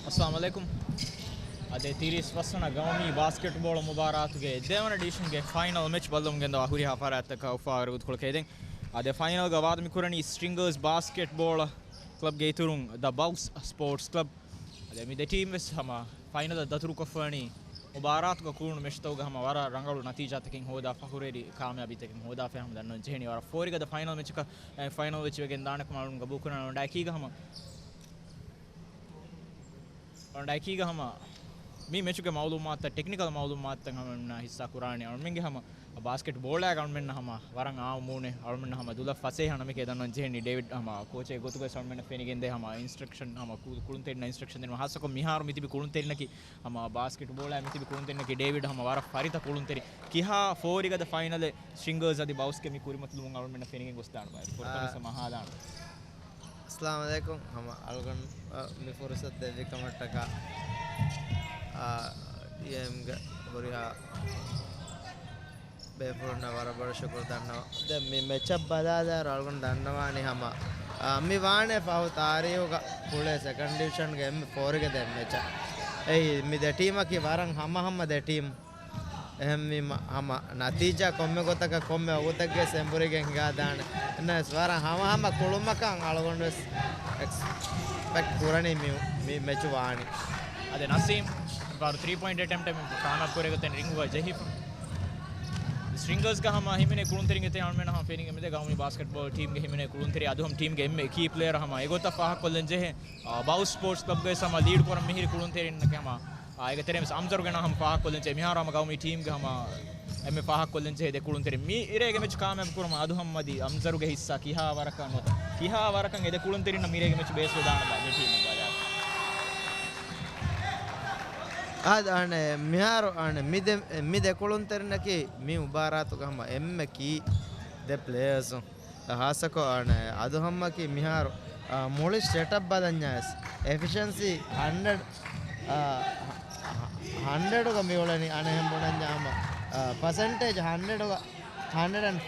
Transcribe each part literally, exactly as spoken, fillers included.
އައްސަލާމު ޢަލައިކުމް. އަދި ތިރީސް ފަސްވަނަ ގައުމީ ބާސްކެޓްބޯޅަ މުބާރާތުގެ ދެވަނަ ޑިވިޝަންގެ ފައިނަލް މެޗް ބައްލަވަމުން ގެންދަވާ ހުރިހާ ފަރާތްތަކަށް އުފާވެރި ވަގުތުކޮޅަކީ ދެން. އަދި ފައިނަލް ގަ ވާދަ މި ކުރަނީ ސްޓްރިންގާސް ބާސްކެޓްބޯޅަ ކްލަބްގެ އިތުރުން ދަ ބައުސް ސްޕޯޓްސް ކްލަބް. އަދި މި ދެ ޓީމް ވެސް ހަމަ ފައިނަލަށް ދަތުރުކޮށްފަވަނީ މުބާރާތުގަ ކުޅުނު މެޗްތަކުގަ ހަމަ ވަރަށް ރަނގަޅު ނަތީޖާތަކެއް ހޯދާ، ފަޚުރުވެރި ކާމިޔާބީތަކެއް ހޯދާފައި ހަމަ ދަންނަވަން ޖެހެނީ. ވަރަށް ފޯރިގަދަ ފައިނަލް މެޗަކަށް، އެ، ފައިނަލް މެޗް ވެގެން ދާނެ ކަމަށް ގަބޫލުކުރަން އަޅުގަނޑު އެކީގަ ހަމަ އަޅުގަނޑު އެކީގަ ހަމަ މި މެޗުގެ މައުލޫމާތުތައް، ޓެކްނިކަލް މައުލޫމާތުތައް ހަމަ އަޅުގަނޑުމެންނާ ހިއްސާ ކުރާނީ. އަޅުގަނޑުމެންގެ ހަމަ ބާސްކެޓް ބޯޅައިގަ އަޅުގަނޑުމެންނަށް ހަމަ ވަރަށް އާންމު ނޫނޭ. އަޅުގަނޑުމެންނަށް ހަމަ ދުލަށް ފަސޭހަ ނަމެކޭ ދަންނަވަން ޖެހެނީ. ޑޭވިޑް ހަމަ ކޯޗެއް ގޮތުގަ އަޅުގަނޑުމެންނަށް ފެނިގެންދޭ ހަމަ އިންސްޓްރަކްޝަން، ހަމަ ކު-، ކުޅުންތެރިންނަށް އިންސްޓްރަކްޝަން ދިނުމަށް. ހާއްސަކޮށް މިހާރު މިތިބި ކުޅުންތެރިންނަކީ ހަމަ ބާސްކެޓް ބޯޅައި މިތިބި ކުޅުންތެރިންނަކީ ޑޭވިޑް ހަމަ ވަރަށް ފަރިތަ ކުޅުންތެރި. ކިހާ ފޯރިގަދަ ފައިނަލެއް ސްޓްރިންގާސް އަދި ބައުސްގެ މި ކުރިމަތިލުމުން އަޅުގަނޑުމެންނަށް ފެނިގެން ގޮސްދާނެ ބާ. ފުރަތަމަ އާ. ވެސް ހަމަ އަހާލާނަން. އައްސަލާމު ޢަލައިކުމް. ހަމަ އަޅުގަނޑު، އަ، މި ފުރުސަތު ދެއްވި ކަމަށްޓަކާ، އާ، ޓީއެމްގެ ހުރިހާ ބޭފުޅުންނަށް ވަރަށް ބޮޑަށް ޝުކުރު ދަންނަވަން. ދެން މި މެޗަށް ބަލާލާއިރު އަޅުގަނޑު ދަންނަވާނީ ހަމަ، އާ، މި ވާނެ ފަހު ތާރީހުގަ ކުޅޭ ސެކަންޑް ޑިވިޝަންގެ އެންމެ ފޯރިގަދަ މެޗަށް. އެއީ މި ދެ ޓީމަކީ ވަރަށް ހަމަހަމަ ދެ ޓީމް. އެހެންވީމަ، ހަމަ ނަތީޖާ ކޮންމެ ގޮތަކަށް ކޮންމެ ވަގުތެއްގެ ސެންބުރީގެން ހިނގާދާނެ. އެންނަސް ވަރަށް ހަމަހަމަ ކުޅުމަކަށް އަޅުގަނޑުވެސް އެކްސްޕެކްޓް ކުރަނީ މި، މި މެޗު ވާނީ. އަދި ނަސީމް ފަހަރު ތްރީ ޕޮއިންޓް އެޓެމްޕްޓެއް ކާމިޔާބު ކުރެގޮތެން ރިންގުގަ ޖެހިފަ. ސްޓްރިންގާސްގަ ހަމަ ހިމެނޭ ކުޅުންތެރިންގެ ތެރެއިން އަޅުމެން ހަމަ ފެނިގެން މިދޭ ގައުމީ ބާސްކެޓްބޯޅަ ޓީމްގެ ހިމެނޭ ކުޅުންތެރި އަދުހަމް ޓީމްގެ އެންމެ ކީ ޕްލޭޔަރ ހަމަ އެގޮތަށް ފާހަގަކޮށްލަން ޖެހޭ. އާ، ބައުސް ސްޕޯޓްސް ކްލަބްގައި ހަމަ ލީޑް ކުރަން މިހިރި ކުޅުންތެރިންނަކީ ހަމަ އާ، އޭގެ ތެރެއިން ވެސް އަމްޒަރު ގެނަ ހަމަ ފާހަގަކޮށްލަން ޖެހޭ. މިހާރު ހަމަ ގައުމީ ޓީމްގެ ހަމަ އެންމެ ފާހަގަކޮށްލަން ޖެހޭ ދެ ކުޅުންތެރިން. މި އިރޭގެ މެޗު ކާމިޔާބު ކުރުމަށް އަދު ހަމަ އަދި އަމްޒަރުގެ ހިއްސާ ކިހާ ވަރަކަށް ނުވަތަ ކިހާ ވަރަކަށް އެ ދެ ކުޅުންތެރިންނަށް މިރޭގެ މެޗު ބޭސްވެދާނެ ބާ ދެ ޓީމު ބަލާ. އާދެ، އަނެ، މިހާރު، އަނެ، މި ދެ، މި ދެ ކުޅުންތެރިންނަކީ މި މުބާރާތުގަ ހަމަ އެންމެ ކީ ދެ ޕްލޭޔަރސުން. ހާއްސަކޮށް، އަނެ، އަދު ހަމަކީ މިހާރު، އާ، މުޅި ސެޓަޕް ބަލަންޏާވެސް އެފިޝަންސީ ހަންޑްރެޑް، އާ، ހަ-، ހަ-، ހަންޑްރެޑުގަ މިއުޅެނީ. އަނެއްހެން ބުނަންޏާ ހަމަ، އާ، ޕަސެންޓޭޖް ހަންޑްރެޑުގަ، ހަންޑްރެޑް އެންޑް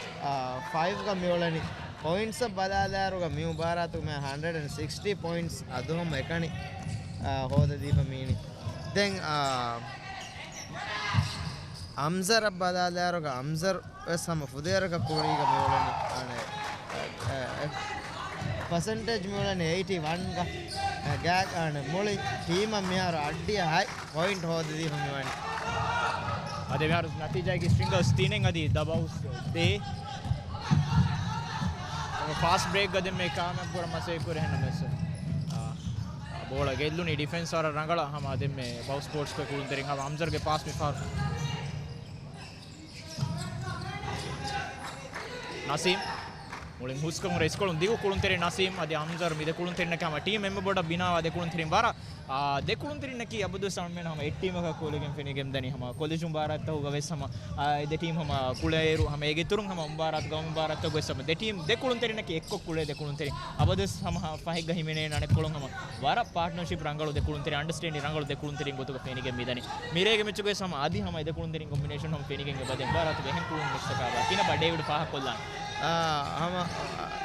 ފައިވްގަ މިއުޅެނީ. ޕޮއިންޓްސަށް ބަލާލާއިރުގަ މި މުބާރާތުގަ މި ހަންޑްރެޑް އެންޑް ސިކްސްޓީ ޕޮއިންޓްސް އަދު ހަމަ އެކަނި، އާ، ހޯދަދީފަ މީނީ. ދެން، އާ، އަމްޒަރަށް ބަލާލާއިރުގަ އަމްޒަރު ވެސް ހަމަ ފުދޭވަރަކަށް ކުރީގަ މިއުޅެނީ. އަނެ، އެ، އެ، ޕަސެންޓޭޖް މިއުޅެނީ އެއިޓީ ވަންގަ. އެ، ގާ-، އަނެ، މުޅި ޓީމަށް މިހާރު އައްޑިއަ ހައި ޕޮއިންޓް ހޯދަދީފަ މިވަނީ. އަދި މިހާރު ނަތީޖާގެ ސްޓްރިންގާސް ތިނެއް އަދި ދަ ބައުސް ދޭއް. ފާސްޓް ބްރޭކްގަ ދެންމެ ކާމިޔާބު ކުރަން މަސައްކަތް ކުރި ހެންނަމެސް، އާ، ބޯޅަ ގެއްލުނީ ޑިފެންސް ވަރަށް ރަނގަޅަށް ހަމަ ދެންމެ ބައުސް ސްޕޯޓްސްގެ ކުޅުންތެރިން ހަމަ އަމްޒަރުގެ ޕާސް މިފަހަރު. ނަސީމް މުޅިން ހުސްކަމުން ރައްކައުޅުން ދިގު ކުޅުންތެރި ނަސީމް އަދި އަމްޒަރު މި ދެ ކުޅުންތެރިންނަކީ ހަމަ ޓީމް އެންމެ ބޮޑަށް ބިނާވާ ދެ ކުޅުންތެރިން ވަރަށް، އާ، ދެ ކުޅުންތެރިންނަކީ އަބަދުވެސް އަޅުމެން ހަމަ އެއް ޓީމަކަށް ކޯލިގެން ފެނިގެން ދަނީ ހަމަ ކޮލެޖު މުބާރާތްތަކުގަ ވެސް ހަމަ، އާ، އެ ދެ ޓީމް ހަމަ ކުޅޭއިރު ހަމަ އޭގެ އިތުރުން ހަމަ މުބާރާތު ގައުމީ މުބާރާތްތަކުގަ ވެސް ހަމަ ދެ ޓީމް ދެ ކުޅުންތެރިންނަކީ އެއްކޮށް ކުޅޭ ދެ ކުޅުންތެރިން. އަބަދުވެސް ހަމަ ފަހެއްގަ ހިމެނޭ އަނެއްކޮޅުން ހަމަ ވަރަށް ޕާޓްނަރޝިޕް ރަނގަޅު ދެ ކުޅުންތެރިން، އަންޑަސްޓޭންޑިން ރަނގަޅު ދެ ކުޅުންތެރިން ގޮތުގަ ފެނިގެން މިދަނީ. މިރޭގެ މެޗުގަ ވެސް ހަމަ އަދި ހަމަ އެ ދެ ކުޅުންތެރިން ކޮމްބިނޭޝަން ހަމަ ފެނިގެން އެބަދޭ މުބާރާތުގެ އެހެން ކުޅުން މެޗްތަކާ ބާ. ކިނަ ބަ ޑޭވިޑް ފާހަގަކޮށްލާނެ. އާ، ހަމަ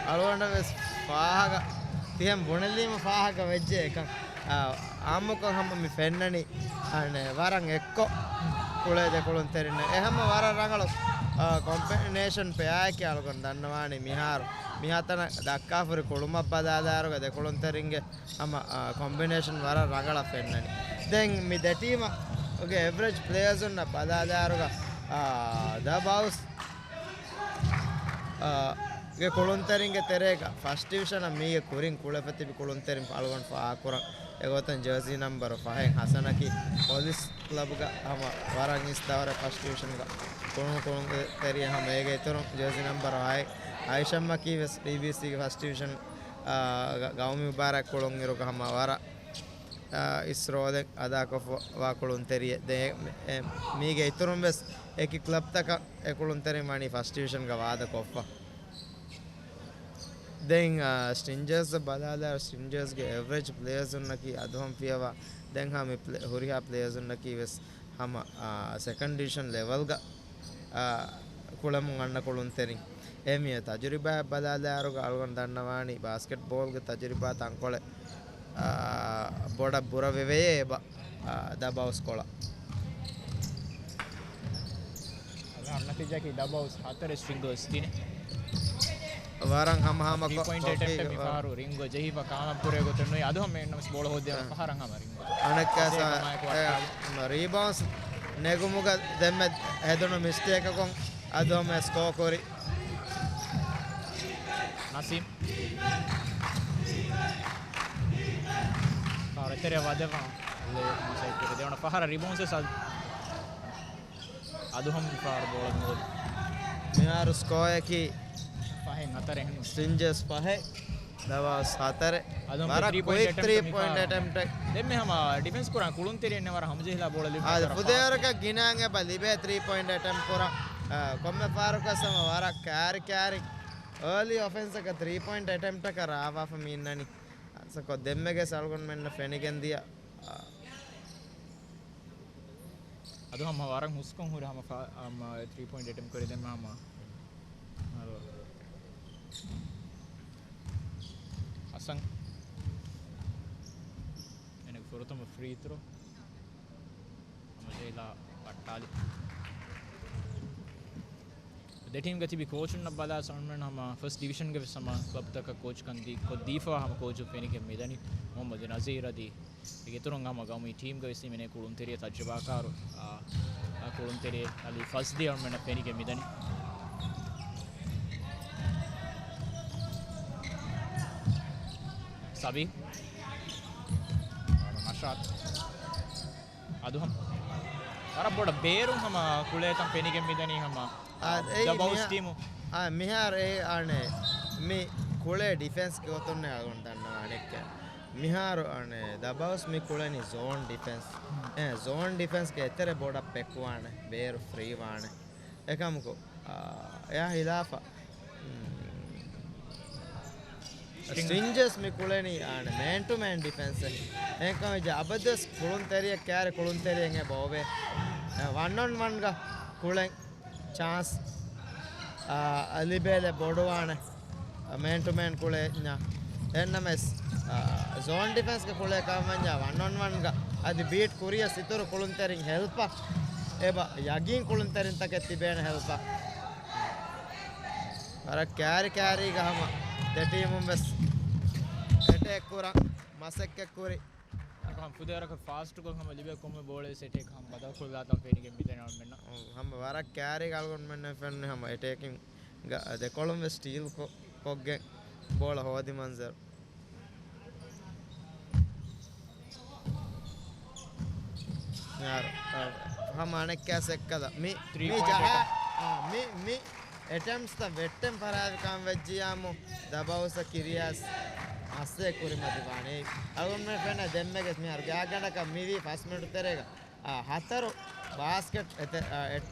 އަޅުގަނޑަށް ވެސް ފާހަގަ ތިހެން ބުނެލީމަ ފާހަގަ ވެއްޖެ އެކަން. އާ، އާއްމުކޮށް ހަމަ މި ފެންނަނީ، އަނެ، ވަރަށް އެއްކޮށް ކުޅޭ ދެ ކުޅުންތެރިންނެއް. އެ ހަމަ ވަރަށް ރަނގަޅު، އާ، ކޮމްބިނޭޝަން ޕެއާއެކޭ އަޅުގަނޑު ދަންނަވާނީ މިހާރު. މިހާތަނަށް ދައްކާފަހުރި ކުޅުމަށް ބަލާލާއިރުގަ ދެ ކުޅުންތެރިންގެ ހަމަ، އާ، ކޮމްބިނޭޝަން ވަރަށް ރަނގަޅަށް ފެންނަނީ. ދެން މި ދެ ޓީމުގެ އެވްރެޖް ޕްލޭޔަރސުންނަށް ބަލާލާއިރުގަ، އާ، ދަ ބައުސް، އާ، ގެ ކުޅުންތެރިންގެ ތެރޭގަ ފަސްޓް ޑިވިޝަނަށް މީގެ ކުރިން ކުޅެފަ ތިބި ކުޅުންތެރިން އަޅުގަނޑު ފާހަގަކުރަން. އެގޮތަށް ޖާސީ ނަމްބަރު ފަހެއް ހަސަނަކީ ޕޮލިސް ކްލަބުގަ ހަމަ ވަރަށް އިސް ދައުރެއް ފަސްޓް ޑިވިޝަންގަ ކުޅުނު ކުޅުންތެރިއެއް. ހަމަ އޭގެ އިތުރުން ޖާސީ ނަމްބަރު ހައެއް އައިޝަމްމަކީ ވެސް ޑީބީސީގެ ފަސްޓް ޑިވިޝަން، އާ، ގަ-، ގައުމީ މުބާރާތް ކުޅުން އިރުގަ ހަމަ ވަރަށް، އާ، އިސް ރޯލެއް އަދާކޮށްފަ ވާ ކުޅުންތެރިއެއް. ދެ-، މި-، އެ-، މީގެ އިތުރުން ވެސް އެކި ކްލަބްތަކަށް އެ ކުޅުންތެރިން ވަނީ ފަސްޓް ޑިވިޝަންގަ ވާދަކޮށްފަ. ދެން، އާ، ސްޓްރިންގާސް ބަލާލާ، ސްޓްރިންގާސްގެ އެވްރެޖް ޕްލޭޔަރސުންނަކީ އަދުހަމް ފިޔަވާ، ދެން ހަމަ މި ޕްލޭ-، ހުރިހާ ޕްލޭޔަރސުންނަކީ ވެސް ހަމަ، އާ، ސެކަންޑް ޑިވިޝަން ލެވަލްގަ، އާ، ކުޅެމުން އަންނަ ކުޅުންތެރިން. އެ މި ތަޖުރިބާއަށް ބަލާލާއިރުގަ އަޅުގަނޑު ދަންނަވާނީ ބާސްކެޓްބޯލްގެ ތަޖުރިބާ ތަންކޮޅެއް އާ، ބޮޑަށް ބުރަވެވޭ އެބަ، އާ، ދަބައުސް ކޮޅަށް. އަދި ނަތީޖާއަކީ ދަބައުސް ހަތަރެއް، ރިންގްލްސް ތިނެއް. ވަރަށް ހަމަހަމަ ތްރީ ކޮ-، ޕޮއިންޓް ކޮފީ އެޓެމްޕް ވަ- މިފަހަރު ރިންގް ޖެހިފަ ކާމަށް ކުރޭ ގޮތެއް ނުވޭ. އަދު ހަމަ އެންނަމަސް ބޯޅަ ހޯދޭ އާ. ފަހަރަށް ހަމަ ރިންގް. އަނެއްކާ ސާ-، އެ، ރީބައުންސް ނެގުމުގަ ދެންމެ ހެދުނު މިސްޓޭކަކުން އަދު ހަމަ ސްކޯ ކުރި. ނަސީމް. ފާރު އެތެރެ ވަދެފަ. ލޭ މަސައްކަތް ދެވަނަ ފަހަރަށް ރިބައުންސް އަދު. އަދު ހަމަ ފާރު ބޯޅަ ނުވަދެ. މިހާރު ސްކޯއަކީ ފަހެއް ހަތަރެއް ހެން. ސްޓްރިންޖްސް ފަހެއް، ދަބައުސް ހަތަރެއް. އަދު ވަރަށް ކުއިކް ތްރީ ޕޮއިންޓް އެޓެމްޕްޓް. ދެންމެ ހަމަ ޑިފެންސް ކުރާ ކުޅުންތެރިއެއް ވަރަށް ހަމަޖެހިލާ ބޯޅަ ލިބި އާ، ފަހަރަށް ފުދޭވަރަކަށް ގިނައިން އެބަ ލިބޭ ތްރީ ޕޮއިންޓް އެޓެމްޕް ކުރަން. އާ، ކޮންމެ ފަހަރަކަސް ހަމަ ވަރަށް ކާރި ކާރި އާލީ އޮފެންސަކަށް ތްރީ ޕޮއިންޓް އެޓެމްޕްޓަކަށް ރާވާފަ މި އިންނަނީ. ސަކޮ ދެންމެގެ ސަލްގޮން މެންނަށް ފެނިގެން ދިޔަ. އަދު ހަމަ ވަރަށް ހުސްކޮން ހުރި ހަމަ ފާ-، ހަމަ ތްރީ ޕޮއިންޓް އެޓެމްޕް ކުރި ދެން ހަމަ. އަދު ހަސަން. އޭނަގެ ފުރަތަމަ ފްރީ ތްރޯ. ހަމަ ޖެހިލާ ބައްޓާލި. ދެ ޓީމްގަ ތިބި ކޯޗުންނަށް ބަލާ ސަމަން ހަމަ ފަސްޓް ޑިވިޝަންގެ ވެސް ހަމަ ކްލަބްތަކަށް ކޯޗްކަން ދީ، ކޮށްދީފަ ހަމަ ކޯޗު ފެނިގެން މިދަނީ މުހައްމަދު ނަޒީރް އަދި އޭގެ އިތުރުން ހަމަ ގައުމީ ޓީމްގަ ވެސް ހިމެނޭ ކުޅުންތެރިޔާ ތަޖުރިބާކާރު، އާ، އާ، ކުޅުންތެރި އަލީ ފަޒްލީ އަޅުމެންނަށް ފެނިގެން މިދަނީ. ސަބީ. ނަޝާދް. އަދު ހަމަ ވަރަށް ބޮޑަށް ބޭރުން ހަމަ ކުޅޭތަން ފެނިގެން މިދަނީ ހަމަ. އާ، އެއީ ދަބައުސް މިހާ-، ޓީމު. އާ، މިހާރު އެ އަނެއް މި ކުޅޭ ޑިފެންސްގެ ގޮތުން އަޅުގަނޑު ދަންނަވާނެ އެއްކަ. މިހާރު އަނެއް ދަބައުސް މި ކުޅެނީ ޒޯން ޑިފެންސް. އެ، ޒޯން ޑިފެންސްގެ އެތެރެ ބޮޑަށް ޕެކުވާނެ ބޭރު ފްރީ ވާނެ. އެކަމަކު، އާ، އެއާ ހިލާފަށް، މް، ސްޓްރިންޖްސް މި ކުޅެނީ އާނެ މޭން ޓު މޭން ޑިފެންސެއް. އެހެންކަމުން އަބަދުވެސް ކުޅުންތެރިއެއް ކާރި ކުޅުންތެރިއެއް އެބަ އޮވޭ. އަ، ވަން އޮން ވަންގަ ކުޅެން ޗާންސް، އާ، ލިބޭލެއް ބޮޑުވާނެ. މޭން ޓު މޭން ކުޅެންޏާ. އެހެންނަމަވެސް، އާ، ޒޯން ޑިފެންސްގެ ކުޅޭ ކަމަށްވަންޏާ ވަން އޮން ވަންގަ އަދި ބީޓް ކުރިޔަސް އިތުރު ކުޅުންތެރިން ހެލްޕަށް އެބަ ޔަގީން ކުޅުންތެރިންތަކެއް ތިބޭނެ ހެލްޕަށް. ވަރަށް ކާރި ކާރީގަ ހަމަ ދެ ޓީމުން ވެސް އެޓޭކް ކުރަން މަސައްކަތް ކުރި. ހަމަ ފުދޭވަރަކަށް ފާސްޓް ގޯލް ހަމަ ލިބޭ ކޮންމެ ބޯޅައެއް ސެޓޭކް ހަމަ ބަދަލު ކުރިލާތަން ފެނިގެން މިދަނީ އަޅުމެންނަށް. ހަމަ ވަރަށް ކާރީގަ އަޅުގަނޑުމެންނަށް ފެންނަ ހަމަ އެޓޭކިން ގަ-، ދެކޮޅުން ވެސް ސްޓީލް ކޮ-، ކޮށްގެން ބޯޅަ ހޯދި މަންޒަރު. މިހާރު، އަ، ހަމަ އަނެއްކާސް އެއްކަލަ. މި، ތްރީ މި ޕޮއިންޓް ޖަހާ، އެޓެމްޕްޓް. އާ، މި، މި އެޓެމްޕްޓްސްތައް ވެއްޓެން ފަރާތް ކަމަށް ވެއްޖިޔާމު، ދަބައުސަ ކިރިޔާސް މައްސައެއް ކުރިމަތިވާނެ. އަޅުގަނޑުމެން ފެންނަ ދެންމެގެސް މިހާރު ގާތްގަނޑަކަށް މިވީ ފަސް މިނިޓު ތެރޭގަ. އާ، ހަތަރު ބާސްކެޓް އެތެ-، އާ، އެ-،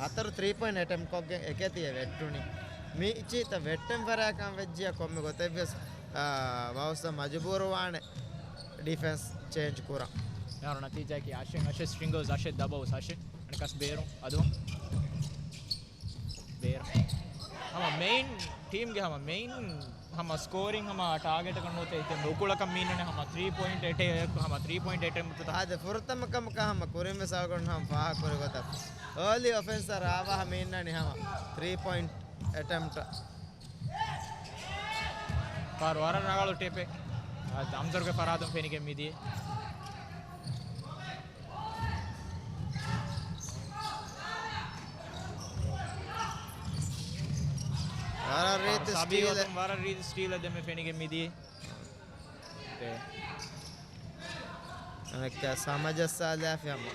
ހަތަރު ތްރީ ޕޮއިންޓް އެޓެމްޕްޓް ކޮށްގެން އެކެތި އެ ވެއްޓުނީ. މި އިޗީތަ ވެއްޓެން ފަރާތް ކަމަށް ވެއްޖިޔާ ކޮންމެ ގޮތެއްވިޔަސް، އާ، ބައުސް މަޖުބޫރުވާނެ ޑިފެންސް ޗޭންޖް ކުރަން. މިހާރު ނަތީޖާއަކީ އަށެއް، އަށެއް ސްޓްރިންގްލްސް އަށެއް ދަބައުސް އަށެއް. އަނެއްކާސް ބޭރު އަދު. ބޭރު. ހަމަ މެއިން ޓީމްގެ ހަމަ މެއިން ހަމަ ސްކޯރިން ހަމަ ޓާގެޓަކަށް ނުވަތަ އިތުރު އުކުޅަކަށް މީނަނެ ހަމަ ތްރީ ޕޮއިންޓް އެޓޭކް ހަމަ ތްރީ ޕޮއިންޓް އެޓެމްޕްޓް. އާދެ، ފުރަތަމަ ކަމަކަށް ހަމަ ކުރިންވެސް އަޅުގަނޑު ހަމަ ފާހަގަކުރި ގޮތަށް އާލީ އޮފެންސަށް ރާވާހަ މީނަނީ ހަމަ ތްރީ ޕޮއިންޓް އެޓެމްޕްޓް. ފާރު ވަރަށް ރަނގަޅު ޓޭޕެއް. އަންޒަރުގެ ފަރާތުން ފެނިގެން މިދިޔަ. ވަރަށް ރީތި ސްޓީލެއް. ވަރަށް ރީތި ސްޓީލެއް ދެންމެ ފެނިގެން މިދިޔަ. އަނެއްކާ ސަމަޖައްސާލާފި ހަމަ.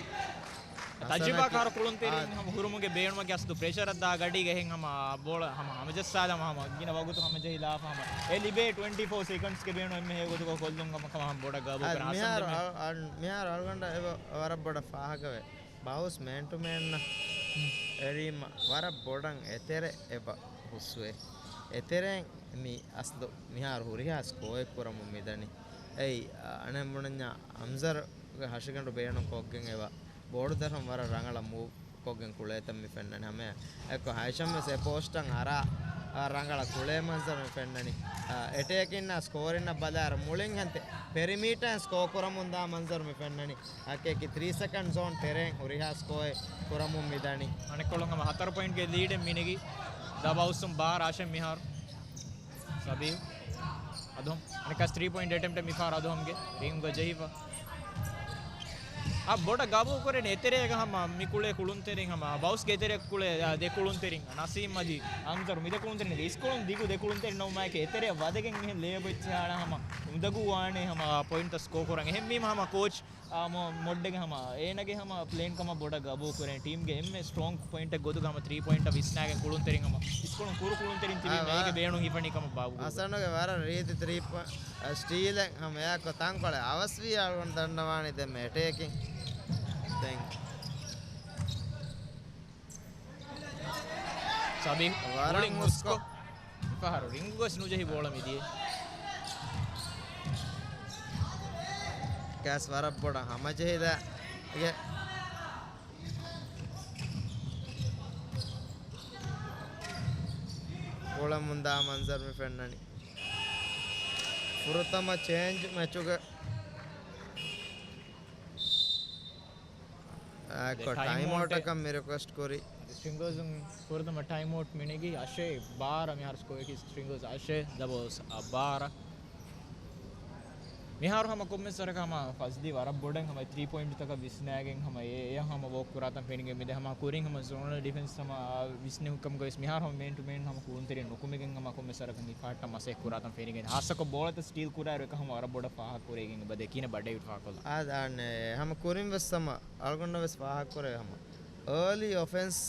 ތަޖުރިބާކާރު ކުޅުންތެރިން ހަމަ ހުރުމުގެ ބޭނުމަކީ އަސްލު ޕްރެޝަރަށް ދާ ގަޑީގަ އެހެން ހަމަ ބޯޅަ ހަމަ ހަމަޖައްސާލަމާ ހަމަ ގިނަ ވަގުތު ހަމަޖެހިލާފަ ހަމަ އެ ލިބޭ ޓްވެންޓީ ފޯ ސެކަންޑްސްގެ ބޭނުމަށް އެންމެ ހެޔޮ ގޮތުގަ ކޮށްލުން ކަމަށް ހަމަ ބޮޑަށް ގަބޫލު ކުރަން. މިހާރު އަޅު-، އަން-، މިހާރު އަޅުގަނޑަށް އެބަ ވަރަށް ބޮޑަށް ފާހަގަވޭ. ބައުސް މޭން ޓު މޭންނަށް އެރީމަ ވަރަށް ބޮޑަށް އެތެރެ އެބަ ހުސްވޭ. އެތެރެއިން މި އަސްލު މިހާރު ހުރިހާ ސްކޯއެއް ކުރަމުން މިދަނީ. އެއީ، އަނެއް ބުނަންޏާ އަންޒަރުގެ ހަށިގަނޑު ބޭނުން ކޮށްގެން އެބަ ބޯޅަ ދަށުން ވަރަށް ރަނގަޅަށް މޫވް ކޮށްގެން ކުޅޭތަން މި ފެންނަނީ ހަމަޔަށް. އެއްކޮށް ހައިޝަމް ވެސް އެ ޕޯސްޓަށް އަރާ އާ، ރަނގަޅަށް ކުޅޭ މަންޒަރު މި ފެންނަނީ. އެޓޭކިންނާ ސްކޯރިންނަށް ބަލާއިރު މުޅިން ހަނދެ ޕެރިމީޓަރ ސްކޯ ކުރަމުންދާ މަންޒަރު މި ފެންނަނީ. އަކީ ތްރީ ސެކަންޑް ޒޯން ތެރޭން ހުރިހާ ސްކޯއެއް ކުރަމުން މިދަނީ. އަނެއްކޮޅުން ހަމަ ހަތަރު ޕޮއިންޓްގެ ލީޑެއް މިނެގި. ދަ ބައުސް ބާރަ އަށެއް މިހާރު. ސަބީ. އަދު އަނެއްކާސް ތްރީ ޕޮއިންޓް އެޓެމްޕްޓެއް މިފާރު އަދުހަމްގެ ރިންގް ޖެހިފަ. އާ ބޮޑަށް ގަބޫލު ކުރޭނެ އެތެރޭގަ ހަމަ މި ކުޅޭ ކުޅުންތެރިން ހަމަ ބައުސްގެ އެތެރޭ ކުޅޭ ދެ ކުޅުންތެރިން ނަސީމް މަޖީ އަންޒަރު މި ދެ ކުޅުންތެރިން އިސްކޮޅުން ދިގު ދެ ކުޅުންތެރިން ނަމަ އެކެ އެތެރެއަށް ވަދެގެން މިހެން ލޭބަ އެއްޗެއް އަޅާ ހަމަ އުނދަގޫ ވާނެ ހަމަ ޕޮއިންޓްތައް ސްކޯ ކުރަން. އެހެންވީމަ ހަމަ ކޯޗް އާ، މޮ-، މޮޑްޑެގެ ހަމަ އޭނަގެ ހަމަ ޕްލޭން ކަމަށް ބޮޑަށް ގަބޫލު ކުރޭ. ޓީމްގެ އެންމެ ސްޓްރޮންގް ޕޮއިންޓެއް ގޮތުގަ ހަމަ ތްރީ ޕޮއިންޓަށް ވިސްނާގެން ކުޅުންތެރިން ހަމަ އިސްކޮޅުން ކުރު ކުޅުންތެރިން ތިބީ އާ، މީގެ ވާ-، ބޭނުން ހިފަނީ ކަމަށް ބާބު ގުޅު. ހަސަނުގެ ވަރަށް ރީތި ތްރީ ޕޮއިންޓް، އަ، ސްޓީލެއް ހަމަ އެއާކޮށް ތަންކޮޅެއް އަވަސްވީ އަޅުގަނޑު ދަންނަވާނީ ދެންމެ އެޓޭކިން. ދެން ސަބީ ވަރަށް ބޮޅިން ހުސްކޮށް. މިފަހަރު ރިންގް ގޮސް ނުޖެހި ބޯޅަ މިދިޔަ. ކާސް ވަރަށް ބޮޑަށް ހަމަޖެހިދާ. އިގެ. ކުޅަމުންދާ މަންޒަރު މި ފެންނަނީ. ފުރަތަމަ ޗޭންޖް މެޗުގެ އާ، ދެ ކޮ-، ޓައިމް ޓައިމް އައުޓް އައުޓަކަށް މި ރިކުއެސްޓް ކުރި. ސްޓްރިންގަރސް ފުރަތަމަ ޓައިމް އައުޓް މިނެގީ އަށެއް ބާރަ މިހާރު ސްކޯއަކީ ސްޓްރިންގަރސް އަށެއް ދަބޯސް އަށް ބާރަ. މިހާރު ހަމަ ކޮންމެސް ވަރަކަށް ހަމަ ފަޒްލީ ވަރަށް ބޮޑަށް ހަމަ ތްރީ ޕޮއިންޓްތަކަށް ވިސްނާގެން ހަމަ އެ، އެ ހަމަ ވޯކް ކުރާތަން ފެނިގެން މިދެ ހަމަ ކުރިން ހަމަ ޒޯނަލް ޑިފެންސް ހަމަ ވިސްނެހުން ކަމުގަ ވެސް މިހާރު ހަމަ މޭން ޓު މޭން ހަމަ ކުޅުންތެރިން ނުކުމެގެން ހަމަ ކޮންމެސް ވަރަކަށް ހިފަހައްޓަން މަސައްކަތް ކުރާތަން ފެނިގެން ހާއްސަކޮށް ބޯޅަތައް ސްޓީލް ކުރާއިރު އެކަ ހަމަ ވަރަށް ބޮޑަށް ފާހަގަ ކުރެގެން އެބަ ދެކިނެ ބަޑެއް ފާކޮށްލާ. އާދެ، އަނެއް ހަމަ ކުރިން ވެސް ހަމަ އަޅުގަނޑަށް ވެސް ފާހަގަ ކުރެވޭ ހަމަ އާލީ އޮފެންސް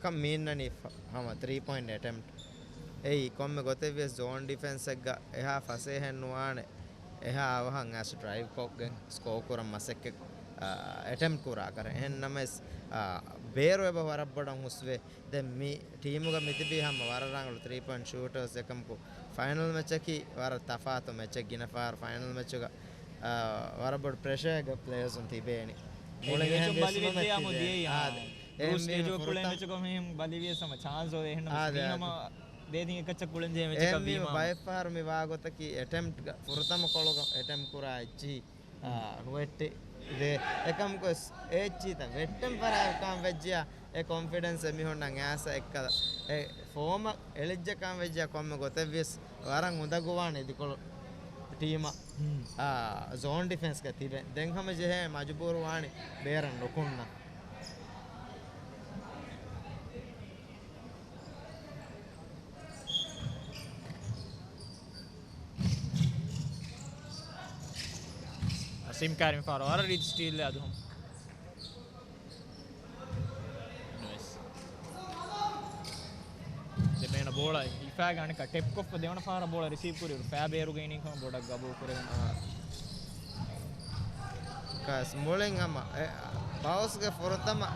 ކަން މީންނަނީ ފަ-، ހަމަ ތްރީ ޕޮއިންޓް އެޓެމްޕްޓް. އެއީ ކޮންމެ ގޮތެއް ވިޔަސް ޒޯން ޑިފެންސެއްގަ އެހާ ފަސޭހައެއް ނުވާނެ. އެހާ އަވަހަށް އައިސް ޑްރައިވް ކޮށްގެން ސްކޯ ކުރަން މަސައްކަތް، އާ، އެޓެމްޕްޓް ކުރާ ކަރެއް. އެހެން ނަމަވެސް، އާ، ބޭރު އެބަ ވަރަށް ބޮޑަށް ހުސްވޭ. ދެން މި ޓީމުގަ މިތިބީ ހަމަ ވަރަށް ރަނގަޅު ތްރީ ޕޮއިންޓް ޝޫޓަރސް އެކަމަކު، ފައިނަލް މެޗަކީ ވަރަށް ތަފާތު މެޗެއް. ގިނަ ފަހަރު ފައިނަލް މެޗުގަ، އާ، ވަރަށް ބޮޑު ޕްރެޝަރެއްގަ ޕްލޭޔަރސުން ތިބޭނީ. އެ މުޅި މެޗުން އެހެން ބަލި ވެއްޖެ ވެސް އާމު ތިބޭ. ދިޔައީ، އާ، އާދެ. އެހެން ގްރޫޕް މީ ސްޓޭޖުގަ ފުރަތަމަ ކުޅެން މެޗުގަ މިހެން ބަލި ވިޔަސް ހަމަ ޗާންސް އޮވޭ. އެހެން ނަމަވެސް އާދެ، މީ އާދެ. ހަމަ ދޭތިން އެކައްޗަށް ކުޅެން ޖެހޭ މެޗަކަށް އެހެން ވީމަ ބައެއް ފަހަރު މި ވާގޮތަކީ އެޓެމްޕްޓްގަ ފުރަތަމަ ކޮޅުގަ އެޓެމްޕް ކުރާ އެއްޗިހި. އާ، ނުވެއްޓި ދޭ. އެކަމަކު ވެސް އެ އެއްޗިހިތައް ވެއްޓެން ފަރާތް ކާން ވެއްޖިޔާ، އެ ކޮންފިޑެންސް އެމީހުންނަށް އައިސް އެއްކަލަ. އެ ފޯމަށް އެޅިއްޖެ ކާން ވެއްޖިޔާ ކޮންމެ ގޮތެއް ވިޔަސް ވަރަށް އުނދަގޫވާނެ އިދިކޮޅު ޓީމަށް، އާ، ޒޯން ޑިފެންސްގަ ތިބެ. ދެން ހަމަ ޖެހޭ މަޖުބޫރު ވާނެ ބޭރަށް ނުކުންނަ. އަސީމް ކާރިމް ފާރު ވަރަށް ރީތި ސްޓީލް އަދު ހަމަ. ނައިސް. ދެމޭނަ ބޯޅަ ހިފާގެ އަނެއްކާ ޓެޕްކޮށްފަ ދެވަނަ ފަހަރަށް ބޯޅަ ރިސީވް ކުރިއިރު ފައި ބޭރުގައި އިނީ ކަމަށް ބޮޑަށް ގަބޫލު ކުރެވެން. ކާސް މުޅިން ހަމަ އެ ބައުސްގެ ފުރަތަމަ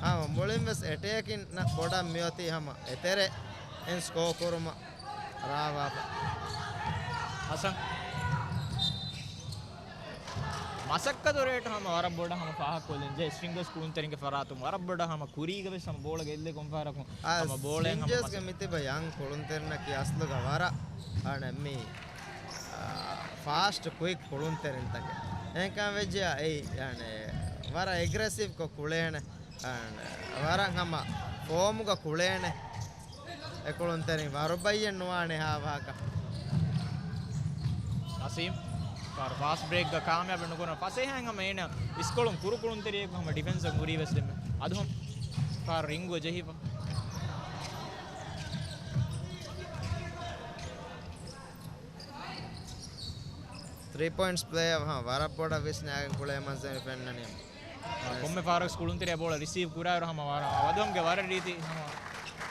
ހަމަ މުޅިން ވެސް އެޓޭކިން ބޮޑަށް މިއޮތީ ހަމަ އެތެރެ އިން ސްކޯ ކުރުމަށް ރާވާފަ. ހަސަން. މަސައްކަތު ރޭޓް ހަމަ ވަރަށް ބޮޑަށް ހަމަ ފާހަގަކޮށްލަން ޖެހޭ. ސްޓްރިންގަރސް ކުޅުންތެރިންގެ ފަރާތުން ވަރަށް ބޮޑަށް ހަމަ ކުރީގަ ވެސް ހަމަ ބޯޅަ ގެއްލޭ ކޮން ފަހަރަކުން ހަމަ ބޯޅައިން ހަމަ ސްޓްރިންގަރސްގެ މިތިބަ ޔަން ކުޅުންތެރިންނަކީ އަސްލުގަ ވަރަށް އަނެއް މީ، އާ، ފާސްޓް ކުއިކް ކުޅުންތެރިންތަކެއް. އެހެންކަމަށް ވެއްޖެޔާ އެއީ، އަނެއް، ވަރަށް އެގްރެސިވްކޮށް ކުޅޭނެ. އަން، ވަރަށް ހަމަ ފޯމުގަ ކުޅޭނެ އެކުޅުންތެރިން ވަރުބައްޔެއް ނުވާނެ ހާވާކަ. ނަސީމް ފާސް ބްރޭކްގަ ކާމިޔާބެއް ނުކުރަން ފަސޭހައިން ހަމަ އޭނަ އިސްކޮޅުން ކުރުކުޅުންތެރިއެއް ހަމަ ޑިފެންސަށް ހުރީ ވެސް ދެންމެ. އަދު ހަމަ ފާރު ރިންގު ޖެހިފަ. ތްރީ ޕޮއިންޓްސް ޕްލޭއަށް ވަރަށް ބޮޑަށް ވިސްނާގެން ކުޅޭ މަންޒަރެއް ފެންނަނީ. ކޮންމެ ފާރަކު ކުޅުންތެރިއަށް ބޯޅަ ރިސީވް ކުރާއިރު ހަމަ ވަރަށް އަދުހަމްގެ ވަރަށް ރީތި ހަމަ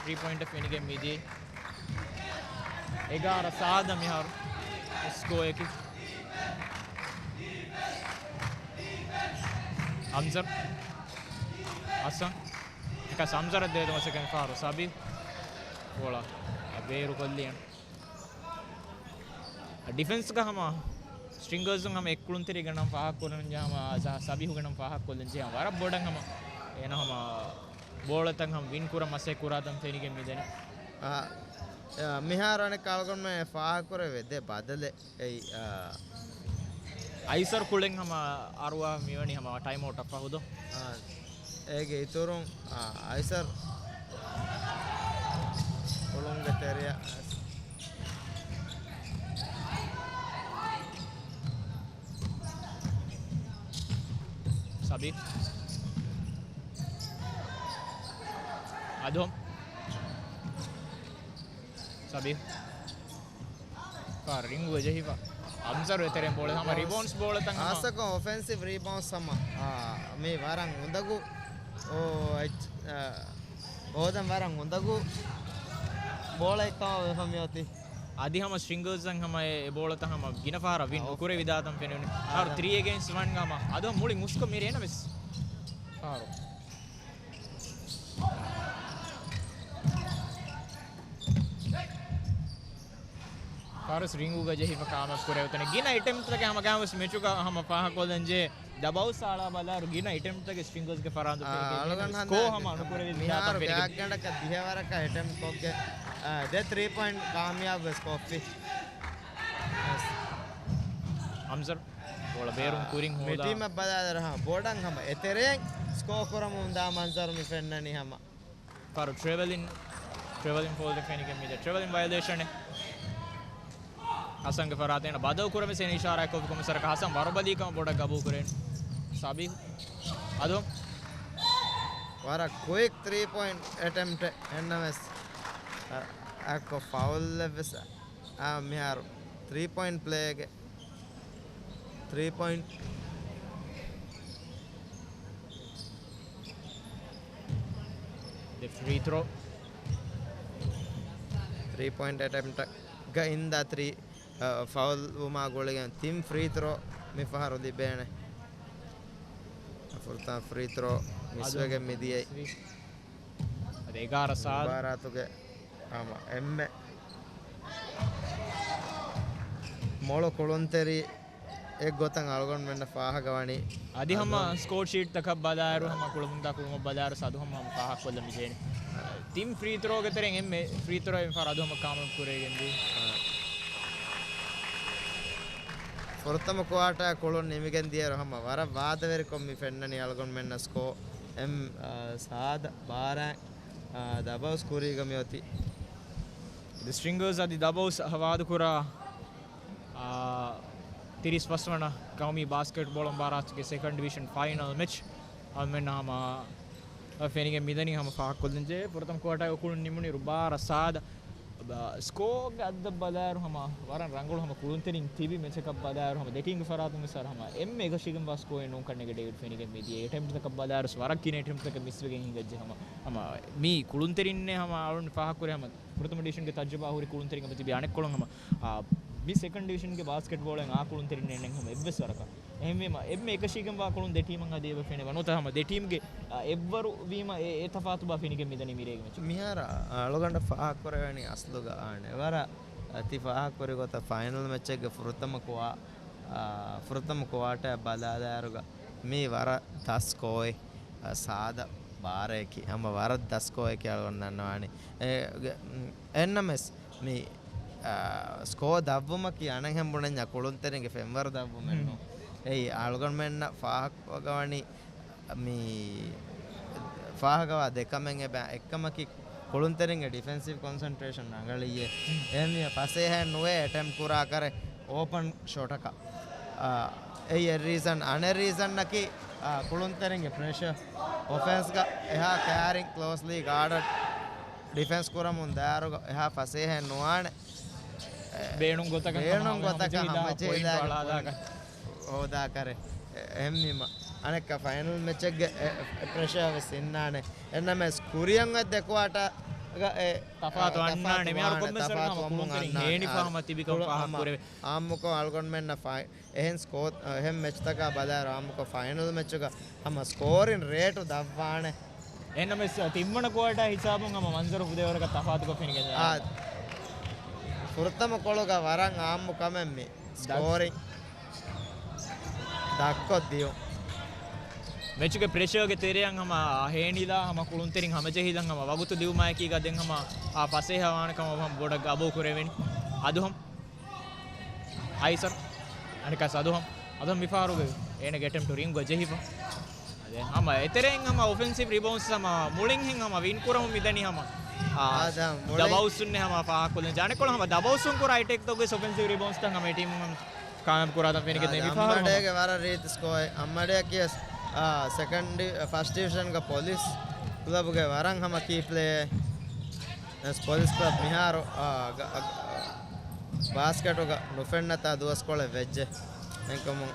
ތްރީ ޕޮއިންޓަށް ފެނިގެން މިދިޔަ. އެގާރަ ސާދަ މިހާރު ސްކޯއަކީ. އަމްޒަރު. ހަސަން. އެކަސް އަމްޒަރަށް ދޭ ދުވަސަކަށް ފާރު ސަބީ. ބޯޅަ ބޭރު ކޮށްލިޔަން. ޑިފެންސްގަ ހަމަ ސްޓްރިންގަރސް ހަމަ އެއްކުޅުންތެރިގެ ނަން ފާހަގަކުރަން ޖެހޭ ހަމަ ސަ-، ސަބީހުގެ ނަން ފާހަގަކޮށްލަން ޖެހޭ ހަމަ ވަރަށް ބޮޑަށް ހަމަ އޭނަ ހަމަ ބޯޅަތައް ހަމަ ވިން ކުރަން މަސައްކަތް ކުރާތަން ފެނިގެން މިދަނީ. އާ، އާ، މިހާރު އަނެއްކާ އަޅުގަނޑުމެން ފާހަގަކުރެވޭ ދެ ބަދަލެއް. އެއީ، އާ، އައިސަރު ކުޅެން ހަމަ އަރުވާ މިވަނީ ހަމަ ޓައިމް އައުޓަށް ފަހު ދޯ؟ އާ، އޭގެ އިތުރުން، އާ، އައިސަރު ކުޅުންގެ ތެރެއަށް ސަބީ. އަދު. ސަބީ. ކާ ރިންގު ޖެހިފަ. އަމްޒަރު އެތެރެން ބޯޅަ ހަމަ ރިބައުންޑްސް ބޯޅަތައް ހަމަ. އާސަކޮ އޮފެންސިވް ރިބައުންޑްސް ހަމަ. އާ، މީ ވަރަށް އުނދަގޫ. އޯ، އެއްޗް، އާ، ހޯދަން ވަރަށް އުނދަގޫ ބޯޅައެއްކަމަށް ވެފަ މިއޮތީ. އަދި ހަމަ ސްޓްރިންގަރސް ހަމަ އެ، އެ ބޯޅަތައް ހަމަ ގިނަ ފަހަރަށް ވިން އާ، ނުކުރެވިދާތަން ފެނުނު. އާ، އަހަރު ތްރީ އެގެންސްޓް ވަން ހަމަ. އަދު މުޅި މުސްކޮ މިރޭނަ ވެސް. އަހަރު. ފާރިސް ރިންގުގަ ޖެހިފަ ކާމިޔާބު ކުރެވި ތަނެއް. ގިނަ އެޓެމްޕްޓްތަކެއް ހަމަ ގާން ވެސް މެޗުގަ ހަމަ ފާހަގަކޮށްލަން ޖެހޭ. ދަބައުސް އަޅާ ބަލާއިރު ގިނަ އެޓެމްޕްޓްތަކެއް ސްޓްރިންގަރސްގެ ފަރާތުން އާ، ފެނިގެން އަޅުގަނޑު ހަނދާން ސްކޯ ހަމަ އަނުކުރެވި މިހާރު ގާތަށް ފެނިގެން. ގާތްގަނޑަކަށް ދިހަވަރަކަށް އެޓެމްޕްޓް ކޮށްގެން، އާ، ދެ ތްރީ ޕޮއިންޓް ކާމިޔާބު ވެސް ކޮށްފި. އަމްޒަރު ބޯޅަ ބޭރުން އާ، ކުރިން މި ހޯދާ. ޓީމަށް ބަލާލަރަ ހަމަ ބޮޑަށް ހަމަ އެތެރެއިން ސްކޯ ކުރަމުން ދާ މަންޒަރު މި ފެންނަނީ ހަމަ. ފާރު ޓްރެވެލިން، ޓްރެވެލިން ފޯލް ފެނިގެން މިދެ ޓްރެވެލިން ވަޔަލޭޝަނެއް. ހަސަންގެ ފަރާތެއް ބަދަލު ކުރަމެސް އެން އިޝާރާތް ކޮށްފި ކޮމިސަރަކަށް ހަސަން ވަރުބަލީކަމަށް ބޮޑަށް ގަބޫލު ކުރޭނެ. ސަބީ. އަދު. ވަރަށް ކުއިކް ތްރީ ޕޮއިންޓް އެޓެމްޕްޓެއް އެންނަމެސް. އަ، އައްކޮ ފައުލްއެއް ވެސް. އާ، މިހާރު ތްރީ ޕޮއިންޓް ޕްލޭގެ ތްރީ ޕޮއިންޓް. ދެ ފްރީ ތްރޯ. ތްރީ ޕޮއިންޓް އެޓެމްޕްޓްގަ އިންދާ ތްރީ، އަ، ފައުލް ވުމާ ގުޅިގެން ތިން ފްރީ ތްރޯ މި ފަހަރު ލިބޭނެ. ފުރަތަމަ ފްރީ ތްރޯ މިސްވެގެން މިދިޔައީ. އަދި އެގާރަ ސާދަ. މުބާރާތުގެ ހަމަ އެންމެ މޮޅު ކުޅުންތެރި އެއްގޮތަށް އަޅުގަނޑުމެންނަށް ފާހަގަވަނީ. އަދި ހަމަ އަޅުގަނޑު ސްކޯރް ޝީޓްތަކަށް ބަލާއިރު، ހަމަ ކުޅަމުންދާ ކުޅުމަށް ބަލާއިރު ސަދު ހަމަ ފާހަގަކޮށްލަން މިޖެހޭނެ. ތިން ފްރީ ތްރޯގެ ތެރެއިން އެންމެ ފްރީ ތްރޯ އެއް ފަހަރު އަދު ހަމަ ކާމިޔާބު ކުރެވިގެން ދިޔަ. ފުރަތަމަ ކުއާޓާ ކުޅުން ނިމިގެން ދިޔައިރު ހަމަ ވަރަށް ވާދަވެރިކޮށް މި ފެންނަނީ އަޅުގަނޑުމެންނަށް ސްކޯ އެމް، އާ، ސާދަ ބާރަ، އާ، ދަބައުސް ކުރީގަ މިއޮތީ. ދި ސްޓްރިންގަރސް އަދި ދަބައުސް ވާދަކުރާ އާ، ތިރީސް ފަސް ވަނަ ގައުމީ ބާސްކެޓްބޯޅަ މުބާރާތުގެ ސެކަންޑް ޑިވިޝަން ފައިނަލް މެޗް އަޅުމެންނަށް ހަމަ ފެނިގެން މިދަނީ. ހަމަ ފާހަގަކޮށްލަންޖެހޭ، ފުރަތަމަ ކުއާޓާގެ ކުޅުން ނިމުނީ ރު ބާރަ ސާދަ. ސްކޯގެ އަދަދަށް ބަލާއިރު ހަމަ ވަރަށް ރަނގަޅު ހަމަ ކުޅުންތެރިން ތިބި މެޗަކަށް ބަލާއިރު ހަމަ ދެޓީމްގެ ފަރާތުން ވެސް ހަމަ އެންމެ އެކަށީގެންވާ ސްކޯއެއް ނޫން ކަންނޭނގެ ޑޭވިޑް ފެނިގެން މިދިޔަ. އެޓެމްޕްޓްތަކަށް ބަލާއިރު ވަރަށް ގިނަ އެޓެމްޕްޓްތަކެއް މިސްވެގެން ހިނގައްޖެ ހަމަ. ހަމަ މީ ކުޅުންތެރިންނޭ ހަމަ އަޅުން ފާހަގަކުރޭ ހަމަ ފުރަތަމަ ޑިވިޝަންގެ ތަޖުރިބާ ހުރި ކުޅުންތެރިން އެބަތިބި އަނެއްކޮޅުން ހަމަ، އާ، މި ސެކަންޑް ޑިވިޝަންގެ ބާސްކެޓްބޯޅައިން އާ ކުޅުންތެރިން އެންނެން ހަމަ އެއްވެސް ވަރަކަށް. އެހެންވީމަ، އެންމެ އެކަށީގެންވާ ކުޅުން ދެ ޓީމަށް އަދި އެބަ ފެނޭ ވަނުތަ ހަމަ ދެ ޓީމްގެ، އާ، އެއްވަރު ވީމަ އެ، އެ ތަފާތު ބާ ފެނިގެން މިދަނީ މިރޭގެ މެޗު. މިހާރު އަޅުގަނޑަށް ފާހަގަކުރެވެނީ އަސްލުގަ އާނެ. ވަރަށް ތި ފާހަގަކުރި ގޮތަށް ފައިނަލް މެޗެއްގެ ފުރަތަމަ ކުއާ، އާ، ފުރަތަމަ ކުއާޓަރ ބަލާލާއިރުގަ މީ ވަރަށް ދަސް ސްކޯއެއް، އާ، ސާދަ ބާރައަކީ. ހަމަ ވަރަށް ދަސް ސްކޯއެކޭ އަޅުގަނޑު ދަންނަވާނީ. އެ، ގެ، އެންނަމެސް މި، އާ، ސްކޯ ދަށްވުމަކީ އަނެއްހެން ބުނަންޏާ ކުޅުންތެރިންގެ ފެންވަރު ދަށްވުމެއް ނޫން. އެއީ އަޅުގަނޑުމެންނަށް ފާހަގަވަނީ މި ފާހަގަވާ ދެ ކަމެއް އެބަ، އެއްކަމަކީ ކުޅުންތެރިންގެ ޑިފެންސިވް ކޮންސަންޓްރޭޝަން ރަނގަޅިއްޔޭ. އެހެންވީމަ ފަސޭހައެއް ނުވޭ އެޓެމްޕް ކުރާ ކަރެ އޯޕަން ޝޮޓަކަށް. އާ، އެއީ އެއް ރީޒަން. އަނެއް ރީޒަންއަކީ، އާ، ކުޅުންތެރިންގެ ޕްރެޝަ. އޮފެންސްގަ އެހާ ކެއާރިން ކްލޯސްލީ ގާޑަޑް ޑިފެންސް ކުރަމުން ދާއިރުގަ އެހާ ފަސޭހައެއް ނުވާނެ. ބޭނުން ގޮތަކަށް ބޭނުން ހަމަ ގޮތަކަށް ހަމަޖެހިދާ ހަމަޖެހިދާ ޕޮއިންޓް ޕޮއިންޓް ވަޅާލާކަށް. ހޯދާކަރެ. އެ، އެހެންވީމަ، އަނެއްކާ ފައިނަލް މެޗެއްގެ އެ، އެ، ޕްރެޝާ ވެސް އިންނާނެ. އެންނަމެސް ކުރިއަށް އޮތް ދެ ކުއާޓާގަ އެ، ތަފާތު އެ، އަންނާނެ. ތަފާތު މިހާރު ވާނެ، ކޮންމެސް ވަރަކަށް ތަފާތު ހަމަ ވަމުން ކުޅުންތެރިން އަންނާނެ. ހޭނިފަ އާ، ހަމަ ތިބިކަން ކުޅު-، ފާހަގަ ހަމަ ކުރެވޭ. އާއްމުކޮށް އަޅުގަނޑުމެންނަށް ފައި-، އެހެން ސްކޯ-، އެހެން މެޗްތަކާ ބަލާއިރު އާއްމުކޮށް ފައިނަލް މެޗުގަ ހަމަ ސްކޯރިން ރޭޓު ދަށްވާނެ. އެހެންނަމަވެސް ތިންވަނަ ކުއާޓާ ހިސާބުން ހަމަ މަންޒަރު ފުދޭވަރަކަށް ތަފާތުކޮށް ފެނިގެން އާ، ފުރަތަމަ ކޮޅުގަ ވަރަށް އާއްމު ކަމެއް މި. ސްކޯރިން ދަށްކޮށް ދިޔުން. މެޗުގެ ޕްރެޝަރގެ ތެރެއަށް ހަމަ ހޭނިލާ ހަމަ ކުޅުންތެރިން ހަމަޖެހިލަން ހަމަ ވަގުތު ލިބުމާއެކީގަ ދެން ހަމަ އާ ފަސޭހަވާނެ ކަމަށް ހަމަ ބޮޑަށް ގަބޫލު ކުރެވެނީ. އަދުހަމް އައިސަރް އަނެކާސް އަދުހަމް އަދުހަމް މިފަހަރުގެ އޭނަގެ އެޓެމްޕްޓު ރިންގް ޖެހިފަ. އަދެ ހަމަ އެތެރެއިން ހަމަ އޮފެންސިވް ރިބައުންޑްސް ހަމަ މުޅިންހެން ހަމަ ވިން ކުރަމުން މިދަނީ ހަމަ އާ، އާދަ، މުޅި- ދަބައުސުން ހަމަ ފާހަކޮށްލަން ޖާނެކޮޅު ހަމަ ދަބައުސުން ކުރާ އެޓެކްތަކުގެ އޮފެންސިވް ރިބައުންޑްސްތައް ހަމަ އެ ޓީމުން ހަމަ ކާމިޔާބު ކުރާތަން ފެނިގެން ދޭ. މިފަހަރު ހަމަ އަންމަޑޭގެ ވަރަށް ރީތި ސްކޯއެއް. އަންމަޑޭ ކިޔަސް، އާ، ސެކަންޑް ޑި-، ފަސްޓް ޑިވިޝަންގަ ޕޮލިސް ކްލަބުގެ ވަރަށް ހަމަ ކީ ޕްލޭ. އެސް ޕޮލިސް ކްލަބް މިހާރު، އާ، ގ-، އަ، ބާސްކެޓުގަ ނުފެންނަތާ ދުވަސްކޮޅެއް ވެއްޖެ. އެންކަމުން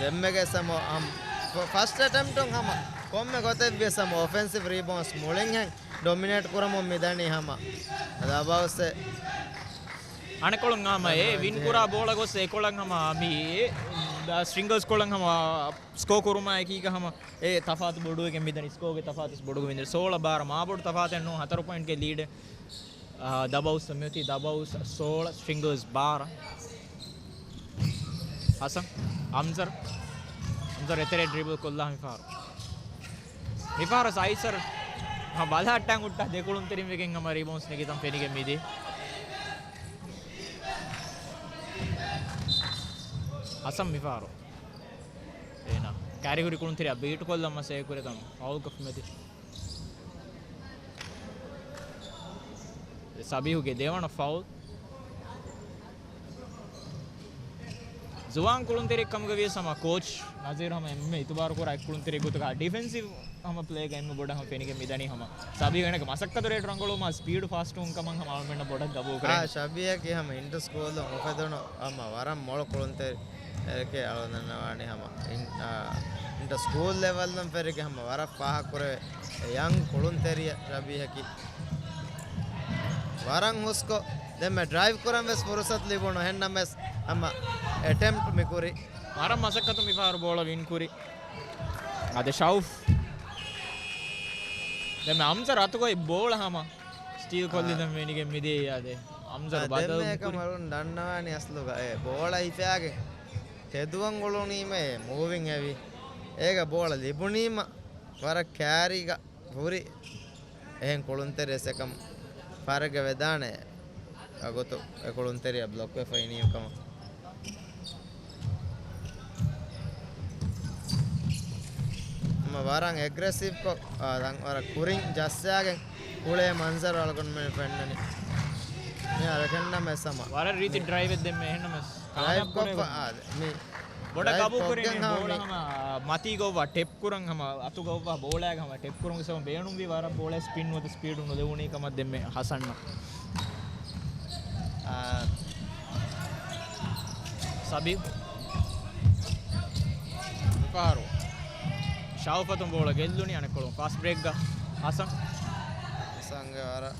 ދެންމެގެ ސަމޯ އަމް ފަ-، ފަސްޓް އެޓެމްޕްޓުން ހަމަ ކޮންމެ ގޮތެއްވިޔަސް ހަމަ އޮފެންސިވް ރީބައުންޑްސް މުޅިންހެން ޑޮމިނޭޓް ކުރަމުން މިދަނީ ހަމަ ދަބައުސް. އަނެކޮޅުން ހަމަ އެ ވިން ކުރާ ބޯޅަ ގޮސް އެކޮޅަށް ހަމަ މި ސްޓްރިންގަރސް ކޮޅަށް ހަމަ ސްކޯ ކުރުމާ އެކީގަ ހަމަ އެ ތަފާތު ބޮޑުވެގެން މިދަނީ. ސްކޯގެ ތަފާތު ވެސް ބޮޑުވެގެން މިދަނީ. ސޯޅަ ބާރަ މާބޮޑު ތަފާތެއް ނޫން. ހަތަރު ޕޮއިންޓްގެ ލީޑެއް، އާ، ދަބައުސް މިއޮތީ. ދަބައުސް ސޯޅަ، ސްޓްރިންގަރސް ބާރަ. ހަސަން، އަމްޒަރް، އަމްޒަރް އެތެރެ ޑްރިބަލް ކޮށްލާ މިފަހަރު. މިފަހަރު އައިސަރް ބަލަހައްޓަން ހުއްޓާ ދެކުޅުންތެރިން ވެގެން ހަމަ ރިބައުންޑްސް ނެގިތަން ފެނިގެން މިދި. ހަސަން މިފަހަރު އޭނާ ކާރިހުރި ކުޅުންތެރިއަށް ބީޓް ކޮށްލަން މަސައްކަތް ކުރިތަން ފައުލް ކޮށްފަ މެދި. ސަބީހުގެ ދެވަނަ ފައުލް. ޒުވާން ކުޅުންތެރިއެއް ކަމުގަ ވިޔަސް ހަމަ ކޯޗް ނަޒީރު ހަމަ އެންމެ އިތުބާރު ކުރާ އެއް ކުޅުންތެރި ގޮތުގަ ޑިފެންސިވް ހަމަ ޕްލޭގަ އެންމެ ބޮޑަށް ހަމަ ފެނިގެން މިދަނީ ހަމަ. ސަބީހު އޭނަގެ މަސައްކަތު ރޭޓު ރަނގަޅުވުމާ ސްޕީޑު ފާސްޓުވުން ކަމަށް ހަމަ އަޅުމެންނަށް ބޮޑަށް ގަބޫލު ކުރޭ. އާ، ޝަބީހަކީ ހަމަ އިންޓަ ސްކޫލުން އުފެދުނު ހަމަ ވަރަށް މޮޅު ކުޅުންތެރި އެރެކޭ އަޅު ދަންނަވާނީ ހަމަ އިން-، އާ، އިންޓަ ސްކޫލް ލެވަލްނަށް ފެރިގެ ހަމަ ވަރަށް ފާހަގަކުރެވޭ ޔަންގް ކުޅުންތެރިއެއް ޝަބީހަކީ. ވަރަށް ހުސްކޮށް ދެންމެ ޑްރައިވް ކުރަން ވެސް ފުރުސަތު ލިބުނު. އެހެންނަމަވެސް ހަމަ އެޓެމްޕްޓް މިކުރި. ވަރަށް މަސައްކަތު މިފަހަރު ބޯޅަ ވިން ކުރި. އާދެ ޝައުފް. ދެންމެ އަމްޒަރު އަތުގައި ބޯޅަ ހަމަ ސްޓީލް ކޮށްލި ދެން ވެނިގެން މިދިޔައީ އާދެ. އަމްޒަރު އާ، ބަދަލު ދެންމެ ކުރި. އަޅުން ދަންނަވާނީ އަސްލުގަ އެ ބޯޅަ ހިފާގެ ތެދުވަން އުޅުނީމަ އެ މޫވިން އެވި. އޭގަ ބޯޅަ ލިބުނީމަ ވަރަށް ކާރީގަ ހުރި އެހެން ކުޅުންތެރިއެއް އެކަމް ފަރެއްގަ ވެދާނެ އަގޮތު އެ ކުޅުންތެރިއަށް ބްލޮކް ވެފަ އިނީ ކަމަށް. ހަމަ ވަރަށް އެގްރެސިވްކޮށް، އާ، ދަން ވަރަށް ކުރިން ޖައްސާގެން ކުޅޭ މަންޒަރު އަޅުގަނޑުމެން ފެންނަނީ. މި އަޅުގަނޑަށް މެސް ހަމަ ވަރަށް ރީތި މި ޑްރައިވެއް ދެންމެ އެހެންނަމެސް ޑްރައިވް ކާމިޔާބު ކުރެވުނު. ކޮށްފަ، އާ، މި ބޮޑަށް ޑްރައިވް ގަބޫލު ކުރިން ކޮށްގެން ހަމަ ބޯޅަ މި ހަމަ މަތީ ގޮއްވާ ޓެޕް ކުރަން ހަމަ އަތު ގޮއްވާ ބޯޅައިގަ ހަމަ ޓެޕް ކުރުން ސަބަބުން ބޭނުންވީ ވަރަށް ބޯޅަ ސްޕިން ނުވަތަ ސްޕީޑު ނުލެވުނީ ކަމަށް ދެންމެ ހަސަންނަށް. އާ، ސަބީ މިފަހަރު ޝައުފަތުން ބޯޅަ ގެއްލުނީ އަނެއްކޮޅުން ފާސްޓް ބްރޭކްގަ ހަސަން. ހަސަންގެ ވަރަށް.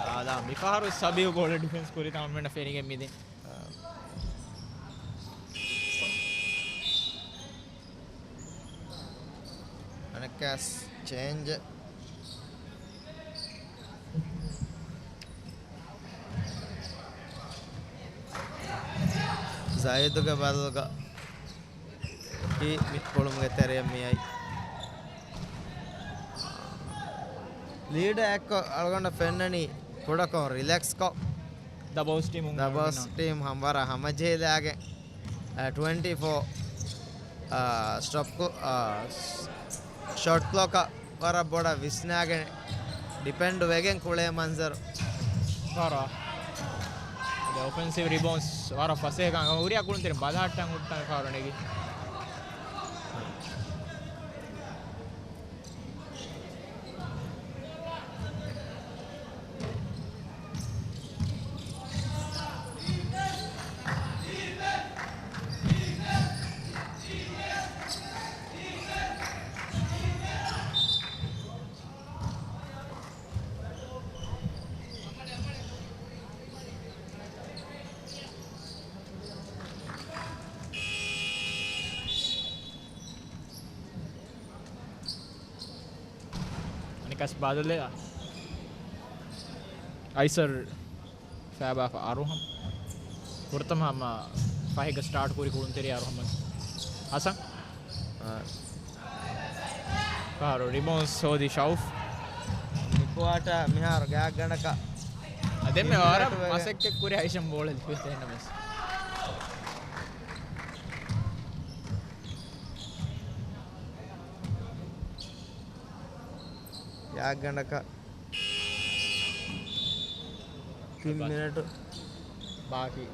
އާ، ދާ މިފަހަރު ސަބީހު ބޯޅަ ޑިފެންސް ކުރިތަން އަޅުމެންނަށް ފެނިގެން މިދިން. އަނެއްކާސް ޗޭންޖެއް. ޒައިދުގެ ބަލްގަ އީ މި ކުޅުމުގެ ތެރެއަށް މިއައީ. ލީޑަށް އެއްކޮށް އަޅުގަނޑަށް ފެންނަނީ ކުޑަކޮށް ރިލެކްސްކޮށް. ދަބައުސް ޓީމުން ދަބައުސް ޓީމް ހަމަ ވަރަށް ހަމަޖެހިލާގެން، އަ، ޓްވެންޓީ ފޯ، އަ، ސްޓޮޕް ކްލޮ-، އަ، ޝޮޓް ކްލޮކަށް ވަރަށް ބޮޑަށް ވިސްނާގެން ޑިފެންޑް ވެގެން ކުޅޭ މަންޒަރު. ފާރާ. އަދި އޮފެންސިވް ރިބައުންޑްސް ވަރަށް ފަސޭހަކަން ހުރިހާ ކުޅުންތެރިން ބަލަހައްޓަން ހުއްޓާ ފާރު ނެގި. އަނެއްކާސް ބަދަލެއް އައިސަރް ފައިބާފަ އަރުހަމް. ފުރަތަމަ ހަމަ ފަހެއްގަ ސްޓާޓް ކުރި ކުޅުންތެރިޔާ އަރުހަމަން ހަސަން. އާ. ފަހަރު ރިބޯންޑް ހޯދި ޝައުފް. މިކުއާޓާ މިހާރު ގާތްގަނޑަކަށް އަދެންމެ ވަރަށް މަސައްކަތް ކުރި ހައިޝަމް ބޯޅަ ލިބިފައިނަމަސް. ގާތްގަނޑަކަށް ތިން މިނެޓު ބާކީ.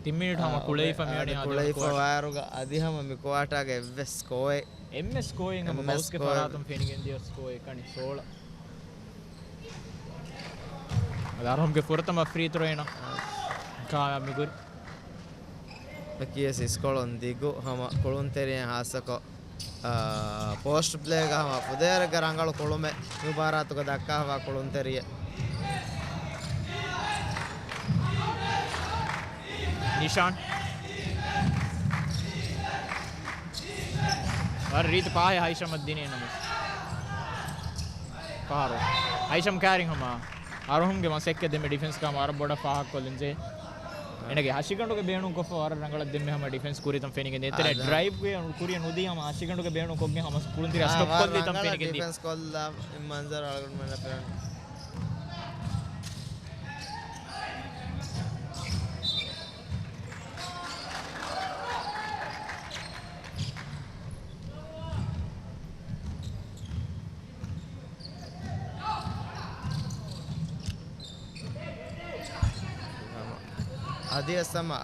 ތިން މިނެޓު ހަމަ ކުޅެފަ މިވަނީ އަދި ކުޅެފަ ވާރުގަ އަދި ހަމަ މިކުއާޓާގެ އެއްވެސް ސްކޯއެއް. އެންމެ ސްކޯއެއް ހަމަ ބައުސްގެ ފަރާތުން ފެނިގެން ދިޔަ ސްކޯ އެކަނި ސޯޅަ. އަދި އަރުހަމްގެ ފުރަތަމަ ފްރީ ތްރޯ އޭނަ ކާމިޔާބު މިގުރި. އެކިޔަސް އިސްކޮޅުން ދިގު ހަމަ ކުޅުންތެރިއެއް ހާއްސަކޮށް، އާ، ޕޯސްޓް ޕްލޭގަ ހަމަ ފުދޭވަރެއްގަ ރަނގަޅު ކުޅުމެއް މި މުބާރާތުގަ ދައްކާފަ ކުޅުންތެރިއެއް. ނިޝާން. ވަރަށް ރީތި ޕާހެއް ހައިޝަމަށް ދިނީ ނަމަ. ފަހަރު ހައިޝަމް ކާރިން ހަމަ އަރުހަމްގެ މަސައްކަތް ދެންމެ ޑިފެންސް ކާމަ ވަރަށް ބޮޑަށް ފާހަގަކޮށްލިންޖެ. އެނގޭ ހަށިގަނޑުގެ ބޭނުން ކޮށްފަ ވަރަށް ރަނގަޅަށް ދެންމެ ހަމަ ޑިފެންސް ކުރިތަން ފެނިގެން އެތެރެ އާ، ދެން. ޑްރައިވްގެ ކުރިޔަށް ނުދީ ހަމަ ހަށިގަނޑުގެ ބޭނުން ކޮށްގެން ހަމަ ކުޅުންތެރި އާ، ސްޓޮޕް ވަރަށް ކޮށްލިތަން ރަނގަޅަށް ފެނިގެން ދި. ޑިފެންސް ކޮށްލާ މަންޒަރު އަޅުގަނޑުމެންނަށް ފެނުނު. އަދިވެސް ހަމަ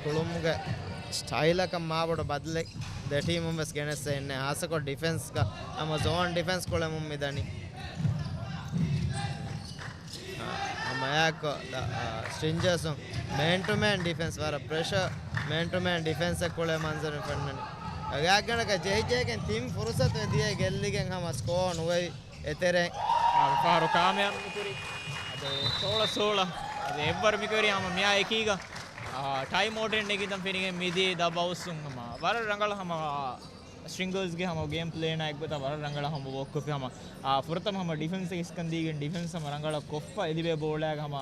ކުޅުމުގެ ސްޓައިލަކަށް މާބޮޑު ބަދަލެއް ދެ ޓީމުން ވެސް ގެނެއްސެއް އިންނެ ހާއްސަކޮށް ޑިފެންސްގަ ހަމަ ޒޯން ޑިފެންސް ކުޅެމުން މިދަނީ. ހަމައެއާއެކު ސްޓްރިންޖާސުން މޭން ޓު މޭން ޑިފެންސް ވަރަށް ޕްރެޝަރ މޭން ޓު މޭން ޑިފެންސެއް ކުޅޭ މަންޒަރު ފެންނަނީ. ގާތްގަނޑަކަށް ޖެހިޖެހިގެން ތިން ފުރުސަތު އެ ދިޔައީ ގެއްލިގެން ހަމަ ސްކޯ ނުވެވި އެތެރެއިން. ފަހަރު ކާމިޔާބު ކުރި. އަދި ސޯޅަ ސޯޅަ. އަދި އެއްވަރު މިކުރި ހަމަ މިއާ އެކީގަ، އާ، ޓައިމް އައުޓެއް ނެގިތަން ފެނިގެން މިދިޔައީ ދަ ބައުސް ހަމަ. ވަރަށް ރަނގަޅަށް ހަމަ ސްޓްރިންގާސްގެ ހަމަ ގޭމް ޕްލޭނާ އެއްގޮތަށް ވަރަށް ރަނގަޅަށް ހަމަ ވޯކް ކޮށްފި ހަމަ، އާ، ފުރަތަމަ ހަމަ ޑިފެންސް އިސްކަން ދީގެން ޑިފެންސް ހަމަ ރަނގަޅަށް ކޮށްފަ އެ ލިބޭ ބޯޅައިގަ ހަމަ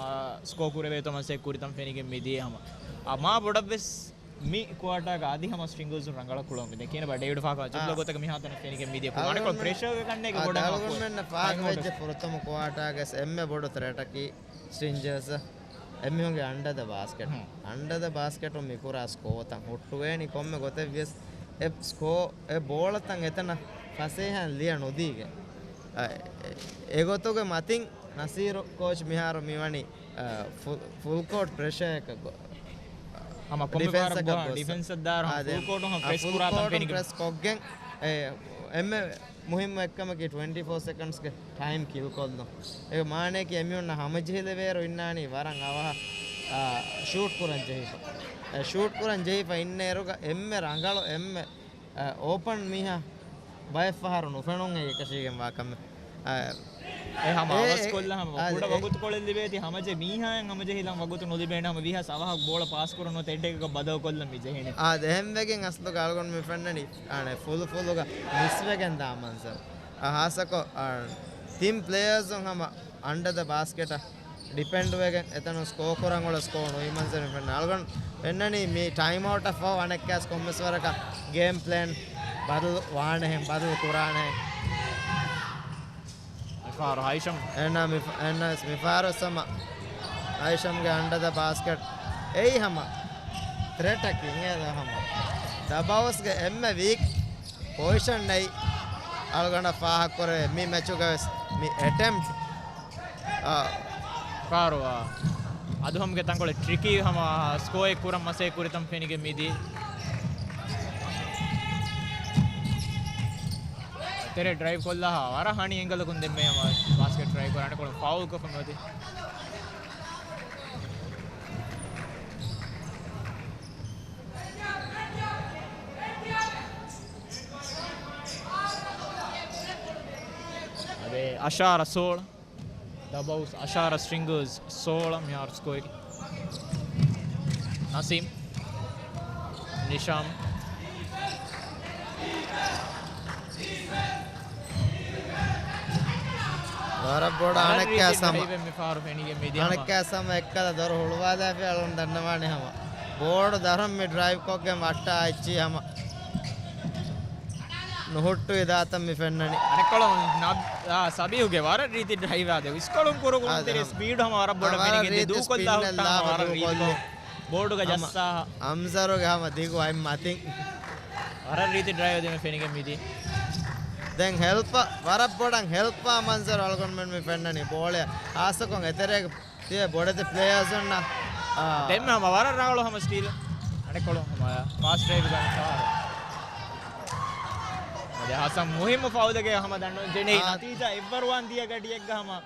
ސްކޯ ކުރެވޭތޯ މަސައްކަތް ކުރިތަން ފެނިގެން މިދިޔަ ހަމަ، އާ، މާ ބޮޑަށްވެސް މި ކުއާޓާގަ އަދި ހަމަ ސްޓްރިންގާސް ރަނގަޅަށް ކުޅަމުން ދެ ކިޔަން ބަ ޑޭވިޑް ފާކާ ޖަބްލަ އާ. ގޮތަކަށް މިހާތަނަށް ފެނިގެން މިދިޔަ ކުޅަނިކޮ ޕްރެޝަރގެ ކަންނޭގެ އާ، ބޮޑަށް އަޅުގަނޑުމެންނަށް ފާހަގަވެއްޖެ ފުރަތަމަ ކުއާޓާގަސް އެންމެ ބޮޑު ތްރެޓަކީ ސްޓްރިންޖާސް އެމީހުންގެ އަންޑަ ދަ ބާސްކެޓް. ހުން. އަންޑަ ދަ ބާސްކެޓުން މިކުރާ ސްކޯތައް ހުއްޓުވޭނީ ކޮންމެ ގޮތެއް ވިޔަސް އެ ސްކޯ، އެ ބޯޅަތައް އެތަނަށް ފަސޭހައިން ލިޔަ ނުދީގެން. އަ، އެ، އެގޮތުގެ މަތިން ނަސީރު ކޯޗް މިހާރު މިވަނީ، އަ، ފު-، ފުލް ކޯޓް ޕްރެޝަރއަކަށް ގޮ-، ހަމަ ކޮންމެ ޑިފެންސަކަށް ބާރަށް ގޮސް. ޑިފެންސަށް ދާއިރު ހަމަ އާ، ދެން ފުލް ކޯޓު ހަމަ އަ، ޕްރެސް ފުލް ކުރާތަން ކޯޓުން ފެނިގެން. ޕްރެސް ކޮށްގެން އެ، އެންމެ މުހިއްމު އެއްކަމަކީ ޓްވެންޓީ ފޯ ސެކަންޑްސްގެ ޓައިމް ކިލް ކޮށްލުން. އޭގެ މާނައަކީ އެމީހުންނަށް ހަމަޖެހިލެވޭއިރު އިންނާނީ ވަރަށް އަވަހަށް، އާ، ޝޫޓް ކުރަން ޖެހިފަ. އެ، ޝޫޓް ކުރަން ޖެހިފަ އިންނައިރުގަ އެންމެ ރަނގަޅު، އެންމެ، އާ، އޯޕަން މީހާ ބައެއްފަހަރު ނުފެނުން އެކަށީގެންވާ ކަމެއް. އާ، އެ ހަމަ އެ، އަވަސް އެ، ކޮށްލަ ހަމަ އާ، ކުޑަ އެ، ވަގުތުކޮޅެއް ލިބޭތީ ހަމަޖެ މީހާއިން ހަމަޖެހިލަން ވަގުތު ނުލިބޭނެ ހަމަ ވީހާސް އަވަހަށް ބޯޅަ ޕާސް ކުރަން ނުވަތަ އެއްޑެކަކަށް ބަދަލުކޮށްލަން މި ޖެހެނީ. އާ، އެހެންވެގެން އަސްލު އަޅުގަނޑު މި ފެންނަނީ އާނެ ފުލު ފުލުގަ މިސްވެގެން ދާ މަންޒަރު. އާ، ހާއްސަކޮށް، އާ، ތިން ޕްލޭޔާސް ހަމަ އަންޑަ ދަ ބާސްކެޓަށް ޑިޕެންޑްވެގެން އެތަނުން ސްކޯ ކުރަން އުޅޭ ސްކޯ ނުވި މަންޒަރު ފެންނަ. އަޅުގަނޑު ފެންނަނީ މި ޓައިމް އައުޓަށް ފަހު އަނެއްކާސް ކޮންމެސް ވަރަކަށް ގޭމް ޕްލޭން ބަދަލު ވާނެހެން، ބަދަލު ކުރާނެހެން. މިފާރު ހައިޝަމް. އެންނަ މި-، އެންނަ މިފާރު ސަމަ ހައިޝަމްގެ އަންޑަ ދަ ބާސްކެޓް. އެއީ ހަމަ ތްރެޓަކީ އިނގޭ ހަމަ ދަ ބައުސްގެ އެންމެ ވީކް ޕޮޒިޝަން އެއީ އަޅުގަނޑަށް ފާހަގަކުރެވޭ މި މެޗުގަވެސް މި އެޓެމްޕްޓް. އާ. ފާރު، އާ. އަދުހަމްގެ ތަންކޮޅެއް ޓްރިކީ ހަމަ ސްކޯއެއް ކުރަން މަސައްކަތް ކުރިތަން ފެނިގެން މިދިޔަ. ތެރެ ޑްރައިވް ކޮށްލާ ވަރަށް ހަނި އެންގަލަކުން ދެންމެ ހަމަ ބާސްކެޓް ޓްރައި ކުރާނެ ކޮޅު ފައުލް ކޮށްފަ މިއޮތީ. އަދި އަށާރަ ސޯޅަ. ދަ ބައުސް އަށާރަ، ސްޓްރިންގާސް ސޯޅަ. މިހާރު ސްކޯއަކީ ނަސީމް، ނިޝާމް. ވަރަށް ބޮޑަށް އަނެއްކާސް ހަމަ. މިފާރު ފެނިގެން މިދިޔަ ހަމަ. އަނެއްކާސް ހަމަ އެއްކަލަ ދޮރު ހުޅުވާލާފި އަޅުން ދަންނަވާނެ ހަމަ. ބޯޑު ދަރަން މި ޑްރައިވް ކޮށްގެން ވައްޓާ އެއްޗި ހަމަ ނުހުއްޓުވި ދާތަން މި ފެންނަނީ. އަނެއްކޮޅު ނަބް-، އާ، ސަބީހުގެ ވަރަށް ރީތި ޑްރައިވާ ދެ އިސްކޮޅުން ކުރު ކުރުން ތެރޭ ސްޕީޑު ހަމަ ވަރަށް ބޮޑަށް ފެނިގެން ދޫކޮށްލާ ހުއްޓާ ހަމަ ވަރަށް ރީތިކޮށް ބޯޑުގަ ޖައްސާ. އަމްޒަރުގެ ހަމަ ދިގު އަތް މަތިން. ވަރަށް ރީތި ޑްރައިވް ދެމެ ފެނިގެން މިދީ. ދެން ހެލްޕަ، ވަރަށް ބޮޑަށް ހެލްޕާ މަންޒަރު އަޅުގަނޑުމެން މި ފެންނަނީ ބޯޅަ ހާއްސަކޮށް އެތެރޭގެ ތިޔަ ބޮޑެތި ޕްލޭޔާސް އޮންނަ، އާ. ދެންމެ ހަމަ ވަރަށް ރަނގަޅު ހަމަ ސްޓީލް. އަނެއްކޮޅު ހަމަ ފާސްޓް ބްރޭކް ގަން ފާރު. އަދި ހަސަން މުހިއްމު ފައުލެއްގެ ހަމަ ދަންނަ ޖެނެއި އާ. ނަތީޖާ އެއްވަރުވާން ދިޔަ ގަޑިއެއްގަ ހަމަ،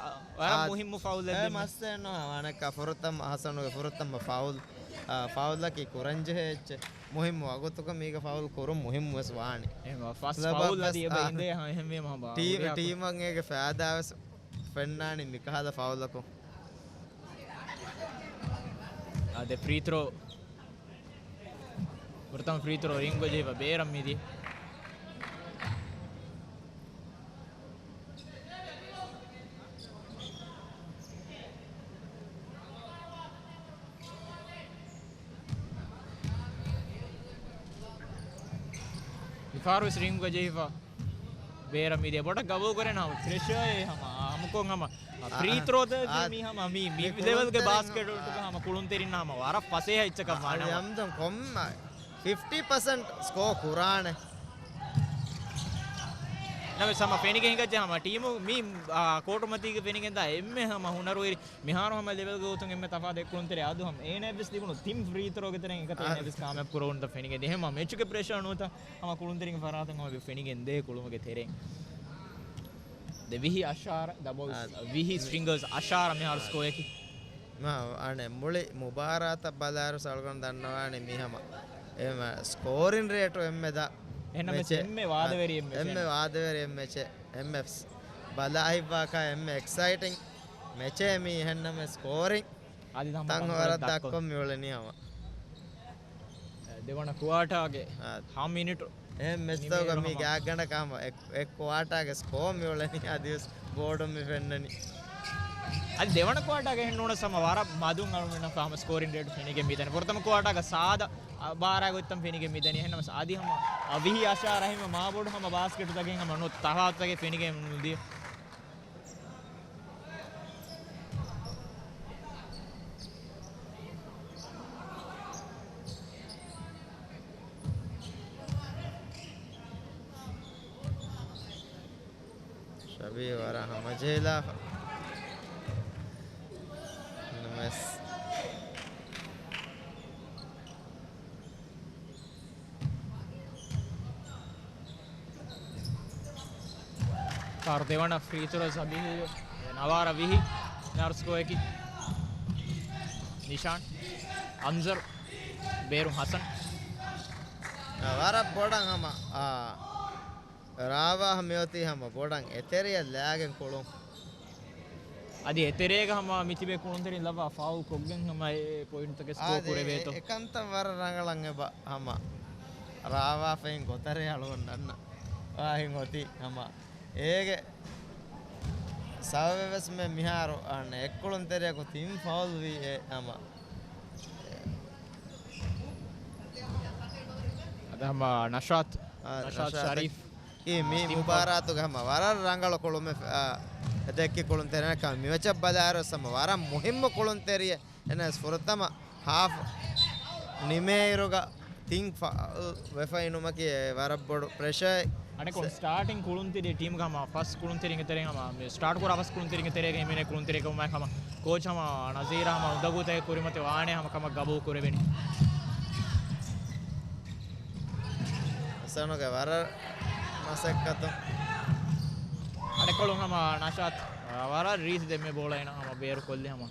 އާ، ވަރަށް އާ، މުހިއްމު ފައުލެއް އެ ދެން. މައްސަލައެއް ނޫން ވާނެ ކަ ފުރަތަމަ ހަސަނުގެ ފުރަތަމަ ފައުލް، އާ، ފައުލަކީ ކުރަންޖެހޭ އެއްޗެއް. މުހިއްމު ވަގުތުކަ މީގަ ފައުލް ކުރުން މުހިއްމު ވެސް ވާނެ. އެހެންވީމަ ފަސް ފައުލް އަދި އެބަ އާ. އިނދޭ ހަ-، އެހެންވީމަ ހަމަ ޓީ-، އުރިހާ ޓީމަށް އޭގެ ފައިދާ ވެސް ފެންނާނީ މިކަހަލަ ފައުލަކުން. އާ، ދެ ފްރީ ތްރޯ. ފުރަތަމަ ފްރީ ތްރޯ ރިންގް ޖެހިފަ ބޭރަށް މިދި. މިފަހަރު ވެސް ރިންގް ޖެހިފަ ބޭރަށް މިދިޔަ ބޮޑަށް ގަބޫލު ކުރޭނަ ހަމަ ފްރެޝަރ ހަމަ ހަމަކޮށް ހަމަ އާ، ފްރީ ތްރޯ ދޭ އާ، މީ ހަމަ މީ، މީ މި ލެވެލްގެ ކުޅުންތެރިން ބާސްކެޓް އާ. ހަމަ ކުޅުންތެރިން ހަމަ ވަރަށް ފަސޭހަ އެއްޗަކަށް ވާނެ ހަމަ. އަޅުގަނޑު ކޮންމެ ފިފްޓީ ޕަސެންޓް ސްކޯ ކުރާނެ. ނަމަވެސް ހަމަ ފެނިގެން ހިނގައްޖެ ހަމަ ޓީމު މީ، އާ، ކޯޓު މަތީގަ ފެނިގެންދާ އެންމެ ހަމަ ހުނަރުވެރި މިހާރު ހަމަ ލެވެލްގެ ގޮތުން އެންމެ ތަފާތު އެއް ކުޅުންތެރި އަދު ހަމަ އޭނަ ވެސް ލިބުނު ތިން ފްރީ ތްރޯގެ ތެރެއިން އެކަތައް އާ. އޭނަ ވެސް ކާމިޔާބު ކުރަވުންތަ ފެނިގެން ދިޔަ. ހަމަ މެޗުގެ ޕްރެޝަރ ނުވަތަ ހަމަ ކުޅުންތެރިންގެ ފަރާތުން ހަމަ ފެނިގެން ދޭ ކުޅުމުގެ ތެރެއިން. ދެ ވިހި އަށާރަ ދަބައުސް، އާ. ވިހި ސްޓްރިންގަރސް އަށާރަ މިހާރު އާ. ސްކޯއަކީ. މާ، އަނެއް މުޅި މުބާރާތަށް ބަލާއިރު އަޅުގަނޑު ދަންނަވާނީ މީ ހަމަ އެހެން ސްކޯރިން ރޭޓު އެންމެ ދަށް އެހެންނަމަވެސް މެޗެއް. އެންމެ ވާދަވެރި އެއް މެޗެއް. އެންމެ ވާދަވެރި އެއް މެޗެއް. އެންމެ ބަލާ ހިތްވާކަށް އެންމެ އެކްސައިޓިން މެޗެއް މީ. އެހެންނަމަވެސް ސްކޯރިން އަދި ތަން ހަމަ ވަރަށް ދަށްކޮށް ދަށްކޮށް މިއުޅެނީ ހަމަ. ދެވަނަ ކުއާޓާގެ އާ. ހަ މިނިޓު އެހެން މެޗްތަކުގަ މި ހަމަ. ގާތްގަނޑަކަށް ހަމަ އެއް، އެއް ކުއާޓާގެ ސްކޯ މިއުޅެނީ އަދިވެސް ބޯޑުން މި ފެންނަނީ. އަދި ދެވަނަ ކުއާޓާގެ އެހެން ނޫނަސް ހަމަ ވަރަށް މަދުން އަޅުގަނޑަށް ހަމަ ސްކޯރިން ރޭޓު ފެނިގެން މިދަނީ. ފުރަތަމަ ކުއާޓާގަ ސާދަ އަ، ބާރާ ގޮތްތަން ފެނިގެން މިދަނީ. އެހެންނަމަސް އަދި ހަމަ އަ، ވިހި އަށާރަ އެހެންވެ މާބޮޑު ހަމަ ބާސްކެޓުތަކެއް ހަމަ ނު ތަފާތުތަކެއް ފެނިގެން ނުދިޔަ. ޝަބީ ވަރަށް ހަމަޖެހިލާފަ. ނަމަވެސް. ފާރު ދެވަނަ ފްރީ ތުރޯ ސަބީހު ނަވާރަ ވިހި ނާރު ސްކޯއަކީ. ނިޝާން، އަންޒަރު، ބޭރު ހަސަން. ވަރަށް ބޮޑަށް ހަމަ، އާ، ރާވާހަ މިއޮތީ ހަމަ ބޮޑަށް އެތެރެއަށް ލާގެން ކުޅުން. އަދި އެތެރޭގަ ހަމަ މިތިބޭ ކުޅުންތެރިން ލައްވާ ފައުލް ކޮށްގެން ހަމަ އެ ޕޮއިންޓްތަކެއް ސްކޯ އާދެ، ކުރެވޭތޯ. އެ، އެކަންތައް ވަރަށް ރަނގަޅަށް އެބަ ހަމަ ރާވާފައިން ގޮތަރޭ އަޅުގަނޑު ދަންނަ. ވާހިން އޮތީ ހަމަ އޭގެ ސަބަބެވެސް މެ މިހާރު އަންނަ އެއްކުޅުންތެރިޔަކު ތިން ފައުލް ވީ އެ ހަމަ. އަދަ ހަމަ ނަޝާތް، އާ، ނަޝާތް ޝަރީފް. އެ މި މުބާރާތުގެ ހަމަ ވަރަށް ރަނގަޅު ކުޅުމެއް، އާ، ދެއްކި ކުޅުންތެރިން ކަމަށް މި މެޗަށް ބަލާއިރު ހަމަ ވަރަށް މުހިއްމު ކުޅުންތެރިއެއް. އެނަސް ފުރަތަމަ ހާފް ނިމޭއިރުގަ ތިން ފައުލް ވެފައިނުމަކީ ވަރަށް ބޮޑު ޕްރެޝަރެއް. އަނެކޮން ސްޓާޓިން ކުޅުންތެރި ޓީމްގަ ހަމަ ފަސް ކުޅުންތެރިންގެ ތެރެއިން ހަމަ މި ސްޓާޓް ކުރާ ފަސް ކުޅުންތެރިންގެ ތެރޭގަ ހިމެނޭ ކުޅުންތެރި ކަމަށް ހަމަ ކޯޗް ހަމަ ނަޒީރާ ހަމަ އުނދަގޫތަކެއް ކުރިމަތި ވާނެ ހަމަ ކަމަށް ގަބޫލު ކުރެވެނީ. ހަސަނުގެ ވަރަށް މަސައްކަތު. އަނެކޮޅު ހަމަ ނަޝާތް ވަރަށް ރީތި ދެންމެ ބޯޅަ އޭނަ ހަމަ ބޭރު ކޮށްލި ހަމަ.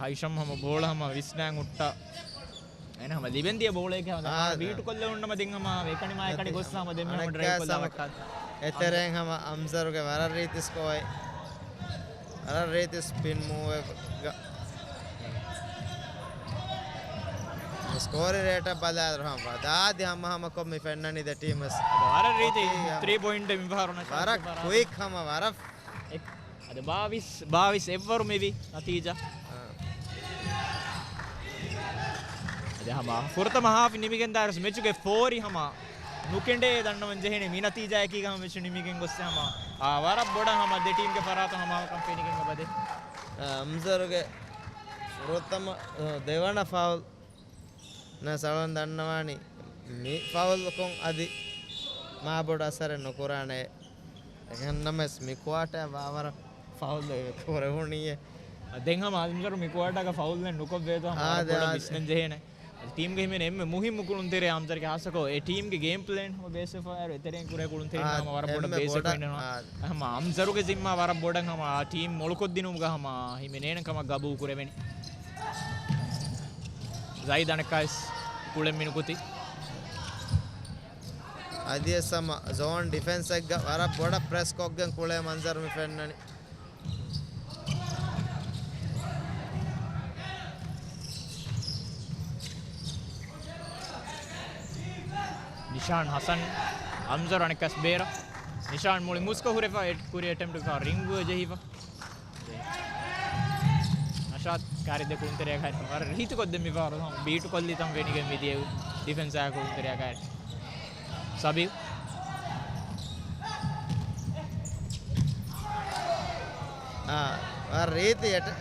ހައިޝަމް ހަމަ ބޯޅަ ހަމަ ވިސްނާން ހުއްޓާ. އޭނަ ހަމަ ލިބެން ދިޔަ ބޯޅައެކޭ ހަމަ އާ، ވީޓު ކޮށްލެވުނު ނަމަ ދެން ހަމަ އެކަނި މާ އެކަނި ގޮސް ހަމަ ދެންމެ ހަމަ ޑްރައިވް ކޮށްލާ ވައްޓާ. އެތެރެއިން ހަމަ އަމްޒަރުގެ ވަރަށް ރީތި ސްކޯއެއް. ވަރަށް ރީތި ސްޕިން މޫވެއްގަ. ސްކޯރި ރޭޓަށް ބަލާލު ހަމަ ދާދި ހަމަ ހަމަ ކޮށް މި ފެންނަނީ ދެ ޓީމް ވެސް. ވަރަށް ރީތި ތްރީ ޕޮއިންޓް މިފަހަރު ނަޝާ ވަރަށް ކުއިކް ހަމަ ވަރަށް އަދި ބާވީސް، ބާވީސް އެއްވަރު މިވި ނަތީޖާ. އާ. ހަމަ ފުރަތަމަ ހާފް ނިމިގެންދާއިރު މެޗުގެ ފޯރި ހަމަ ނުކެނޑޭ ދަންނަވަން ޖެހޭނެ މި ނަތީޖާއަކީގަ ހަމަ މެޗު ނިމިގެން ގޮއްސެ ހަމަ، އާ، ވަރަށް ބޮޑަށް ހަމަ ދެ ޓީމްގެ ފަރާތުން ހަމަ ކަން ފެނިގެން އެބަދޭ. އަމްޒަރުގެ ފުރަތަމަ، ދެވަނަ ފައުލް ނަސް އަޅުގަނޑު ދަންނަވާނީ މި ފައުލްކޮށް އަދި މާބޮޑު އަސަރެއް ނުކުރާނެ. އެހެންނަމަވެސް މި ކުއާޓާ ވާވަރަށް ފައުލް ކުރެވުނީއޭ. ދެން ހަމަ އަމްޒަރު މި ކުއާޓާގަ ފައުލްއެއް ނުކޮށްވޭތޯ ހަމަ އާ، ވަރަށް ދެ-، ބޮޑަށް އާ، ވިސްނަން ޖެހޭނެ. އަދި ޓީމްގެ ހިމެނޭ އެންމެ މުހިއްމު ކުޅުންތެރިޔާ އަމްޒަރުގެ ހާއްސަކޮށް އެ ޓީމްގެ ގޭމް ޕްލޭން ހަމަ ބޭސްވެފަ އައިރު އެތެރެއިން ކުރޭ ކުޅުންތެރިން އާ، ހަމަ ވަރަށް ބޮޑަށް އެންމެ ބޭސްވެފަ ބޮޑަށް. އިންނަން. އާ، އަމްޒަރުގެ ޒިންމާ ވަރަށް ބޮޑަށް ހަމަ އާ ޓީމް މޮޅުކޮށްދިނުމުގަ ހަމަ ހިމެނޭނެ ކަމަށް ގަބޫލު ކުރެވެނީ. ޒައިދް އަނެއްކާވެސް ކުޅެން މިނުކުތީ. އަދިވެސް ހަމަ ޒޯން ޑިފެންސެއްގަ ވަރަށް ބޮޑަށް ޕްރެސް ކޮށްގެން ކުޅޭ މަންޒަރު މި ފެންނަނީ. ނިޝާން ހަސަން، އަމްޒަރު އަނެއްކާވެސް ބޭރަށް. ނިޝާން މުޅި މުސްކަ ހުރެފަ، އެ-، ކުރި އެޓެމްޕްޓުގަ ރިންގް ޖެހިފަ. ނަޝާދް ކާރި ދެ ކުޅުންތެރިޔާ ކާރި ވަރަށް ރީތިކޮށްދެން މިފަހަރު ހަމަ ބީޓު ކޮށްލި ތަން ފެނިގެން މިދިޔަ ޑިފެންސާ ކުޅުންތެރިޔާ ކާރި. ސަބީ. އާ، ވަރަށް ރީތި އެޓެ-،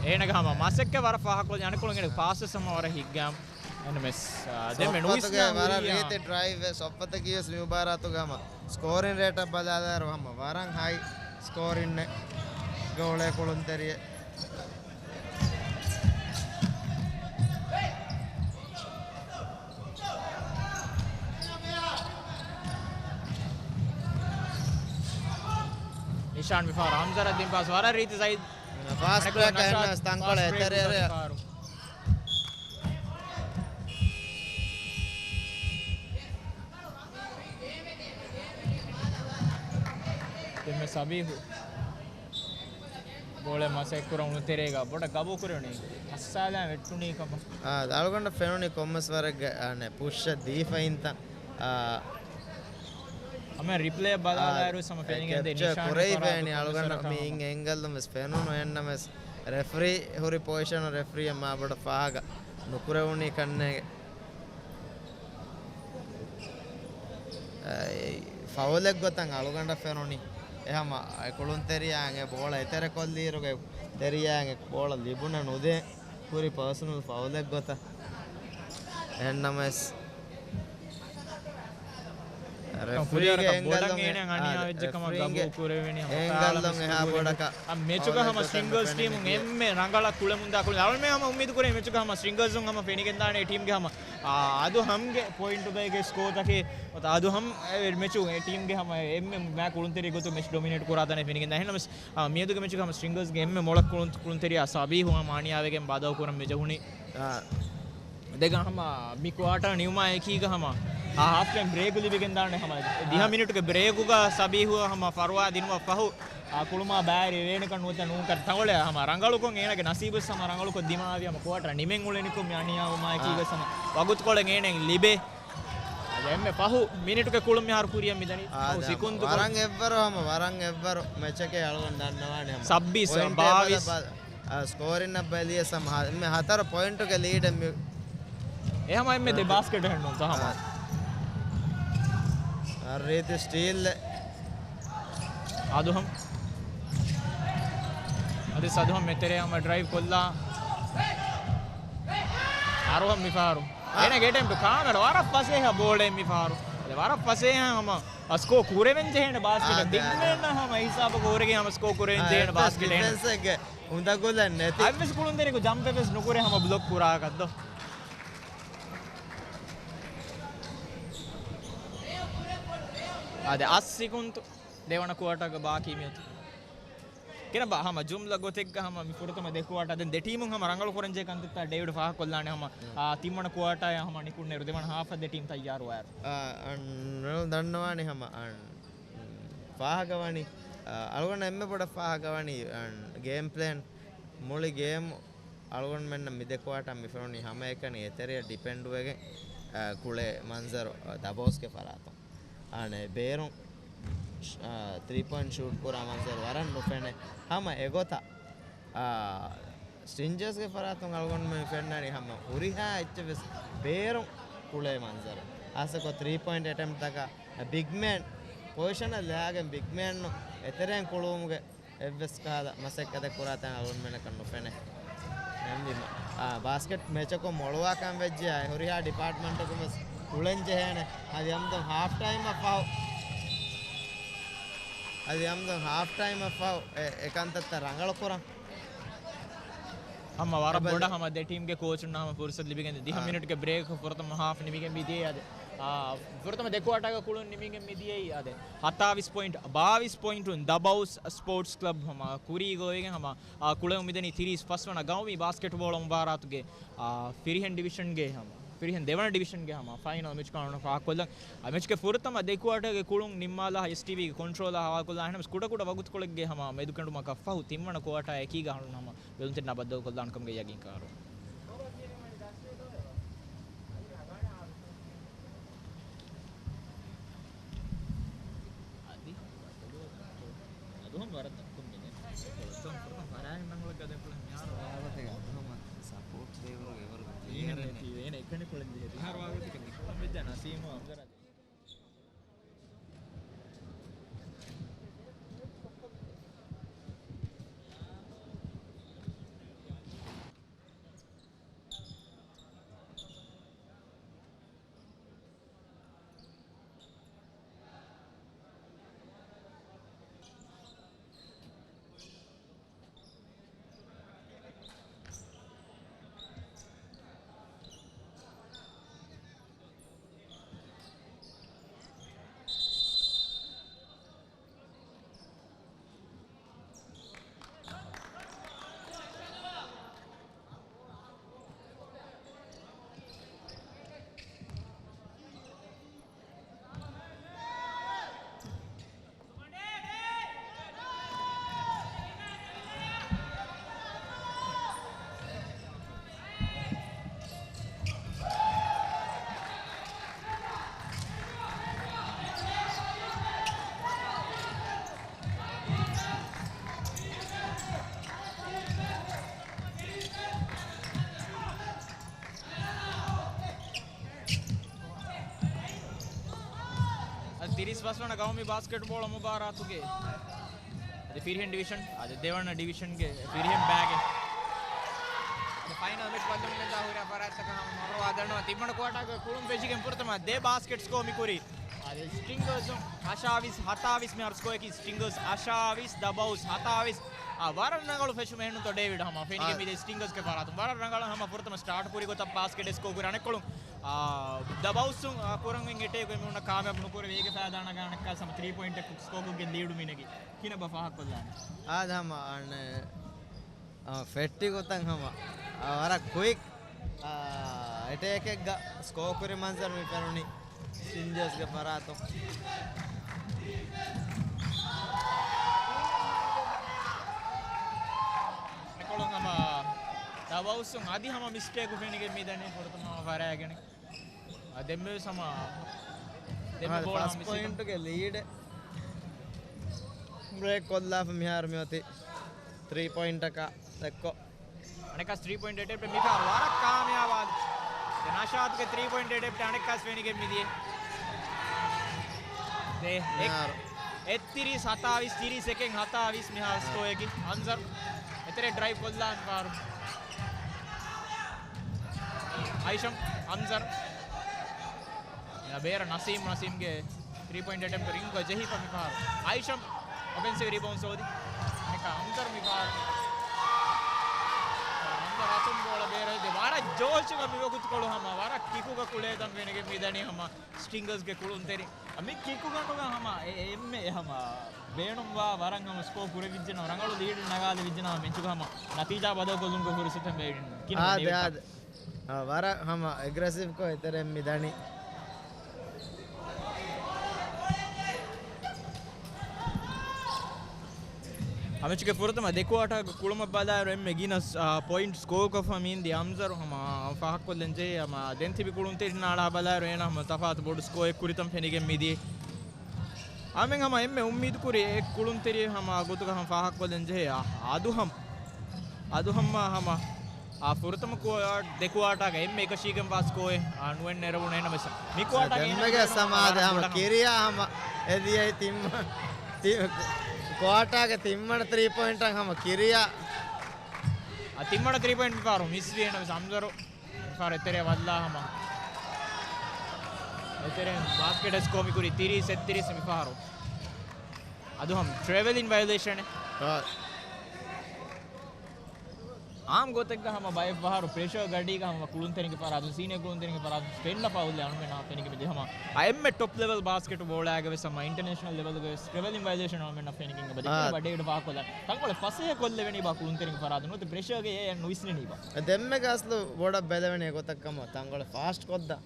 އޭނަގެ ހަމަ މަސައްކަތް ވަރަށް ފާހަގަކޮށްލި އަނެއްކޮޅުން އޭނަގެ ޕާސް ވެސް ހަމަ ވަރަށް ހިތްގައިމު. އެންމެސް، އާ، ދެންމެ ނުވިސްނާ ސޮއްޕަތުގެ ވަރަށް ހުރިޔާ. ރީތި ޑްރައިވް ވެސް ސޮއްޕަތަކީ ވެސް މި މުބާރާތުގަ ހަމަ ސްކޯރިން ރޭޓަށް ބަލާލާއިރު ހަމަ ވަރަށް ހައި ސްކޯރިން ގޯޅޭ ކުޅުންތެރިއެއް. ނިޝާން މިފަހަރު އަމްޒަރަށް ދިން ޕާސް ވަރަށް ރީތި ސައިޑް. ފާސްޓް ބްރޭކް އަނެއްކޮޅަށް އެންނަ ނަޝާދް ތަންކޮޅެއް ފާސްޓް ބްރޭކް އެތެރެ އެރެ. މިފަހަރު. ދެންމެ ސަބީހު ބޯޅަ މަސައްކަތްކުރަން އުޅުނު ތެރޭގަ ބޮޑަށް ގަބޫ ކުރެވުނީ. ހައްސާލާ ވެއްޓުނީ ކަމަށް. އާ، އަޅުގަނޑަށް ފެނުނީ ކޮންމެސް ވަރެއްގެ، އާނެ، ޕުޝްއަށް ދީފައިންތަ. އާ، ހަމަ ރިޕްލޭ ބަލާލާއިރު ހަމަ އެ ފެނިގެންދޭ ކެޕްޗާ ނިޝާން ކުރެވިފައިނީ ފަރާތު އަޅުގަނޑަށް ކޮންމެސް މި އެން-، އެންގަލް ވެސް ފެނުނު އެންނަމެސް ރެފްރީ ހުރި ޕޮޒިޝަނު ރެފްރީއަށް މާބޮޑަށް ފާހަގަ ނުކުރެވުނީ ކަންނޭނގެ. އެ، ފައުލެއް ގޮތަށް އަޅުގަނޑަށް ފެނުނީ. އެހަމަ އެ ކުޅުންތެރިޔާ އެ ބޯޅަ އެތެރެ ކޮށްލިއިރުގެ ތެރިޔާ އެ ބޯޅަ ލިބުނެއް ނުދޭ ހުރި ޕާސަނަލް ފައުލެއް ގޮތަށް. އެހެންނަމަވެސް، ރެފްރީގެ އެންގަލުން އެ-، އާ، ރެފްރީގެ އެންގަލުން އެހާ ބޮޑަކަށް އަޅުގަނޑު މެޗުގަ ހަމަ ސްޓްރިންގަލްސް ޓީމުން އެންމެ ރަނގަޅަށް ކުޅެމުންދާ ކުޅެ އަޅުމެ ހަމަ އުއްމީދު ކުރޭ މެޗުގަ ހަމަ ސްޓްރިންގަލްސް ހަމަ ފެނިގެންދާނެ ޓީމްގެ ހަމަ، އާ، އަދު ހަމްގެ ޕޮއިންޓުގައިގެ ސްކޯ ތަކެއް އަދު ހަމް އެ މެޗު އެ ޓީމްގެ ހަމަ އެންމެ މާ ކުޅުންތެރި ގޮތު މެޗް ޑޮމިނޭޓް ކުރާ ތަނެއް ފެނިގެންދާ. އެހެންނަމަވެސް، އާ، މިއަދުގެ މެޗުގަ ހަމަ ސްޓްރިންގަލްސްގެ އެންމެ މޮޅަށް ކުޅުން-، ކުޅުންތެރިޔާ ސަބީހު ހަމަ އަނިޔާވެގެން ބަދަލު ކުރަން މިޖެހުނީ. އާ. ދެގަ ހަމަ މި ކުއާޓާ ނިމުމާ އެކީގަ ހަމަ އާ ހާފް ޓައިމް ބްރޭކު ލިބިގެން ދާނެ ހަމަ ދިހަ މިނިޓުގެ ބްރޭކުގަ ސަބީހު ހަމަ ފަރުވާ ދިނުމަށް ފަހު، އާ، ކުޅުމާ ބައި ރިވޭނެކަން ނުވަތަ ނޫންކަން ތަނގޮޅެ ހަމަ ރަނގަޅުކޮށް އޭނަގެ ނަސީބު ހަމަ ރަނގަޅުކޮށް ދިމާވި ހަމަ ކުއާޓާ ނިމެން އުޅެނިކޮށް މި އަނިޔާވުމާ އެކީގަ ހަމަ ވަގުތުކޮޅެއް އޭނައަށް ލިބޭ. އަދި އެންމެ ފަހު މިނިޓުގެ ކުޅުން މިހާރު ކުރިއަށް މިދަނީ. އާ، ފަހު ދެ ސިކުންތު ވަރަށް އެއްވަރު ހަމަ، ވަރަށް އެއްވަރު މެޗެކޭ އަޅުގަނޑު ދަންނަވާނެ ހަމަ. ސައްބީސް، ޕޮއިންޓޭ ބާވީސް. ބަލަ-، ބަލަ-، އާ، ސްކޯރިން އަށް ބެލިޔަސް ހަމަ ހަ-، އެންމެ ހަތަރު ޕޮއިންޓުގެ ލީޑެއް މި-، އެހަމަ އެންމެ ދެ ބާސްކެޓެއް ހެންނުންތަ ހަމަ. އާ. އަ، ރީތި ސްޓީލް. އަދުހަމް. އަދި ސަދުހަމް މެތެރޭ ހަމަ ޑްރައިވް ކޮށްލާ. އަރުހަމް މިފަހަރު. އާ. އޭނަގެ އެޓެމްޕްޓު ކާމެރާ ވަރަށް ފަސޭހަ ބޯޅައެއް މިފަހަރު. ވަރަށް ފަސޭހަ ހަމަ ސްކޯ ކުރެވެން ޖެހޭނެ ބާސްކެޓެއް. އާ، ދެ، ދެ. ދިންމެންނަށް ހަމަ ހިސާބަކު ހުރެގެން ހަމަ ސްކޯ ކުރެވެން އާ، ޖެހޭނެ އެއްވެސް ބާސްކެޓެއް. ޑިފެންސެއްގެ އުނދަގުލެއް ނެތި. އައިވެސް ކުޅުންތެރިކު ޖަމްޕެއް ވެސް ނުކުރޭ ހަމަ ބްލޮކް ކުރާކަށްދޯ. އާދެ، އަސް ސިކުންތު ދެވަނަ ކުއާޓާގެ ބާކީ މިއޮތީ. ކިނަބާ ހަމަ ޖުމްލަ ގޮތެއްގަ ހަމަ މި ފުރަތަމަ ދެ ކުއާޓާ ދެން ދެ ޓީމުން ހަމަ ރަނގަޅު ކުރަންޖެހޭ ކަންތައްތައް ޑޭވިޑް ފާހަގަކޮށްލާނެ ހަމަ، އާ، ތިންވަނަ ކުއާޓާއަށް ހަމަ ނިކުންނެރު ދެވަނަ ހާފަށް ދެ ޓީމް ތައްޔާރުވާއިރު. އާ، އަން، ދަންނަވާނެ ހަމަ، އަން، ފާހަގަވަނީ، އަ، އަޅުގަނޑަށް އެންމެ ބޮޑަށް ފާހަގަވަނީ، އަން، ގޭމް ޕްލޭން. މުޅި ގޭމް އަޅުގަނޑުމެންނަށް މި ދެ ކުއާޓާ މި ފެނުނީ ހަމައެކަނި އެތެރެއަށް ޑިޕެންޑްވެގެން، އަ، ކުޅޭ މަންޒަރު، އަ، ދަބޯސްގެ ފަރާތުން. އަނެއް ބޭރުން، އަ، ތްރީ ޕޮއިންޓް ޝޫޓް ކުރާ މަންޒަރު ވަރަށް ނުފެނޭ. ހަމަ އެގޮތަށް، އަ، ސްޓްރިންޖާސްގެ ފަރާތުން އަޅުގަނޑުމެން ފެންނަނީ ހަމަ ހުރިހާ އެއްޗެއް ވެސް ބޭރުން ކުޅޭ މަންޒަރު. ހާއްސަކޮށް ތްރީ ޕޮއިންޓް އެޓެމްޕްޓްތަކަށް ބިގްމޭން ޕޮޒިޝަނަށް ލާގެން ބިގްމޭންނު އެތެރެއިން ކުޅުވުމުގެ އެއްވެސް ކަހަލަ މަސައްކަތެއް ކުރާތަން އަޅުގަނޑުމެންނަކަށް ނުފެނޭ. އެހެންވީމަ، އާ، ބާސްކެޓް މެޗަކުން މޮޅުވާކަން ވެއްޖެއްޔާ ހުރިހާ ޑިޕާޓްމަންޓަކުން ވެސް ކުޅެން ޖެހޭނެ. އަދި އަމްދުން ހާފް ޓައިމަށް ފަހު، އަދި އަމްދުން ހާފް ޓައިމަށް ފަހު އެ، އެ ކަންތައްތައް ރަނގަޅު ކުރަން. ހަމަ ވަރަށް އެބަލަ- ބޮޑަށް ހަމަ ދެ ޓީމްގެ ކޯޗުންނަށް ހަމަ ފުރުސަތު ލިބިގެން ދިހަ އާ. މިނިޓްގެ ބްރޭކް ފުރަތަމަ ހާފް ނިމިގެން މިދިޔައީ އާދެ. އާ، ފުރަތަމަ ދެ ކުއާޓާގެ ކުޅުން ނިމިގެން މިދިޔައީ އާދެ. ހަތާވީސް ޕޮއިންޓް، ބާވީސް ޕޮއިންޓުން ދަ ބައުސް ސްޕޯޓްސް ކްލަބް ހަމަ ކުރީ ގޮވެގެން ހަމަ، އާ، ކުޅެވުން މިދަނީ ތިރީސް ފަސް ވަނަ ގައުމީ ބާސްކެޓްބޯޅަ މުބާރާތުގެ، އާ، ފިރިހެން ޑިވިޝަންގެ ހަމަ، ފިރިހެން ދެވަނަ ޑިވިޝަންގެ ހަމަ ފައިނަލް މެޗް ކަން ފާހަގަކޮށްލަން. އާ، މެޗްގެ ފުރަތަމަ ދެ ކުއާޓާގެ ކުޅުން ނިންމާލާ އެސްޓީވީގެ ކޮންޓްރޯލާ ހަވާލުކޮށްލާ އެހެނަސް ކުޑަކުޑަ ވަގުތުކޮޅެއްގެ ހަމަ މެދުކެނޑުމަކަށް ފަހު ތިންވަނަ ކުއާޓާ އެކީގަ އަޅުން ހަމަ ބެލުންތެރިންނާ ބައްދަލުކޮށްލާނެ ކަމުގެ ޔަގީން ކަން އަރު. އަދި އަދުހަމް ވަރަށް ދައްކުން މިނެ. ކޮޅުތަން ފުރަތަމަ ފަރާތް ނަންގޮޅަށް ގަދަ ކުޅެން މިހާރު ވާގޮތެއް އަދުހަމަށް ސަޕޯޓް ދޭވަރު އެވަރު އޭނަ ޖެހޭ ނެތީ، އޭނަ އެކަނި ކުޅެން ޖެހޭ. މިހާރު ވާގޮތަކަށް ނިކުޅަން ވެއްޖާ ނަސީމު އަންގަރާ. އަދި ތިރީސް ފަސް ވަނަ ގައުމީ ބާސްކެޓްބޯޅަ މުބާރާތުގެ އަދި ފިރިހެން ޑިވިޝަން، އަދި ދެވަނަ ޑިވިޝަންގެ ފިރިހެން ބައިގެ އަދި ފައިނަލް މެޗް ބައްލަވަން ދާ ހުރި ފަރާތްތަކަށް ހަމަ މަރުވާ ދަންނަވަން. ތިންވަނަ ކުއާޓާގެ ކުޅުން ފެށިގެން ފުރަތަމަ ދެ ބާސްކެޓް ސްކޯ މިކުރީ. އަދި ސްޓްރިންގާސް އަށާވީސް ހަތާވީސް މިހާރު ސްކޯއަކީ ސްޓްރިންގާސް އަށާވީސް ދަ ބައުސް ހަތާވީސް. އާ، ވަރަށް ރަނގަޅު ފެށުމެއް ހެނުންތޯ ޑޭވިޑް ހަމަ ފެނިގެން އާ. މިދިޔަ ސްޓްރިންގާސްގެ ފަރާތުން. ވަރަށް ރަނގަޅަށް ހަމަ ފުރަތަމަ ސްޓާޓް ކުރި ގޮތަށް ބާސްކެޓް ސްކޯ ކުރި އަނެއްކޮޅުން. އާ، ދަ ބައުސް، އާ، ކުރަން އޮތް އެޓޭކު އެމީހުންނަށް ކާމިޔާބު ނުކުރެވޭ އޭގެ ފައިދާ ނަގާނެ ކަސް ހަމަ ތްރީ ޕޮއިންޓް ސްކޯކޮށްގެން ލީޑު މިނެގި. ކިނަބަ ފާހަގަކޮށްލާނެ. އާދެ ހަމަ އަނެއް އާ، ފެއްޓި ގޮތަށް ހަމަ، އާ، ވަރަށް ކުއިކް، އާ، އެޓޭކެއްގަ ސްކޯ ކުރި މަންޒަރު މި ފެނުނީ ސްޓްރިންޖާސްގެ ފަރާތުން. އެކޮޅުން ހަމަ ދަ ބައުސް އަދި ހަމަ މިސްޓޭކު ފެނިގެން މިދަނީ ފުރަތަމަ ހަމަ ފަރާގެން. އާ، ދެންމެވެސް ހަމަ ދެންމެ އާ، ބޯޅަ ފަސް ހަމަ މިސް ކަން. ޕޮއިންޓުގެ ލީޑެއް ބްރޭކް ކޮށްލާފަ މިހާރު މިއޮތީ ތްރީ ޕޮއިންޓަކާ ދެއްކޮ. އަނެއްކާސް ތްރީ ޕޮއިންޓް އެޓެމްޕްޓް މިފަހަރު ވަރަށް ކާމިޔާބާދު. ދެން އަށާތުގެ ތްރީ ޕޮއިންޓް އެޓެމްޕްޓް އަނެއްކާސް ފެނިގެން މިދިޔަ. ދެ، އެއް، މިހާރު. އެއްތިރީސް ހަތާވީސް، ތިރީސް އެކެއް ހަތާވީސް މިހާރު ސްކޯއަކީ. އަންޒަރު އެތެރެ ޑްރައިވް ކޮށްލާން ފަހަރު. އައިޝަމް، އަންޒަރު. އެ ބޭރަށް ނަސީމް، ނަސީމްގެ ތްރީ ޕޮއިންޓް އެޓެމްޕްޓް ރިންގް ޖެހިފަ މިފަހަރު. އައިޝަމް އޮފެންސިވް ރިބައުންޑް ސޯދި. އަނެއްކާ އަންޒަރު މިފަހަރު. އަންޒަރު އަތުން ބޯޅަ ބޭރަށް ދެ ވަރަށް ޖޯޝުގަ މިވަގުތުކޮޅު ހަމަ ވަރަށް ކިކުގަ ކުޅޭދަން ފެނިގެން މިދަނީ ހަމަ ސްޓްރިންގާސްގެ ކުޅުންތެރިން. މި ކިކުގަނޑުގަ ހަމަ އެ، އެ، އެންމެ ހަމަ ބޭނުންވާ ވަރަށް ހަމަ ސްކޯ ކުރެވިއްޖެނަމަ ރަނގަޅު ލީޑެއް ނަގާލެވިއްޖެނަމަ މެޗުގަ ހަމަ ނަތީޖާ ބަދަލުކޮށްލުމުގެ ފުރުސަތެއް ވެވިން. ކިނަ އާ، ދެވި ދެ، އާ، ދެ. އާ، ވަރަށް ހަމަ އެގްރެސިވްކޮށް އެތެރެއިން މި ދަނީ. އަމެޗުގެ ފުރަތަމަ ދެ ކުއާޓާގެ ކުޅުމަށް ބަލާއިރު އެންމެ ގިނަ، އާ، ޕޮއިންޓް ސްކޯކޮށްފަ މިއިންދި އަންޒަރު ހަމަ ފާހަގަކޮށްލަން ޖެހޭ ހަމަ ދެން ތިބި ކުޅުންތެރިންނާ އަޅާ ބަލާއިރު އޭނާ ހަމަ ތަފާތު ބޮޑު ސްކޯއެއް ކުރިތަން ފެނިގެން މިދިޔަ. އާމެން ހަމަ އެންމެ އުއްމީދުކުރި އެ ކުޅުންތެރި ހަމަ ގޮތުގަ ހަމަ ފާހަގަކޮށްލަން ޖެހޭ އަ، އަދުހަމް. އަދު ހަމަ ހަމަ އާ ފުރަތަމަ ކުއާ-، ދެ ކުއާޓާގަ އެންމެ އެކަށީގެން ފާސް ކޯއެއް އާ ނުވެން ނެރެވުނު އެނަމެސް މި ކުއާޓާގެ ދެންމެގެ އެންމެ ސަމާދެ ހަމަ ކިރިޔާ ހަމަ އެދިޔައި ތިން ތި-، ކުއާޓާގެ ތިންވަނަ ތްރީ ޕޮއިންޓަށް ހަމަ ކިރިޔާ. އާ ތިންވަނަ ތްރީ ޕޮއިންޓް މިފަހަރު މިސްވި އެނަމެސް އަމްޒަރު މިފަހަރު އެތެރެ ވައްލާ ހަމަ އެތެރެ ބާސްކެޓަށް ސްކޯ މިކުރީ ތިރީސް އެއްތިރީސް މިފަހަރު. އަދު ހަމަ ޓްރެވެލިން ވަޔޮލޭޝަނެއް. އާ. އާންމު ގޮތެއްގަ ހަމަ ބައެއް ފަހަރު ޕްރެޝަރ ގަޑީގަ ހަމަ ކުޅުންތެރިންގެ ފަހަރާ ސީނިއަރ ކުޅުންތެރިންގެ ފަހަރާ ފެންނަ ފައުލް އަންމެންނަށް ފެނިގެން މިދިޔަ ހަމަ އެންމެ ޓޮޕް ލެވެލް ބާސްކެޓް ބޯޅައިގަ ވެސް ހަމަ އިންޓަރނޭޝަނަލް ލެވެލްގަ ވެސް ޓްރެވެލިން ވަޔޮލޭޝަން އަންމެންނަށް ފެނިގެން އެބަ ދެކެ އާ. ބަޑޭގެ ފާހަގަކޮށްލާ ތަންކޮޅެއް ފަސޭހަ ކޮށްލެވެނީ ބާ ކުޅުންތެރިންގެ ފަރާތުން ނުވަތަ ޕްރެޝަރގެ އެއް ނުވިސްނެނީ ބާ. ދެންމެގަ އަސްލު ބޮޑަށް ބެލެވެނީ ގޮތަށް ކަމަށް ތަންކޮޅެއް ފާސްޓް ކޮށްދާ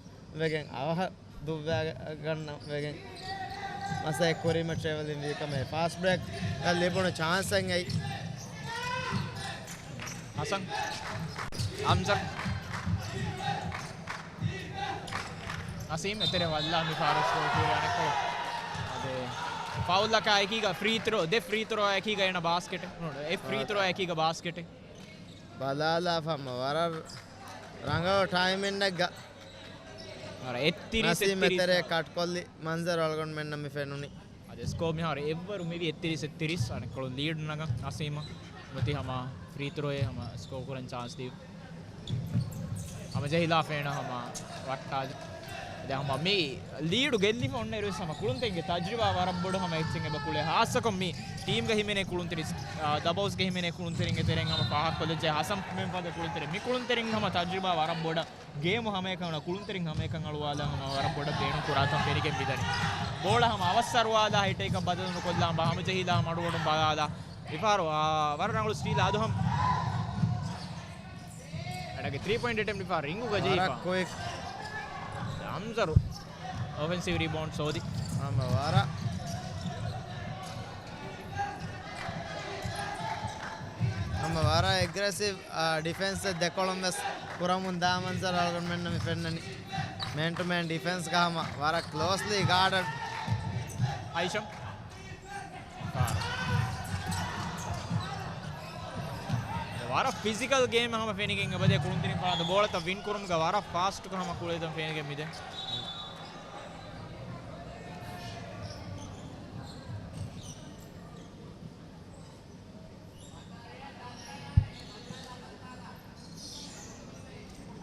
ވެގެން އަވަހަށް ދުއްވާގަންނަ ވެގެން މަސައްކަތް ކުރީމަ ޓްރެވެލިން ވީ ކަމެއް ފާސްޓް ބްރޭކް ލިބުނު ޗާންސެއް އެއް. ހަސަން. އަމްޒަރް. ނަސީމް އެތެރެ ވައްލާ މި ފާރު ސްކޯ ކުރި އަނެއްކޮޅު. އަދެ ފައުލަކާ އެކީގަ ފްރީ ތްރޯ، ދެ ފްރީ ތްރޯ އެކީގަ އޭނަ ބާސްކެޓެއް. އެ ފްރީ ތްރޯ އެކީގަ ބާސްކެޓެއް. ބަލާލާފަ ހަމަ ވަރަށް ރަނގަޅު ޓައިމިންއެއްގަ. އަރަ، އެއްތިރީސް، ނަސީމް އެއްތިރީސް. އެތެރޭ ކަޓްކޮށްލި މަންޒަރު އަޅުގަނޑުމެންނަށް މި ފެނުނީ. އަދި ސްކޯ މިހާރު އެއްވަރު މިވީ އެއްތިރީސް އެއްތިރީސް. އަނެއްކޮޅު ލީޑް ނަގަން ނަސީމަށް. މުތި ހަމަ ފްރީ ތްރޯއެއް ހަމަ ސްކޯ ކުރަން ޗާންސް ދީ. ހަމަ ޖެހިލާފަ އޭނަ ހަމަ ވައްޓާލި. ދެ ހަމަ މި ލީޑު ގެއްލިފަ އޮންނައިރުވެސް ހަމަ ކުޅުންތެރިންގެ ތަޖުރިބާ ވަރަށް ބޮޑު ހަމަ އެއްޗެއް އެބަ ކުޅޭ. ހާއްސަކޮށް މި ޓީމްގަ ހިމެނޭ ކުޅުންތެރި، އާ، ދަބައުސްގަ ހިމެނޭ ކުޅުންތެރިންގެ ތެރެއިން ހަމަ ފާހަގަކޮށްލައްޖެ ހަސަން މެންފަދަ ކުޅުންތެރި. މި ކުޅުންތެރިން ހަމަ ތަޖުރިބާ ވަރަށް ބޮޑަށް ގޭމު ހަމައެކަނި ކުޅުންތެރިން ހަމައެކަނި އަޅުވާލާ ހަމަ ވަރަށް ބޮޑަށް ބޭނުން ކުރާތަން ފެނިގެން މިދަނީ. ބޯޅަ ހަމަ އަވަސް އަރުވާލާ ހިޓްއެއްކަން ބަދަލު ނުކޮށްލާ ހަމަ ޖެހިލާ މަޑުވޮޑުން ބަލާލާ. މިފަހަރު، އާ، ވަރަށް ރަނގަޅު ސްޓީލް އަދު ހަމަ. އަޑަގެ ތްރީ ޕޮއިންޓް އެޓެމްޕްޓް މިފަހަރު ރިންގުގަ ޖެހިފަ. ވަރަށް ކުއިކް. އަމްޒަރު. އޮފެންސިވް ރީބައުންޑް ސޯދި. ހަމަ ވަރަށް. ހަމަ ވަރަށް އެގްރެސިވް، އާ، ޑިފެންސް ދެކޮޅުން ވެސް ކުރަމުން ދާ މަންޒަރު އަޅުގަނޑުމެންނަށް މި ފެންނަނީ. މޭން ޓު މޭން ޑިފެންސްގަ ހަމަ ވަރަށް ކްލޯސްލީ ގާޑަޑް. އައިޝަމް. ވަރަށް ފިޒިކަލް ގޭމް ހަމަ ފެނިގެން އެބަދޭ ކުޅުންތެރިން ފާދަ ބޯޅަތައް ވިން ކުރުމުގަ ވަރަށް ފާސްޓްކޮށް ހަމަ ކުޅޭތަން ފެނިގެން މިދޭ.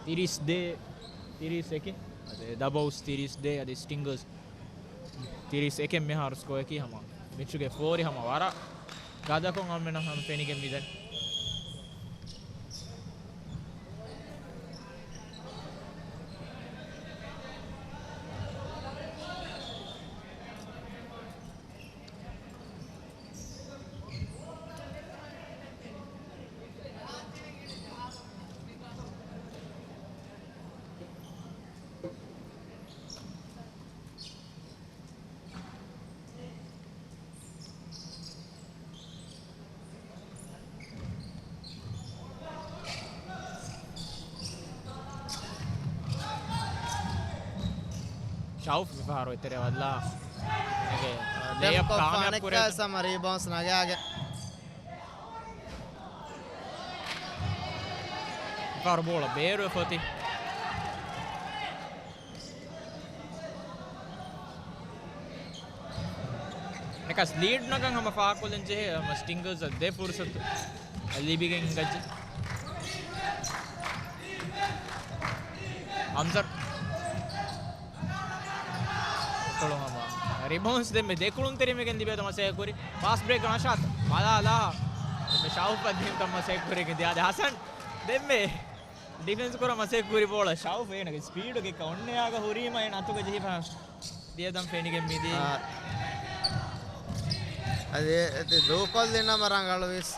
ތިރީސް ދޭ، ތިރީސް އެކެއް. އަދި ދަބައުސް ތިރީސް ދޭ، އަދި ސްޓިންގަރސް ތިރީސް އެކެއް މިހާރު ސްކޯއަކީ ހަމަ މެޗުގެ ފޯރި ހަމަ ވަރަށް ގަދަކޮށް އަންމެނަށް ހަމަ ފެނިގެން މިދަނީ. ޝައުފް މިފަހަރު އެތެރެ ވައްލާ. އޭގެ، އަ، ލޭއަޕް ކާމިޔާބު ކުރޭ. ސަމަ ރީބައުންސް ނަގާގެ. މިފަހަރު ބޯޅަ ބޭރުވެފަ އޮތީ. އެކަސް ލީޑް ނަގަން ހަމަ ފާހަގަކޮށްލަން ޖެހޭ ހަމަ ސްޓިންގަރސް ދެ ފުރުސަތު ލިބިގެން ހިނގައްޖެ. އަމްޒަރް. ކޮޅު ހަމަ ރިބައުންސް ދެންމެ ދެ ކުޅުންތެރިން ވެގެން ލިބޭތަ މަސައްކަތް ކުރި. ފާސްޓް ބްރޭކް ނަޝާދް. ބަލާލާ. ދެންމެ ޝައުފް އަށް ދިންތަ މަސައްކަތް ކުރިގެން ދިޔާ. އަދި ހަސަން ދެންމެ ޑިފެންސް ކުރަން މަސައްކަތް ކުރި ބޯޅަ ޝައުފް އޭނަގެ ސްޕީޑުގެ އޮންނަޔާގަ ހުރީމަ އޭނަ އަތުގަ ޖެހިފަ ދިޔަދަން ފެނިގެން މިދީ. އާ. އަދި އެ-، އެތި ދޫކޮށްލިނަމަ ރަނގަޅުވިސް.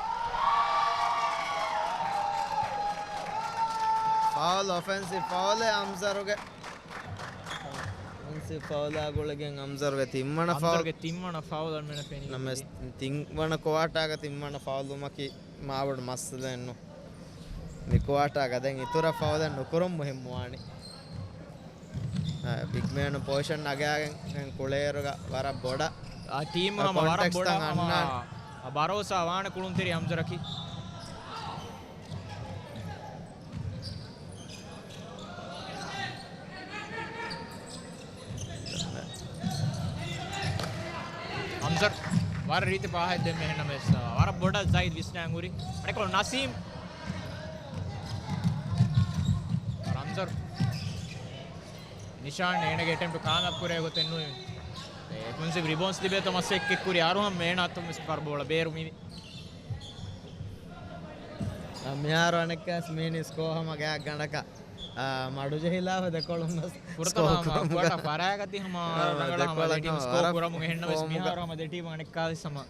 ފައުލް، އޮފެންސިވް ފައުލެއް އަމްޒަރުގެ. އޮފެންސިވް ފައުލާ ގުޅިގެން އަމްޒަރުގެ ތިންވަނަ ފައުލް. އަމްޒަރުގެ ތިންވަނަ ފައުލް އަންމެނަށް ފެނިގެން ނަމަވެސް މިދީ. ތިންވަނަ ކުއާޓާގަ ތިންވަނަ ފައުލުމަކީ މާބޮޑު މައްސަލައެއްނު. މި ކުއާޓާގަ ދެން އިތުރަށް ފައުލެއް ނުކުރުން މުހިއްމުވާނެ. އަ، ބިގްމޭނު ޕޮޒިޝަން ނަގާގެން ދެން ކުޅޭއިރުގަ ވަރަށް ބޮޑަށް ޓީމް އަ، ހަމަ ވަރަށް ކޮންޓެކްސް ބޮޑަށް ތައް ހަމަ އަންނާނެ. އަ، ބަރޯސާ ވާނެ ކުޅުންތެރި އަމްޒަރަކީ. ވަރަށް ރީތި ފާހަގަ ދެން މިހެންނަމެސް ވަރަށް ބޮޑަށް ޒައިދް ވިސްނާ އެނގުރި. އަނެކޮޅު ނަސީމް. ރަމްޒަރު. ނިޝާން އޭނަގެ އެޓެމްޕްޓު ކާމިޔާބު ކުރޭ ގޮތެއް ނުވި. އެ އޮފެންސިވް ރިބޯންސް ލިބޭތޯ މަސައްކަތް ކުރި އަރުހަމް އޭނާ އަތުން ވެސް ވަރަށް ބޮޑަށް ބޭރު މިވި. މިހާރު އަނެއްކާސް މީނީ ސްކޯ ހަމަ ގާތް ގަނޑަކަށް، އާ، މަޑުޖެހިލާފަ ދެކޮޅުން ވެސް ފުރަތަމަ ސްކޯ ހަމަ ކުރަމުގަ. ކުއާޓަ ފަރާގަތި ހަމަ އާ، ރަނގަޅަށް ހަމަ ދެކޮޅަށް ދެޓީމް ހަމަ ސްކޯ ވަރަށް ކުރަމުން އެހެންނަމަވެސް ފޯމުގަ. މިހާރު ހަމަ ދެޓީމް އަނެއްކާވެސް ހަމަ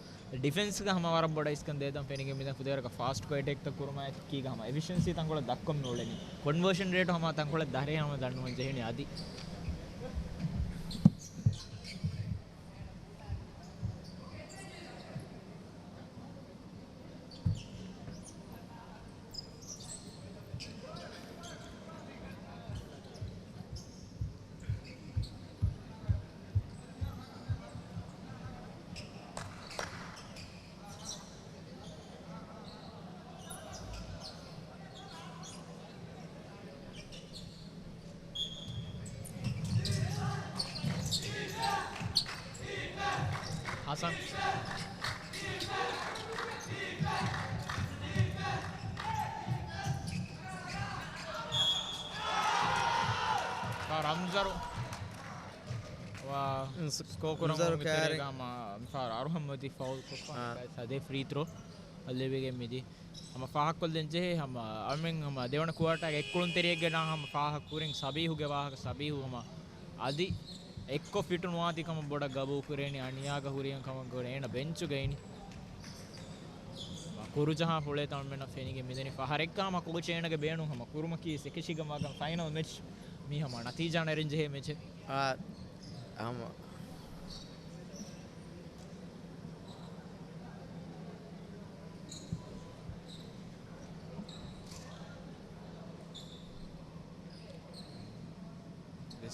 ޑިފެންސްގަ ހަމަ ވަރަށް ބޮޑަށް އިސްކަން ދޭތަން ފެނިގެން މިދަން ފުދޭވަރަކަށް ފާސްޓްކޮށް އެޓޭކްތައް ކުރުމާ އެކީގަ ހަމަ އެފިޝިއެންސީ ތަންކޮޅެއް ދައްކަން ނޫޅެނީ. ކޮންވާޝަން ރޭޓު ހަމަ ތަންކޮޅެއް ދަށް ރޭ ހަމަ ދަންނަވަން ޖެހެނީ އަދި. ހަސަން. ރަމްޒަރު. ވާ، ސް-، ސްކޯ ކުރަމުން ރަމްޒަރު މިތެރޭގަ ކާރި. ހަމަ މިފަހަރު އަރުހަމް އޮތީ ފައުލް ކޮށްފަ. އާ. ސަދޭ ފްރީ ތްރޯ ލިބިގެން މިދީ. ހަމަ ފާހަގަކޮށްލަން ޖެހޭ ހަމަ އަމެން ހަމަ ދެވަނަ ކުއާޓާގެ އެއްކުޅުންތެރިއެއްގެ ނާ ހަމަ ފާހަގަ ކުރިން ސަބީހުގެ ވާހަކަ. ސަބީހު ހަމަ އަދި އެއްކޮށް ފިޓު ނުވާތީ ކަމަށް ބޮޑަށް ގަބޫލު ކުރޭނީ އަނިޔާގަ ހުރިހެން ކަމަށް ގުޅޭ އޭނަ ބެންޗުގަ އިނީ. ކުރު ޖަހާ ފުޅޭ ތަންމެނަށް ފެނިގެން މިދަނީ ފަހަރެއްގަ ހަމަ ކޯޗް އޭނަގެ ބޭނުން ހަމަ ކުރުމަކީ އެކަށީގެ މާގަނޑު ފައިނަލް މެޗް މީ ހަމަ ނަތީޖާ ނެރެން ޖެހޭ މެޗެއް. އާ، ހަމަ.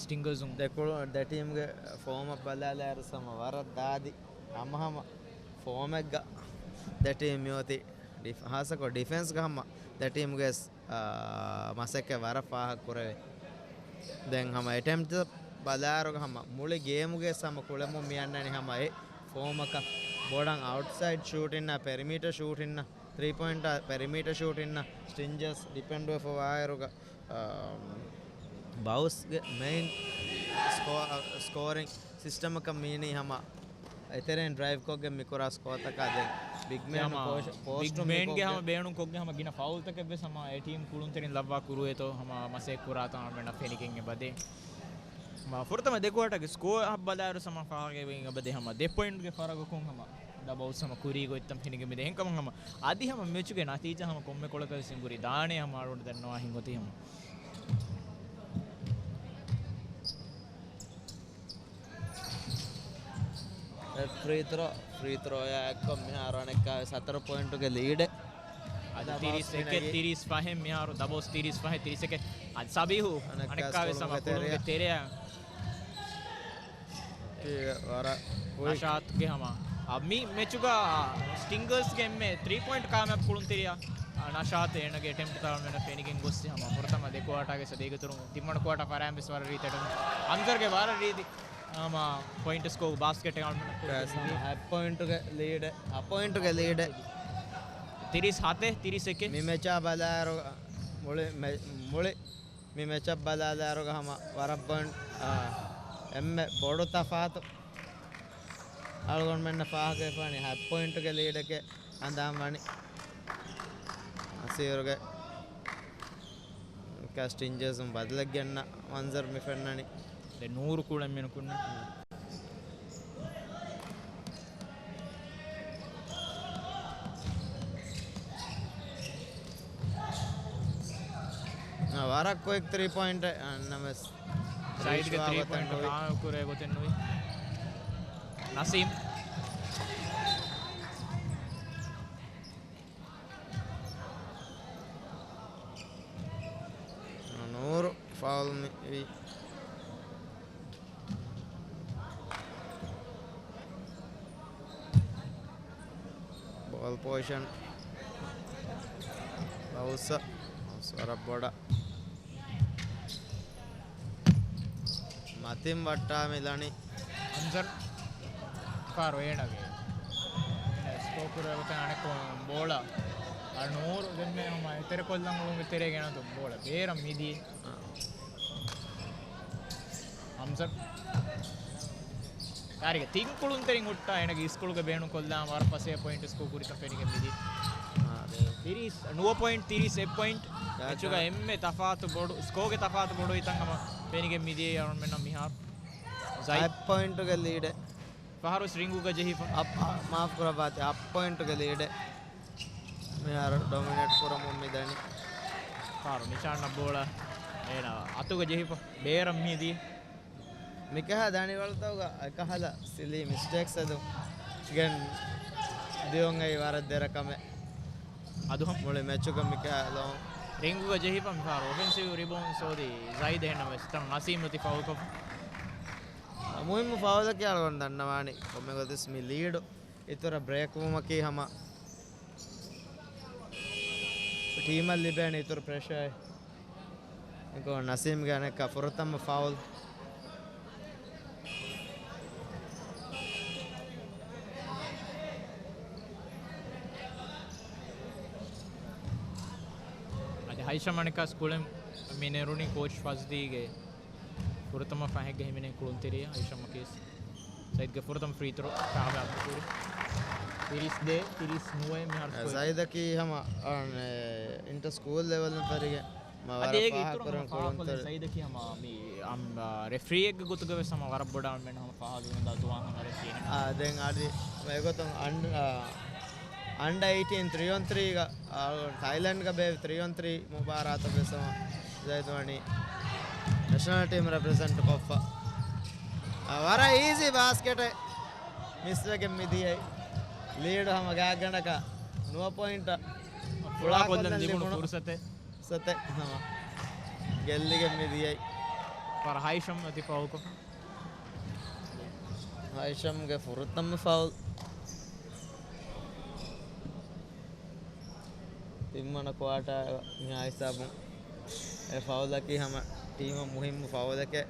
ސްޓިންގަރސް ދެކުޅު-، ދެ ޓީމްގެ ފޯމަށް ބަލާލާއިރު ހަމަ ވަރަށް ދާދި ހަމަ ހަމަ ފޯމެއްގަ ދެ ޓީމް މިއޮތީ ޑިފް-، ހާއްސަކޮށް ޑިފެންސްގަ ހަމަ ދެ ޓީމްގެ އާ، މަސައްކަތް ވަރަށް ފާހަގަ ކުރެވޭ. ދެން ހަމަ އެޓެމްޕްޓް ބަލާއިރުގަ ހަމަ މުޅި ގޭމުގެ ހަމަ ކުޅެމުން މި އަންނަނީ ހަމަ އެ ފޯމަކަށް ބޮޑަށް އައުޓްސައިޑް ޝޫޓިންނާ، ޕެރިމީޓަ ޝޫޓިންނާ، ތްރީ ޕޮއިންޓާ، ޕެރިމީޓަ ޝޫޓިންނާ، ސްޓިންޖަސް ޑިޕެންޑް ވެފަ ވާއިރުގަ، އާ، ބައުސްގެ މެއިން ސްކޯ-، ސްކޯރިން ސިސްޓަމަކަށް މީނީ ހަމަ އެތެރެއިން ޑްރައިވްކޮށްގެން މިކުރާ ސްކޯތަކާ ދެން ބިގް މޭން ހަމަ ޕޯސްޓް، ބިގް ޕޯސްޓު މޭންގެ މިކޮށްގެން ހަމަ ބޭނުންކޮށްގެން ހަމަ ގިނަ ފައުލްތަކެއްވެސް ހަމަ އެ ޓީމް ކުޅުންތެރިން ލައްވާ ކުރުވޭތޯ ހަމަ މަސައްކަތް ކުރާތާ އަޅުގަނޑަށް ފެނިގެން އެބަދޭ. ހަމަ ފުރަތަމަ ދެ ކުއާޓާގެ ސްކޯ އަށް ބަލާއިރު ހަމަ ފާހަގަވެގެން އެބަދޭ ހަމަ ދެ ޕޮއިންޓްގެ ފަރަގަކުން ހަމަ ދަބައުސް ހަމަ ކުރީ ގޮތްތަން ފެނިގެން މިދޭ. އެހެންކަމުން ހަމަ އަދި ހަމަ މެޗުގެ ނަތީޖާ ހަމަ ކޮންމެ ކޮޅަކަށް ވެސް އެނގުރި ދާނެ ހަމަ އަޅުގަނޑު ދަންނަވާ ހިނގޮތީ ހަމަ. އެ ފްރީ ތްރޯ، ފްރީ ތްރޯއާ އެއްކޮށް މިހާރު އަނެއްކާވެސް ހަތަރު ޕޮއިންޓުގެ ލީޑެއް. އަދި ތިރީސް އެކެއް، ތިރީސް ފަހެއް މިހާރު ދަބައުސް ތިރީސް ފަހެއް ތިރީސް އެކެއް. އަދި ސަބީހު އަނެއްކާވެސް ހަމަ ކުޅުނުގެ ތެރެއަށް. ތި ވަރަށް ކުއިކް. ނަޝާތުގެ ހަމަ. އަ، މި މެޗުގަ ސްޓިންގަރސްގެ އެންމެ ތްރީ ޕޮއިންޓް ކާމިޔާބު ކުޅުންތެރިޔާ، އަ، ނަޝާތު އޭނަގެ އެޓެމްޕްޓްތައް އަޅުގަނޑަށް ފެނިގެން ގޮއްސި ހަމަ ފުރަތަމަ ދެ ކުއާޓާގެ ސަދޭގެ ތުރުން ތިންވަނަ ކުއާޓާ ފަރާން ވެސް ވަރަށް ރީތި އެޓެމްޕްޓް. އަންޒަރްގެ ވަރަށް ރީތި. ހަމަ ޕޮއިންޓް ސްކޯ ބާސްކެޓެއް އަޅުގަނޑަށް ހަ ޕޮއިންޓުގެ ލީޑެއް، ހަ ޕޮއިންޓުގެ ލީޑެއް. ތިރީސް ހަތެއް، ތިރީސް އެކެއް. މި މެޗާ ބަލާއިރު މުޅި މެ-، މުޅި މި މެޗަށް ބަލާލާއިރުގަ ހަމަ ވަރަށް ބޮން، އާ، އެންމެ ބޮޑު ތަފާތު އަޅުގަނޑުމެންނަށް ފާހަގަވެފާނީ ހަތް ޕޮއިންޓުގެ ލީޑެކޭ ހަނދާން ވަނީ. އަސީރުގެ ކަސްޓިންޖަސް ބަދަލެއް ގެންނަ މަންޒަރު މި ފެންނަނީ. ދެ ނޫރު ކުޅެން މިނުކުންނަ. ވަރަށް ކުއިކް ތްރީ ޕޮއިންޓެއް ނަމަވެސް ސައިދްގެ ތްރީ ޕޮއިންޓް ކާމިޔާބު ކުރޭ ގޮތެއް ނުވި. ނަސީމް. ނޫރު ފައުލް މި ވީ. ބޯލް ޕޮޒިޝަން. ބައުސަ. ވަރަށް ބޮޑަށް މަތިން ވައްޓާ މިލަނީ. އަންޒަރް. ރޮއޭނަގެ ސްކޯ ކުރެވޭ ގޮތަށް އަނެއްކޮށް ބޯޅަ އަ، ނޫރު ދެންމެ ހަމަ އެތެރެކޮށްލަން އުޅުން ތެރޭގެ އަނަތު ބޯޅަ ބޭރަށް މިދިޔަ. ހަމްޒަ ކާރިގެ ތިން ކުޅުންތެރިން ހުއްޓާ އޭނަގެ އިސްކޮޅުގެ ބޭނުން ކޮށްލާ ވަރަށް ފަސޭހަ ޕޮއިންޓް ސްކޯ ކުރިތަން ފެނިގެން މިދި. ތިރީސް ނުވަ ޕޮއިންޓް ތިރީސް އެއް ޕޮއިންޓް. މެޗުގަ އެންމެ ތަފާތު ބޮޑު ސްކޯގެ ތަފާތު ބޮޑުވިތަން ހަމަ ފެނިގެން މިދިޔަ އަޅުމެންނަށް މިހާރު. ޒައިދް ހަތް ޕޮއިންޓުގެ ލީޑެއް. ފަހަރުސް ރިނގުގަ ޖެހިފަ. އަ، މާފް ކުރައްވާތި، ހަތް ޕޮއިންޓުގެ ލީޑެއް. މިހާރު ޑޮމިނޭޓް ކުރަމުން މިދަނީ. ފަހަރު ނިޝާން ބޯޅަ އޭނާ އަތުގަ ޖެހިފަ ބޭރަށް މިދި. މިކަހަލަ ދަނޑިވަޅުތަކުގަ އެކަހަލަ ސިލީ މިސްޓޭކްސް އެދުން ގެން ދިޔުން އެއީ ވަރަށް ދެރަ ކަމެއް. އަދު ހަމަ މުޅި މެޗުގަ މިކަހަލަ ރިނގުގަ ޖެހިފަ މިފަހަރު އޮފެންސިވް ރިބޯންޑް ސޯދި ޒައިދް އެހެންނަމަވެސް ތަން ނަސީމް އޮތީ ފައުލްކޮށްފަ. މުހިއްމު ފައުލަކީ އަޅުގަނޑު ދަންނަވާނީ ކޮންމެ ގޮތެއް މި ލީޑު އިތުރަށް ބްރޭކް ވުމަކީ ހަމަ ޓީމަށް ލިބޭނެ އިތުރު ޕްރެޝަރެއް. އެކޮ ނަސީމްގެ އަނެއްކާ ފުރަތަމަ ފައުލް. އަދި ހައިޝަމް އަނެއްކާ ސްކޫލެއް މި ނެރުނީ ކޯޗް ފަޒްލީގެ ފުރަތަމަ ފަހެއްގެ ހިމެނޭ ކުޅުންތެރިޔާ ހައިޝަމް މަކީސް. ސައިދްގެ ފުރަތަމަ ފްރީ ތްރޯ ކާމިޔާބު ކުރި. ތިރީސް ދޭ، ތިރީސް ނުވައެއް މިހާރު ސްކޯރ. ސައިދަކީ ހަމަ، އަން، އެ، އިންޓަ ސްކޫލް ލެވެލް ފެރިގެން މަ އަދި ވަރަށް އޭގެ ފާހަގަ އިތުރު ކުރަން ހަމަ ފާހަގަކޮށްލި ކުޅުންތެރި. ސައިދަކީ ހަމަ މި، އަމް، އާ، ރެފްރީއެއްގެ ގޮތުގަވެސް ހަމަ ވަރަށް ބޮޑަށް އަޅުމެން ހަމަ ފާހަގަ ވިންދާ ޒުވާން ހަމަ ރެފްރީ. އާ، ދެން އަދި އެގޮތުން އަން-، އާ، އަންޑަ އެއިޓީން ތްރީ އޮން ތްރީގަ، އާ، ތައިލެންޑްގަ ބޭއްވި ތްރީ އޮން ތްރީ މުބާރާތަށް ވެސް ހަމަ ޒައިދް ވަނީ ނެޝަނަލް ޓީމް ރެޕްރެޒެންޓް ކޮށްފަ. އާ، ވަރަށް އީޒީ ބާސްކެޓެއް މިސްވެގެން މިދިޔައީ. ލީޑު ހަމަ ގާތްގަނޑަކަށް ނުވަ ޕޮއިންޓަށް ފުޅާކޮށްލަން ފުޅާކޮށްލަން ލިބުނު ލިބުނު ފުރުސަތެއް. ފުރުސަތެއް ހަމަ ގެއްލިގެން މިދިޔައީ. ފަރަ ހައިޝަމް އޮތީ ފައުލްކޮށް. ހައިޝަމްގެ ފުރަތަމަ ފައުލް. ތިންވަނަ ކުއާޓާ މިހާ ހިސާބުން އެ ފައުލަކީ ހަމަ ޓީމަށް މުހިއްމު ފައުލެކޭ.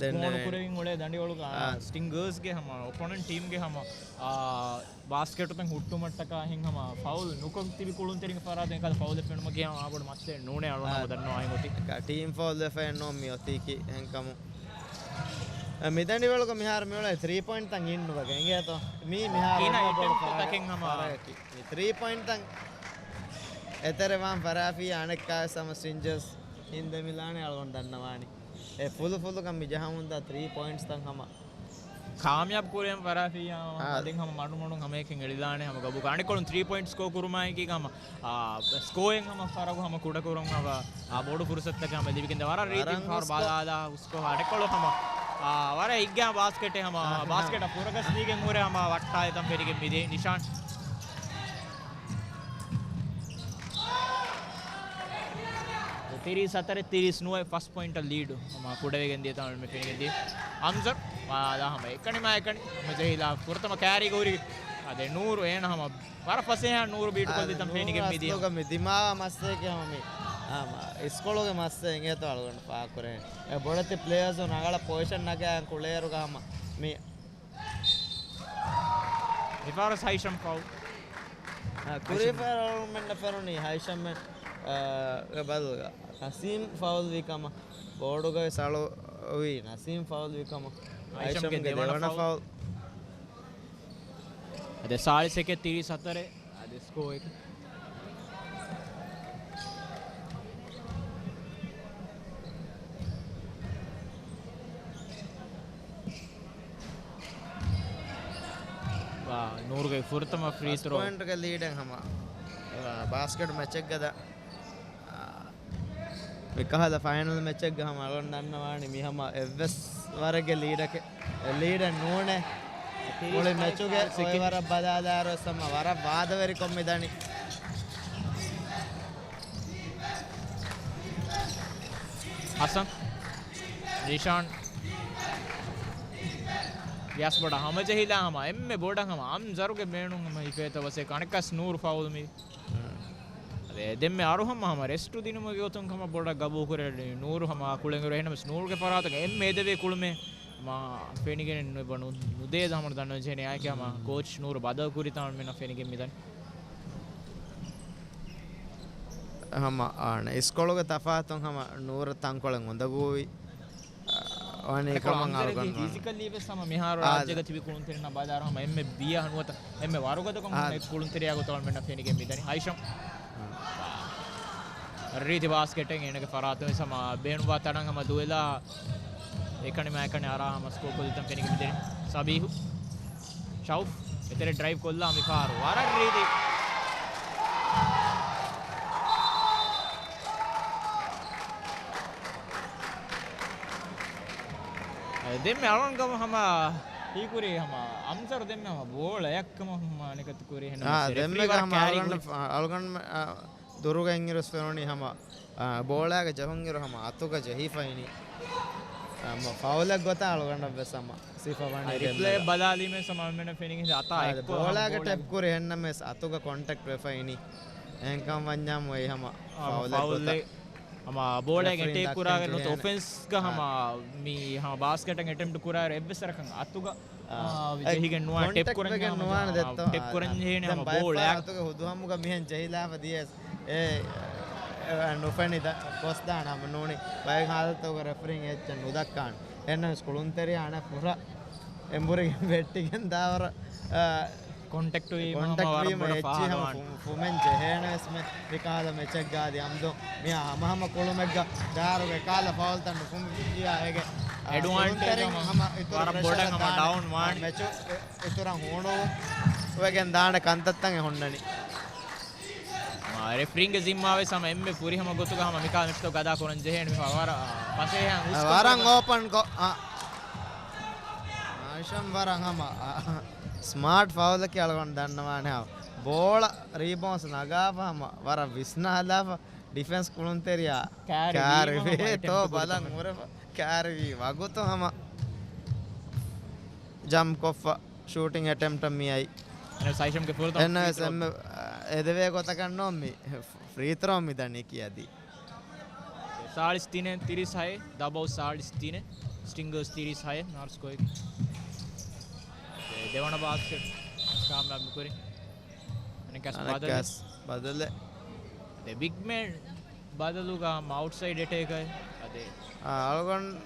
ދެން ސްކޯރު ނެވެން. ކުރެވިން އުޅޭ ދަނޑިވަޅުގަ އާ. ސްޓިންގާސްގެ ހަމަ އޮޕޮނެންޓް ޓީމްގެ ހަމަ، އާ، ބާސްކެޓުތައް ހުއްޓުމަށްޓަކާ ހިން ހަމަ ފައުލް ނުކޮށް ތިބި ކުޅުންތެރިންގެ ފަރާތުން އެކަހަލަ ފައުލެއް ފެނުމަކީ ހަމަ އާ ބޮޑު މައްސަލައެއް ނޫނޭ އަޅުގަނޑު އާ. ހަމަ ދަންނަވާ އެހެން އޮތީ. ޓީމް ފައުލް ވެފައެއް ނޫން މި އޮތީކީ އެހެންކަމުން. އަ، މި ދަނޑިވަޅުގަ މިހާރު މިއުޅޭ ތްރީ ޕޮއިންޓްތައް އިންނުވަގެ އިނގޭތޯ؟ މީ މިހާރު ކީނާ އެންމެ ބޮޑު އެޓެމްޕްޓްތަކެއް ހަމަ ފަރަގަކީ. މި ތްރީ ޕޮއިންޓްތައް އެތެރެވާން ފަރާފިޔާ އަނެއްކާވެސް ހަމަ ސްޓްރެންޖާސް ހިން ދެމިލާނެ އަޅުގަނޑު ދަންނަވާނީ. އެ ފުލު ފުލުކަން މި ޖަހަމުންދާ ތްރީ ޕޮއިންޓްސްތައް ހަމަ ކާމިޔާބު ކުރެވެން ފަރާފިޔާ އާ. އަދި ހަމަ މަޑުމަޑުން ހަމައެކަން އެޅިލާނެ ހަމަ ގަބޫ. އަނެއްކޮޅުން ތްރީ ޕޮއިންޓް ސްކޯ ކުރުމާއެކީ ހަމަ، އާ، ސްކޯއެއް ހަމަ ފަރަގު ހަމަ ކުޑަކުރަން ހަމަ، އާ، ބޮޑު ފުރުސަތުތަކެއް ހަމަ ލިބިގެންދޭ. ވަރަށް ރީތި ވަރަށް ފަހަރު ސްކޯ. ބަލާލާ ސްކޯ އަނެއްކޮޅު ހަމަ، އާ، ވަރަށް ހިތްގައިމު ބާސްކެޓެއް ހަމަ، އާ، ބާސްކެޓަށް ފުރަގަސްދީގެން ހުރެ ހަމަ ވައްޓާލިތަން ފެނިގެން މިދިޔަ ނިޝާން. ތިރީސް ހަތަރެއް ތިރީސް ނުވައެއް ފަސް ޕޮއިންޓަށް ލީޑު ހަމަ ކުޑަވެގެން ދިޔަ ތަން މި ފެނިގެން ދިޔަ. އަމްޒަރް ވާލާ ހަމަ އެކަނި މާ އެކަނި ހަމަ ޖެހިލާ ފުރަތަމަ ކާރީގަ ހުރި. އަދެ ނޫރު އޭނަ ހަމަ ވަރަށް ފަސޭހަ ނޫރު ބީޓް ކޮށްލިތަން ފެނިގެން މިދިޔަ. މި ދިމާވާ މައްސައެކޭ ހަމަ މި. އާ، މަ، އިސްކޮޅުގެ މައްސަ އިނގޭތޯ އަޅުގަނޑު ފާހަގަކުރޭ. އެ ބޮޑެތި ޕްލޭޔާސް ނަގަޅަށް ޕޮޒިޝަން ނަގާ ކުޅޭއިރުގަ ހަމަ މި މިފަހަރު ހައިޝަމް ފައުލް. އާ، ކުރީ ހައިޝަމް. ފަހަރު އަޅުގަނޑުމެންނަށް ފެނުނީ ހައިޝަމް، އާ، ގެ ބަދަލުގަ ނަސީމް ފައުލް ވި ކަމަށް. ބޯޑުގަވެސް އަޅުވީ ނަސީމް ފައުލް ވި ކަމަށް. ހައިޝަމްގެ ހައިޝަމްގެ ދެވަނަ ދެވަނަ ފައުލް. ފައުލް. އަދި ސާޅީސް އެކެއް ތިރީސް ހަތަރެއް. އަދި ސްކޯއެއް. ވާ، ނޫރުގެ ފުރަތަމަ ފްރީ ފަސް ތްރޯ. ޕޮއިންޓްގެ ލީޑެއް ހަމަ، އާ، ބާސްކެޓް މެޗެއްގަ ދާ، އާ، މިކަހަލަ ފައިނަލް މެޗެއްގަ ހަމަ އަޅުގަނޑު ދަންނަވާނީ މި ހަމަ އެއްވެސް ވަރެއްގެ ލީޑެކެއް، އެ ލީޑެއް ނޫނޭ. މުޅި މެޗުގެ ސެކެންޑް. އޮއި ވަރަށް ބަލާލާއިރު ވެސް ހަމަ ވަރަށް ވާދަވެރިކޮށް މި ދަނީ. ހަސަން. ޒީޝާން. ޔަސް ބޮޑަށް ހަމަޖެހިލާ ހަމަ އެންމެ ބޮޑަށް ހަމަ އަމްޒަރުގެ ބޭނުން ހަމަ ހިފޭތޯ ވަސޭ ކަނެކަސް ނޫރު ފައުލު މި. އަދެ ދެންމެ އަރުހަމް ހަމަ ރެސްޓު ދިނުމުގެ ގޮތުން ހަމަ ބޮޑަށް ގަބޫ ކުރެ ނޫރު ހަމަ ކުޅެން އިރު އެހެނަމަސް ނޫރުގެ ފަރާތުގަ އެންމެ އެދެވޭ ކުޅުމެއް މާ ފެނިގެން ނު-، ނުދޭ ހަމަ ދަންނަވަން ޖެހޭނެ އާއެކޭ ހަމަ ކޯޗް ނޫރު ބަދަލު ކުރިތާ މިނަ ފެނިގެން މިދަނީ. ހަމަ އާނ އިސްކޮޅުގެ ތަފާތުން ހަމަ ނޫރަށް ތަންކޮޅެއް އުނދަގޫވި، އާ، ވަނީ އެކޮޅު ކަމަށް އަޅުގަނޑު ވަނީ. ފިޒިކަލީ ވެސް ހަމަ މިހާރު އާ، ރާއްޖޭގަ ތިބި ކުޅުންތެރިންނާ ބަލާއިރު ހަމަ އެންމެ ބިޔަ ނުވަތަ އެންމެ ވަރުގަދަކަން އާ، ހުންނަ ކުޅުންތެރިޔާ ގޮތަށް އަޅުގަނޑުމެންނަށް ފެނިގެން މިދަނީ. ހައިޝަމް. ރީތި ބާސްކެޓެއް އޭނަގެ ފަރާތުން ވެސް ހަމަ ބޭނުންވާ ތަނަށް ހަމަ ދުވެލާ އެކަނި މާ އެކަނި އަރާ ހަމަ ސްކޯ ކޮށްލިތަން ފެނިގެން މިދެނީ. ސަބީހު. ޝައުފް. އެތެރެ ޑްރައިވް ކޮށްލާ މިފަހަރު ވަރަށް ރީތި. ދެންމެ އަޅުގަނޑު ހަމަ ހީކުރީ ހަމަ އަމްޒަރު ދެންމެ ހަމަ ބޯޅަޔަށް ކަމަށް ހަމަ އަނެކަތު ކުރީ އާ، ހެންނަމަ ދެންމެ ރެފްރީ ވަރަށް ހަމަ ކާރި އަޅުގަނޑު، ކުރި. އަޅުގަނޑު، އާ، ދުރުގަ އިންއިރުސް ފެނުނީ ހަމަ، އާ، ބޯޅައިގަ ޖަހުންއިރު ހަމަ އަތުގަ ޖެހިފައިނީ. އާ، މަ-، ފައުލެއް ގޮތަށް އަޅުގަނޑަށް ވެސް ހަމަ ސިފަ ވަނީ އާ، ރިޕްލޭ ދެންމެގަ. ބަލާލީމެ ސަމާ މެން ފެނިގެން އަތާ އާ، އެއްކޮށް ހަމަ ބޯޅައިގަ ބޯޅަ ޓެޕް ކުރި ހެންނަމެސް އަތުގަ ކޮންޓެކްޓް ވެފައިނީ. އެހެންކަމަށް ވަންޏާ އޮތް ހަމަ އާ، ފައުލެއް ފައުލެއް ގޮތަށް. ހަމަ ބޯޅައިގެ ރެފްރީން އެޓޭކް ދައްކަން ކުރާގެ ނުވަތަ ޖެހޭނެ. އޮފެންސްގަ އާ. ހަމަ މި ހަމަ ބާސްކެޓަށް އެޓެމްޕްޓް ކުރާއިރު އެއްވެސް ވަރަކަށް އަތުގަ އާ. އާ، އެ، ޖެހިގެން ނުވާ ކޮންޓެކްޓް ޓެޕް ކުރަން ވެގެން ޖެހޭނެ ނުވާނެ ހަމަ ދެއްތޯ؟ ޓެޕް އާ، ކުރަން ޖެހޭނެ ދެން ހަމަ ބައެއް ބޯޅަ. ފަހަރު އަތުގެ ހުދުހަމުގަ މިހެން ޖެހިލާފަ ދިޔަސް އެ، އެ، ނުފެނިދާ ގޮސްދާނެ ހަމަ ނޫނީ. ބައެއް ހާލަތުގަ ރެފްރީން އެއްޗެއް ނުދައްކާނެ. އެހެންނަމަވެސް ކުޅުންތެރިޔާ އަނެއް ފުރަ އެނބުރިގެން ވެއްޓިގެން ދާވަރަށް، އާ، ކޮންޓެކްޓް ވީމަ ކޮންޓެކްޓް ހަމަ ވަރަށް ވީމަ ބޮޑަށް އެއްޗިހި ހަމަ ފާހަގަވާން. ފު-، ފުމެން ޖެހޭނެވެސް މި، މިކަހަލަ މެޗެއްގަ އަދި އަމްދު މި ހަމަހަމަ ކުޅުމެއްގަ ދާރުގެ ކާލަ ފައުލްތައް ނުފުމިއްޔާ އޭގެ، އާ، އެޑްވާންޓޭޖް ކުޅުންތެރިން ހަމަ ހަމަ އިތުރު ވަރަށް ޕްރެޝަރ ބޮޑަށް ހަމަ ދާނެ. ޑައުން ވާން. މެޗު އި-، އިތުރަށް ހޫނުވެގެން ދާނެ ކަންތައްތައް އެ ހުންނަނީ. މާ ރެފްރީންގެ ޒިންމާވެސް ހަމަ އެންމެ ފުރިހަމަ ގޮތުގަ ހަމަ މިކާ މެޗްތައް ގަދާ ކުރަން ޖެހޭނެ މި ވަރަށް ފަސޭހަ އާ، ވަރަށް އޯޕަން ކޮ-، އާ. ހައިޝަމް ވަރަށް ހަމަ، އާ، ސްމާޓް ފައުލަކީ އަޅުގަނޑު ދަންނަވާނެ ހަމަ. ބޯޅަ ރީބައުންސް ނަގާފަ ހަމަ ވަރަށް ވިސްނާލާފަ ޑިފެންސް ކުޅުންތެރިޔާ ކާރި ކާރިވީމަ ވީ ހަމަ ތޯ އެޓެމްޕްޓް ބަލަން ކުރަން. ހުރެފަ ކާރިވީ ވަގުތު ހަމަ ޖަމްޕް ކޮށްފަ ޝޫޓިން އެޓެމްޕްޓަށް މިއައީ. އަނެ ސައިޝަމްގެ ފުރަތަމަ އެންނަ ފްރީ ވެސް ތްރޯ. އެންމެ އެދެވޭ ގޮތަކަށް ނޯ މި ފްރީ ތްރޯ މި ދަނީ ކިޔަދީ. ސާޅީސް ތިނެއް ތިރީސް ހައެއް، ދަބައު ސާޅީސް ތިނެއް، ސްޓިންގަރސް ތިރީސް ހައެއް، ނާޓްސް ކޮއެކް. ދެވަނަ ބާސްކެޓް ކާމިޔާބު ކުރި. އަނެއްކާސް ބަދަލެއް. އަނެއްކާސް ބަދަލެއް. ދެ ބިގް މޭން ބަދަލުގަ ހަމަ އައުޓްސައިޑް އެޓޭކަރ އަދެ. އާ، އަޅުގަނޑުގެ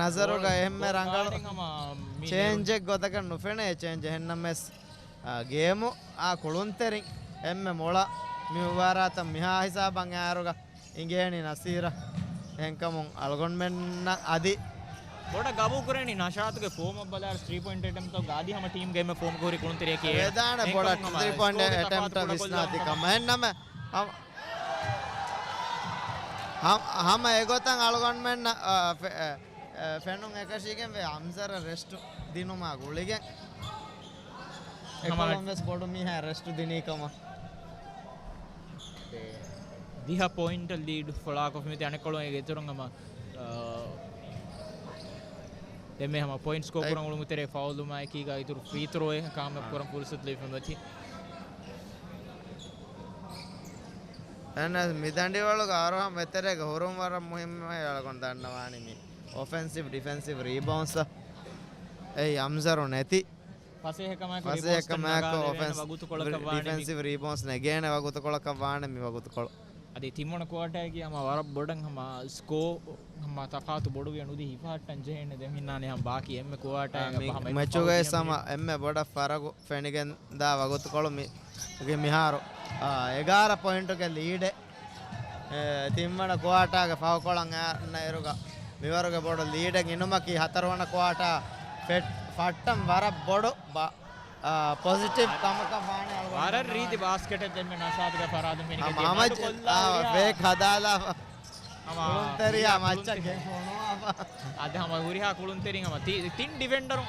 ނަޒަރުގަ ބޯ-، އެހެންމެ ބޯ ރަނގަޅު ގާޑިން ހަމަ މި ޗޭންޖެއް ގޮތަކަށް ނުފެނޭ ޗޭންޖް އެހެންނަމަވެސް، އާ، ގޭމު އާ ކުޅުންތެރިން އެންމެ މޮޅަށް މި މުބާރާތަށް މިހާ ހިސާބަށް އައިއިރުގަ އިނގޭނީ ނަސީރަށް. އެހެންކަމުން އަޅުގަނޑުމެންނަށް އަދި ބޮޑަށް ގަބޫލު ކުރެވެނީ ނަޝާތުގެ ފޯމަށް ބަލާއިރު ތްރީ ޕޮއިންޓް އެޓެމްޕްޓްތަކުގަ އަދި ހަމަ ޓީމްގެ އެންމެ ފޯމް ކުރި ކުޅުންތެރިޔަކީ އޭނަ. ވެދާނެ ބޮޑަށް އެހެންކަމުން ތްރީ ޕޮއިންޓް ސްކޯގެ އެޓެމްޕްޓަށް ތަފާތު ކުޑަކުރަން ވިސްނާތީ ބޮޑު ކަމަށް. އެހެންނަމެ ހަމަ، ހަމަ، ހަމަ އެގޮތަށް އަޅުގަނޑުމެންނަށް، އަ، ފެ-، އަ، އަ، ފެނުން އެކަށީގެންވޭ އަމްޒަރަށް ރެސްޓް ދިނުމާ ގުޅިގެން. ހަމަ އެކޮޅުން ވެސް ބޮޑު މީހާ ރެސްޓް ދިނީ ކަމަށް. ދިހަ ޕޮއިންޓް ލީޑް ފޮޅާކޮށްފި މިތި އަނެއްކޮޅުން އޭގެ އިތުރުން ހަމަ، އަ، ދެންމެ ހަމަ ޕޮއިންޓް ސްކޯ ކުރަން އުޅުމު ތެރޭ ފައުލުމާ އެކީގަ އިތުރު ފްރީ ތްރޯއެއް ކާމިޔާބު ކުރަން ފުރުސަތު ލިބިފަ މިތި. އެހެނަސް މި ދަނޑިވަޅުގަ އަރުހަމް އެތެރޭގަ ހުރުން ވަރަށް މުހިއްމު އަޅުގަނޑު ދަންނަވާނީ މި އޮފެންސިވް ޑިފެންސިވް ރީބައުންސް އެއީ އަމްޒަރު ނެތި. ފަސޭހަކަމާއެކު ފަސޭހަކަމާއެކު ރީބައުންސް ނަގާދެވޭނެ އޮފެންސް ވަގުތުކޮޅަކަށް ވާނެ މި. ޑިފެންސިވް ރީބައުންސް ނެގޭނެ ވަގުތުކޮޅަކަށް ވާނެ މި ވަގުތުކޮޅު. އަދި ތިންވަނަ ކުއާޓާގެ ހަމަ ވަރަށް ބޮޑަށް ހަމަ ސްކޯ ހަމަ ތަފާތު ބޮޑުވިޔަ ނުދީ ހިފަހައްޓަން ޖެހޭނެ ދެން ހިންނާނެ ހަމަ ބާކީ އެންމެ ކުއާޓާގެ މި ހަމަ އެއް މެޗުގައި ހަމަ އެންމެ ބޮޑަށް ފަރަގު ފެނިގެން ދާ ވަގުތުކޮޅު މި، މި މިހާރު، އާ، އެގާރަ ޕޮއިންޓުގެ ލީޑެއް، އެ، ތިންވަނަ ކުއާޓާގެ ފަހުކޮޅަށް އަންނައިރުގަ މިވަރުގެ ބޮޑު ލީޑެއް އިނުމަކީ ހަތަރުވަނަ ކުއާޓާ ފެ-، ފައްޓަން ވަރަށް ބޮޑު ބަ-، އާ، ޕޮޒިޓިވް ކަމަކަށް ވާނެ އަޅުގަނޑު ވަރަށް ދަންނަވާނެ. ރީތި ބާސްކެޓެއް ދެންމެ ނަޝާދުގެ ފަރާތުން ފެނިގެން ހަމަ ދިޔަ ހަމަ މަޑުކޮށްލާ އާ، ހުރިހާ ފޭކް ހަދާލާފަ. ހަމަ ކުޅުންތެރިޔާ ހުރިހާ މައްޗަށް ކުޅުންތެރި-، ގެންގުޅުވާފަ. އަދި ހަމަ ހުރިހާ ކުޅުންތެރިން ހަމަ ތި-، ތިން ޑިފެންޑަރު،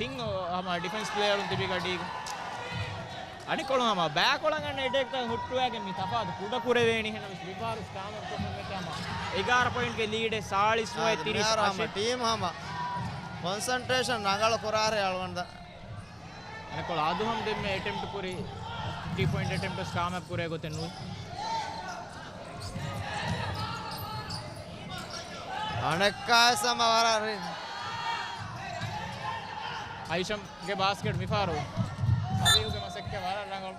ތިން ހަމަ ޑިފެންސް ޕްލޭޔަރުން ތިބި ގަޑީގަ. އަނެއްކޮޅު ހަމަ ބައިކޮޅަށް އަންނަ އެޓޭކްތައް ހުއްޓުވައިގެން މި ތަފާތު ކުޑަކުރެވޭނީ. ހެނަމެސް މިފަހަރު ސްކާމަށް ކޮށްފަ މެތި ހަމަ އެގާރަ ޕޮއިންޓްގެ ލީޑެއް ސާޅީސް ނުވައެއް އާދެ، ތިރީސް މިހާރު ހަމަ އަށެއް. ޓީމް ހަމަ ކޮންސަންޓްރޭޝަން ރަނގަޅު ކުރާރޭ އަޅުގަނޑަށް. އަނެއްކޮޅު އަދުހަމް ދެންމެ އެޓެމްޕްޓް ކުރި، ތްރީ ޕޮއިންޓް އެޓެމްޕްޓް ސްކާމަށް ކުރޭ ގޮތެއް ނޫން. އަނެއްކާވެސް ހަމަ ވަރަށް ރި- އައިޝަމްގެ ބާސްކެޓް މިފަހަރު. ސަބީހުގެ މަސައްކަތް ވަރަށް ރަނގަޅު.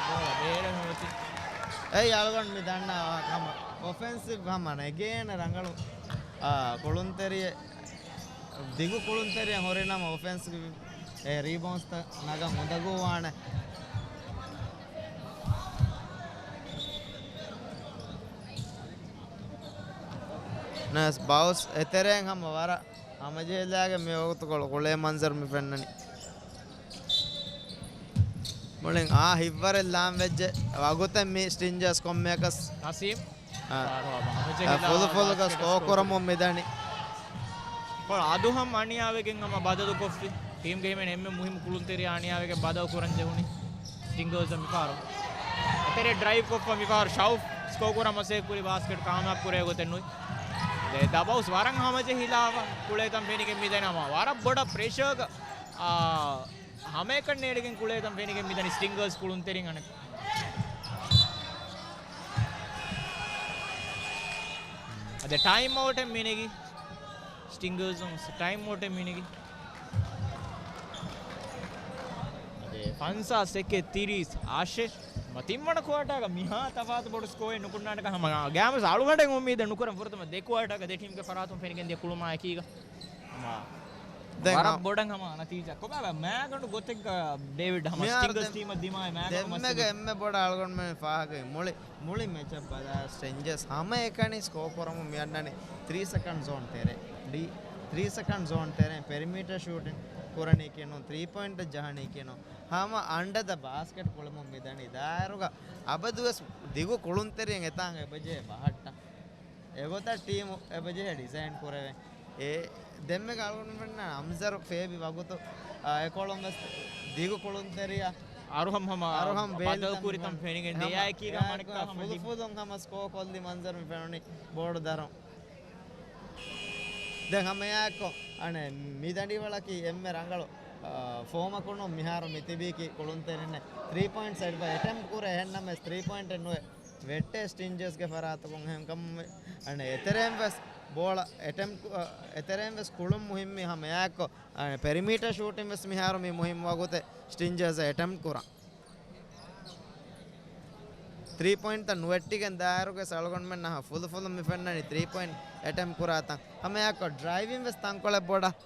ބޯޅަ ބޭރަށް ހޮވި. އެއީ އަޅުގަނޑު މި ދަންނަ ހަމަ އޮފެންސިވް ހަމަ ނެގޭނެ ރަނގަޅު، އާ، ކުޅުންތެރިއެއް، ދިގު ކުޅުންތެރިއެއް ހުރިނަމަ އޮފެންސްގެ ރީބައުންސްތައް ނަގަން އުނދަގޫވާނެ. ނަސް ބައުސް އެތެރެއިން ހަމަ ވަރަށް ހަމަޖެހިލާގެން މި ވަގުތުކޮޅު ކުޅޭ މަންޒަރު މި ފެންނަނީ. މުޅިން އާ ހިތްވަރެއް ލާން ވެއްޖެ ވަގުތެއް މި ސްޓިންޖާސް ކޮންމެއަކަސް. ނަސީމް. އާ. ފާރު ހަމަ ހަމަޖެހިލާ ފުލު ފުލުގަ ބާސްކެޓް ސްކޯ ސްކޯ ކުރަމުން މިދަނީ. ކޮޅަ އަދު ހަމަ އަނިޔާވެގެން ހަމަ ބަދަލުކޮށްފި. ޓީމްގެ ހިމެން އެންމެ މުހިއްމު ކުޅުންތެރިޔާ އަނިޔާވެގެން ބަދަލު ކުރަން ޖެހުނީ. ސްޓިންގާސް މިފާރު. އެތެރޭ ޑްރައިވް ކޮށްފަ މިފާރު ޝައުފް ސްކޯ ކުރަން މަސައްކަތް ކުރި ބާސްކެޓް ކާމިޔާބު ކުރޭ ގޮތެއް ނުވި. ދެ ދަބައުސް ވަރަށް ހަމަޖެހިލާފަ ކުޅޭތަން ފެނިގެން މިދަނީ ހަމަ ވަރަށް ބޮޑަށް ޕްރެޝާގަ، އާ، ހަމައެކަން ނޭޅިގެން ކުޅޭތަން ފެނިގެން މިދަނީ ސްޓިންގާސް ކުޅުންތެރިން އަނެއް. އަދި ޓައިމް އައުޓެއް މިނެގި. ސްޓިންގާސް ޓައިމް އައުޓެއް މިނެގި. އަދި ފަންސާސް އެކެއް ތިރީސް އާށޭ. މަ ތިންވަނަ ކުއާޓާގަ މިހާ ތަފާތު ބޮޑު ސްކޯއެއް ނުކުންނާނެކަން ހަމަ ގާމަސް އަޅުގަނޑެއް އުއްމީދެއް ނުކުރަން. ފުރަތަމަ ދެ ކުއާޓާގަ ދެ ޓީމްގެ ފަރާތުން ފެނިގެން ދިޔަ ކުޅުމާ އެކީގަ. ހަމަ ދެން ވަރަށް ހަ-، ބޮޑަށް ހަމަ ނަތީޖާ. ކޮބާ މާގަނޑު ގޮތެއްގަ ޑޭވިޑް ހަމަ މިހާރު ސްޓިންގާސް ދެ-، ޓީމަށް ދިމާވި މާގަނޑު މަސައްކަތް. ދެންމެގެ އެންމެ ބޮޑަށް އަޅުގަނޑުމެން ފާހަގަވި މުޅި މުޅި މެޗަށް ބަލާ ސްޓިންޖާސް ހަމައެކަނި ސްކޯ ކުރަމުން މި އަންނަނީ ތްރީ ސެކަންޑް ޒޯން ތެރޭ. ޑީ، ތްރީ ސެކަންޑް ޒޯން ތެރޭ ޕެރިމީޓަރ ޝޫޓިން ކުރަނީ ކިޔެއް ނޫން، ތްރީ ޕޮއިންޓަށް ޖަހަނީ ކިޔެއް ނޫން. ހަމަ އަންޑަ ދަ ބާސްކެޓް ކުޅަމުން މި ދަނީ. ދާއިރުގަ އަބަދުވެސް ދިގު ކުޅުންތެރިއެއް އެތާނގަ އެބަޖެހޭ ބަހައްޓަ. އެގޮތަށް ޓީމު އެބަޖެހޭ ޑިޒައިން ކުރެވެން. އެ ދެންމެ އަޅުގަނޑުމެންނަށް އަމްޒަރު ފޭބި ވަގުތު، އާ، އެކޮޅުން ވެސް ދިގު ކުޅުންތެރިޔާ އަރުހަމް ހަމަ އަރުހަމް ބޭލި ބަދަލު ކުރިތަން ފެނިގެން ދިޔައިކީގަ ހަމަ މަނިކާ ހަމަ ފުލު ފުލުން ހަމަ ސްކޯ ކޮށްލި މަންޒަރު މި ފެނުނީ ބޯޑު ދަރުން. ދެން ހަމަ އެއާއެކު އަނެއް މި ދަނޑިވަޅަކީ އެންމެ ރަނގަޅު، އާ، ފޯމަކުނު މިހާރު މި ތިބީކީ ކުޅުންތެރިންނެއް ތްރީ ޕޮއިންޓް ސައިޑް ބައި އެޓެމްޕް ކުރޭ އެހެންނަމަވެސް ތްރީ ޕޮއިންޓެއް ނުވެ ވެއްޓޭ ސްޓިންޖާސްގެ ފަރާތަކުން އެހެންކަމުން އަނެއް އެތެރެއިން ވެސް ބޯޅަ އެޓެމްޕް، އެތެރެއިން ވެސް ކުޅުން މުހިންމީ ހަމަ އެއާއެކު އަނެއް ޕެރިމީޓަރ ޝޫޓިން ވެސް މިހާރު މި މުހިންމު ވަގުތެއް ސްޓިންޖާސް އެޓެމްޕް ކުރަން. ތްރީ ޕޮއިންޓްތައް ނުވެއްޓިގެން ދާއިރުގެ ސަޅުގަނޑުމެންނަށް ފުލުފުލުން މި ފެންނަނީ ތްރީ ޕޮއިންޓް އެޓެމްޕް ކުރާތަން. ހަމައެއާއެކު ޑްރައިވިން ވެސް ތަންކޮޅެއް ބޮޑަށް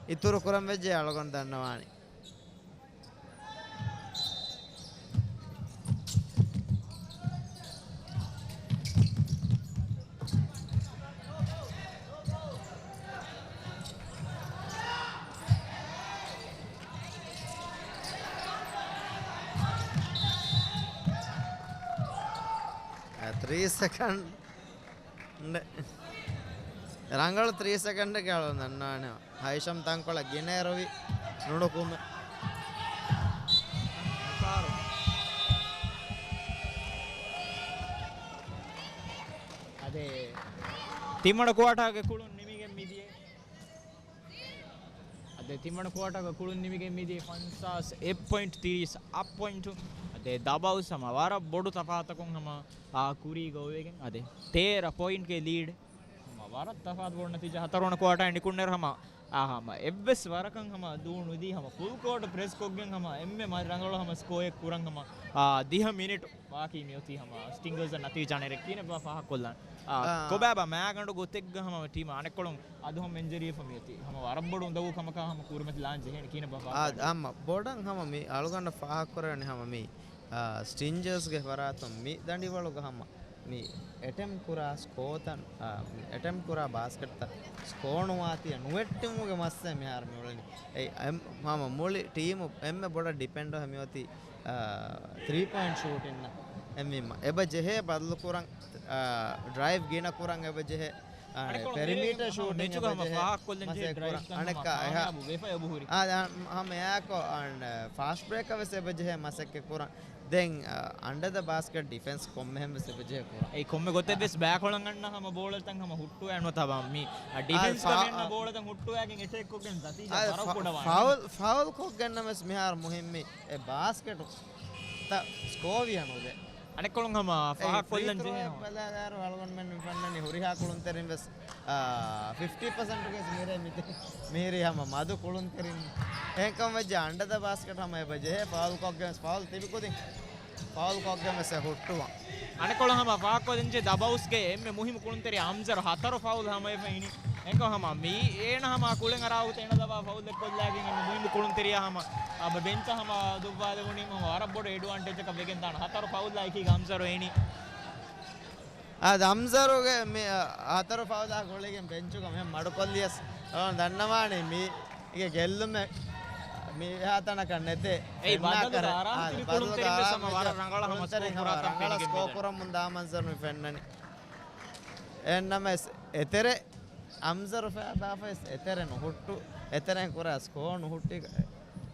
އިތުރު ކުރަން ވެއްޖެ އަޅުގަނޑު ދަންނަވާނީ. އަ، ތްރީ ސެކަންޑް. ރަނގަޅު ތްރީ ސެކަންޑެއްގެ އަޅުން ދަންނާނެ. ހައިޝަމް ތަންކޮޅަށް ގިނައިރުވި ނުނުކުމެ. އަދެ ތިންވަނަ ކުއާޓާގެ ކުޅުން ނިމިގެން މިދިޔަ. އަދެ ތިންވަނަ ކުއާޓާގެ ކުޅުން ނިމިގެން މިދިޔަ ފަންސާސް އެއް ޕޮއިންޓް ތިރީސް އަށް ޕޮއިންޓު. އަދެ ދަބައުސް ހަމަ ވަރަށް ބޮޑު ތަފާތަކުން ހަމަ އާ ކުރީގަ އޮވެގެން އަދެ ތޭރަ ޕޮއިންޓްގެ ލީޑް. ހަމަ ވަރަށް ތަފާތު ބޮޑު ނަތީޖާ ހަތަރުވަނަ ކުއާޓާ ނިކުންނައިރު ހަމަ، އާ، ހަމަ އެއްވެސް ވަރަކަށް ހަމަ ދޫ ނުދީ ހަމަ ފުލް ކޯޓް ޕްރެސް ކޮށްގެން ހަމަ އެންމެ މަ-، ރަނގަޅު ހަމަ ސްކޯއެއް ކުރަން ހަމަ، އާ، ދިހަ މިނިޓް ވާކީ މިއޮތީ ހަމަ ސްޓިންގާސް ނަތީޖާ ނެރެ ކިހިނެއްބާ ފާހަގަކޮށްލާން. އާ، އާ. ކޮބާބާ މާގަނޑު ގޮތެއްގަ ހަމަ ޓީމް އަނެއްކޮޅުން އަދު ހަމަ އިންޖަރީ އެފަ މިއޮތީ. ހަމަ ވަރަށް ބޮޑު އުނދަގޫ ކަމަކާ ހަމަ ކުރިމަތި ލާން ޖެހޭނެ ކިހިނެއްބާ އާ، ފާހަގަކޮށްލާން. ހަމަ ބޮޑަށް ހަމަ މި އަޅުގަނޑަށް ފާހަގަކުރެވެނީ ހަމަ މި، އާ، ސްޓިންޖާސްގެ ފަރާތުން މި ދަނޑިވަޅުގަ ހަމަ މި އެޓެމްޕް ކުރާ ސްކޯތައް، އާ، މި އެޓެމްޕް ކުރާ ބާސްކެޓްތައް ސްކޯ ނުވާތީ ނުވެއްޓުމުގެ މައްސަލަ މިހާރު މި އުޅެނީ. އެ، އެ، ހަމަ މުޅި ޓީމު އެންމެ ބޮޑަށް ޑިޕެންޑް މިއޮތީ، އާ، ތްރީ ޕޮއިންޓް ޝޫޓިންއަށް. އެންމެ އެބަ ޖެހޭ ބަދަލު ކުރަން، އާ، ޑްރައިވް ގިނަ ކުރަން އެބަ ޖެހޭ، އާ، ޕެރިމީޓަރ ޝޫޓިން އެބަ ޖެހޭ މަސައްކަތް ކުރަން. އަނެއްކާ އެހާ، އާ، ދެން ހަމަ އެއާކޮ، އާ، ފާސްޓް ބްރޭކަށް ވެސް އެބަ ޖެހޭ މަސައްކަތް ކުރަން. ދެން، އަ، އަންޑަ ދަ ބާސްކެޓް ޑިފެންސް ކޮންމެހެން ވެސް އެބަ ޖެހޭ ކުރަން. އެ ކޮންމެ ގޮތެއް ވެސް ބައިކޮޅަށް އަންނަ ހަމަ ބޯޅަތައް ހަމަ ހުއްޓުވާ ނުވަތަ މި، އަ، އާ، ޑިފެންސް ފާ-، ކަމެއް އަންނަ އާ، ބޯޅަތައް ހުއްޓުވާގެން އެޓޭކް ކޮށްގެން ނަތީޖާ އާ، ވަރަށް ފާ-، ކުޑަވާނެ. ފައުލް، ފައުލް ކޮށްގެންނަމަވެސް މިހާރު މުހިއްމީ އެ ބާސްކެޓު ތަ ސްކޯ ވިޔަ ނުދޭ. އަނެއްކޮޅުން ހަމަ ފާހަގަކޮށްލަން ޖެހޭ ހަމަ. ބަލާލާއިރު އަޅުގަނޑުމެން ފެންނަނީ ހުރިހާ ކުޅުންތެރިން ވެސް، އާ، ފިފްޓީ ޕަސެންޓުގެ މިރޭ މިތި-، މިހިރީ ހަމަ މަދު ކުޅުންތެރިން. އެހެންކަމަށް ވެއްޖެ އަންޑަ ދަ ބާސްކެޓް ހަމަ އެބަ ޖެހޭ ފައުލް ކޮށްގެން ވެސް، ފައުލް ތިބި ކުދިން ފައުލް ކޮށްގެން ވެސް އެ ހުއްޓުވަން. އަނެއްކޮޅު ހަމަ ފާހަގަކޮށްލަންޖެ ދަބައުސްގެ އެންމެ މުހިއްމު ކުޅުންތެރި އަމްޒަރު ހަތަރު ފައުލް ހަމައެފަ އިނީ. އެންކޮ ހަމަ މީ އޭނަ ހަމަ ކުޅެން އަރާ ވަގުތު އޭނަ ދަބާ ފައުލް އެއްކޮށްލާގެން އެންމެ މުހިއްމު ކުޅުންތެރިޔާ ހަމަ އަބަ ބެންޗަށް ހަމަ ދުއްވާލެވުނީމަ ވަރަށް ބޮޑު އެޑްވާންޓޭޖަކަށް ވެގެން ދާނެ. ހަތަރު ފައުލް އެކީ އަމްޒަރު އިނީ. އާ، އަމްޒަރުގެ މި، އާ، ހަތަރު ފައުލާ ގުޅިގެން ބެންޗުގަ މިހެން މަޑުކޮށްލިޔަސް، އަ، ދަންނަވާނީ މީގެ ގެއްލުމެއް މި އެހާ ތަނަކަށް ނެތޭ. އެއީ ފެންނާ ބަދަލުގަ ކަރަ-، އަރާން އާ، ތިބި ބަދަލުގަ ކުޅުންތެރިން ވެސް ހަމަ ވަރަށް ރަނގަޅަށް ހަމަ ކުޅުންތެރިން ސްކޯ ހަމަ ކުރާތަން ރަނގަޅަށް ފެނިގެން ސްކޯ މިދަނީ. ކުރަމުން ދާ މަންޒަރު މި ފެންނަނީ. އެހެންނަމަވެސް އެތެރެ އަމްޒަރު ފައިބާފައިސް އެތެރެ ނުހުއްޓު، އެތެރެން ކުރާ ސްކޯ ނުހުއްޓި،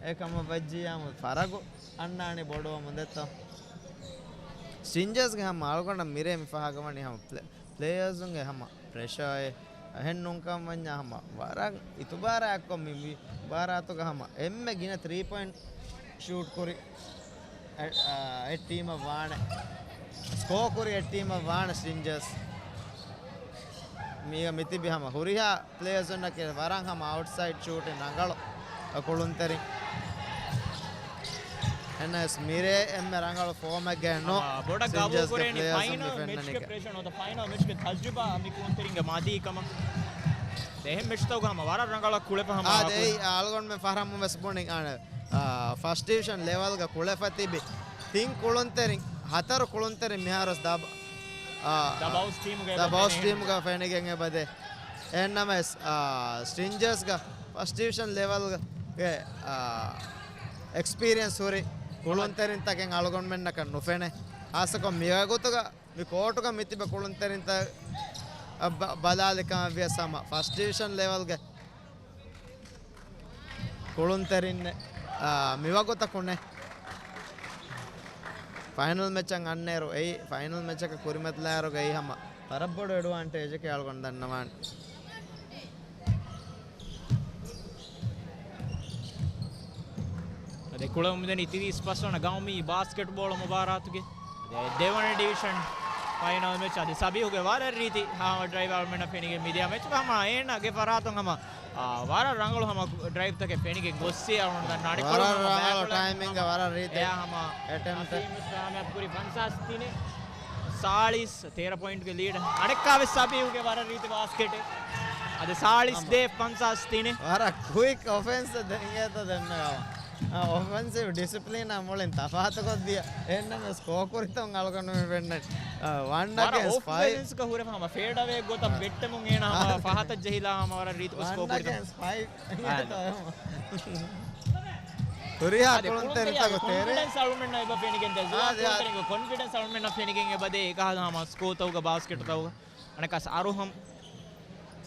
އެކަމަށް ވެއްޖިއްޔާމު ފަރަގު އަންނާނީ ބޮޑުވަމުން ދެއްތޯ. ސްޓްރިންޖާސްގެ ހަމަ އަޅުގަނޑަށް މިރޭ މި ފާހަގަވަނީ ހަމަ ޕްލޭ-، ޕްލޭޔާސްގެ ހަމަ ޕްރެޝާއެއް އެހެން ނޫންކަން ވަންޏާ ހަމަ ވަރަށް އިތުބާރާއެއްކޮށް މި، މި މުބާރާތުގަ ހަމަ އެންމެ ގިނަ ތްރީ ޕޮއިންޓް ޝޫޓް ކުރި އެ-، އާ، އެއް ޓީމަށް ވާނެ. ސްކޯ ކުރި އެއް ޓީމަށް ވާނެ ސްޓްރިންޖާސް. މީގަ މިތިބި ހަމަ ހުރިހާ ޕްލޭޔާސް އޮންނަކީ ވަރަށް ހަމަ އައުޓްސައިޑް ޝޫޓިން ރަނގަޅު ކުޅުންތެރިން. އެންއެސް މިރޭ އެންމެ ރަނގަޅު ފޯމެއްގައެއް ނޫން. ހަމަ ބޮޑަށް ގަބޫލު ސްޓްރިންޖާސްގެ ކުރޭނީ ޕްލޭޔާސް ފައިނަލް މި މެޗްގެ ފެންނަނީ. ޕްރެޝަރ ނުވަތަ ފައިނަލް މެޗްގެ ތަޖުރިބާ މި ކުޅުންތެރިންގެ މަދީ ކަމަށް. އެހެން މެޗްތަކުގަ ހަމަ ވަރަށް ރަނގަޅަށް ކުޅެފަ ހަމަ އާދެ، އެއީ އަޅުގަނޑުމެން ފަހަރަމުން ވެސް ބުނި، އާ، ފަސްޓް ޑިވިޝަން ލެވަލްގަ ކުޅެފަ ތިބި ތިން ކުޅުންތެރިން، ހަތަރު ކުޅުންތެރިން މިހާރުވެސް ދަބަ-، އާ، ދަބައުސް ޓީމުގަ ދަބައުސް ޓީމުގަ ފެނިގެން އެބަދޭ. އެހެންނަމަވެސް، އާ، ސްޓްރިންޖާސްގަ ފަސްޓް ޑިވިޝަން ލެވަލްގެ، އާ، އެކްސްޕީރިއަންސް ހުރި ކުޅުންތެރިންތަކެއް އަޅުގަނޑުމެންނަކަށް ނުފެނޭ. ހާއްސަކޮށް މިވަގުތުގަ މި ކޯޓުގަ މިތިބެ ކުޅުންތެރިންތައް ބަ-، ބަލާލި ކަމަށްވިޔަސް ހަމަ ފަސްޓް ޑިވިޝަން ލެވަލްގެ ކުޅުންތެރިންނެއް، އާ، މިވަގުތަކުންނެއް ފައިނަލް މެޗަށް އަންނައިރު އެއީ، ފައިނަލް މެޗަކަށް ކުރިމަތިލާއިރުގައި ހަމަ ވަރަށް ބޮޑު އެޑްވާންޓޭޖަކީ އަޅުގަނޑު ދަންނަވާނެ. އަދި ކުޅެވުމުން ދެން ތިރީސް ފަސް ވަނަ ގައުމީ ބާސްކެޓްބޯޅަ މުބާރާތުގެ އަދި ދެވަނަ ޑިވިޝަން ފައިނަލް މެޗް އަދި ސަބީހުގެ ވަރަށް ރީތި ހަމަ ޑްރައިވް އަޅުމެންނަށް ފެނިގެން މިދިޔަ މެޗްގަ ހަމަ އޭނާގެ ފަރާތުން ހަމަ، އާ، ވަރަށް ރަނގަޅު ހަމަ ޑްރައިވްތަކެއް ފެނިގެން ގޮއްސި އަޅުގަނޑު ދަންނަ އަނެއްކޮޅު ވަރަށް ހަމަ ރަނގަޅު ބައިކޮޅެއް ޓައިމިންގ ހަމަ ވަރަށް ރީތި އެއާ ހަމަ އެޓެމްޕްޓެއް. އަސީމް އިސްލާމް ކުރި ފަންސާސް ތިނެއް ސާޅީސް ތޭރަ ޕޮއިންޓްގެ ލީޑް. އަނެއްކާވެސް ސަބީހުގެ ވަރަށް ރީތި ބާސްކެޓެއް. އަދި ސާޅީސް ދޭ ފަންސާސް ތިނެއް. ވަރަށް ކުއިކް އޮފެންސް ދެން އޭތަ ދެންމެ ގަވާ. އާ، އޮފެންސިވް ޑިސިޕްލިނާ މުޅިން ތަފާތުކޮށްދިޔަ. އެހެންނަމަވެސް ސްކޯ ކުރިތައް އަޅުގަނޑު މި ފެންނަނީ. އާ، ވަން ވަރަށް އަގޭންސްޓް އޮފް ފައިވް. ބެލެންސްގަ ހުރެފަ ހަމަ ފޭޑް އަވޭ ގޮތަށް އާ. ވެއްޓެމުން އޭނަ ހަމަ އާ. ފަހަތަށް ޖެހިލާ ހަމަ ވަރަށް ރީތިކޮށް ސްކޯ ވަން ކުރިތައް. އަގޭންސްޓް ފައިވް. އާ. ހުރިހާ އާދެ، ކުޅުންތެރިންތަކު ކުޅުންތެރިން ތެރޭ. ކޮންފިޑެންސް އަޅުމެންނަށް އެބަ ފެނިގެން ދޭ. އާދެ، އާދެ. ކުޅުންތެރިންގެ ކޮންފިޑެންސް އަޅުމެންނަށް ފެނިގެން އެބަދޭ އެކަހަލަ ހަމަ ސްކޯތަކުގަ ބާސްކެޓްތަކުގަ. އަނެއްކާ އަރުހަމް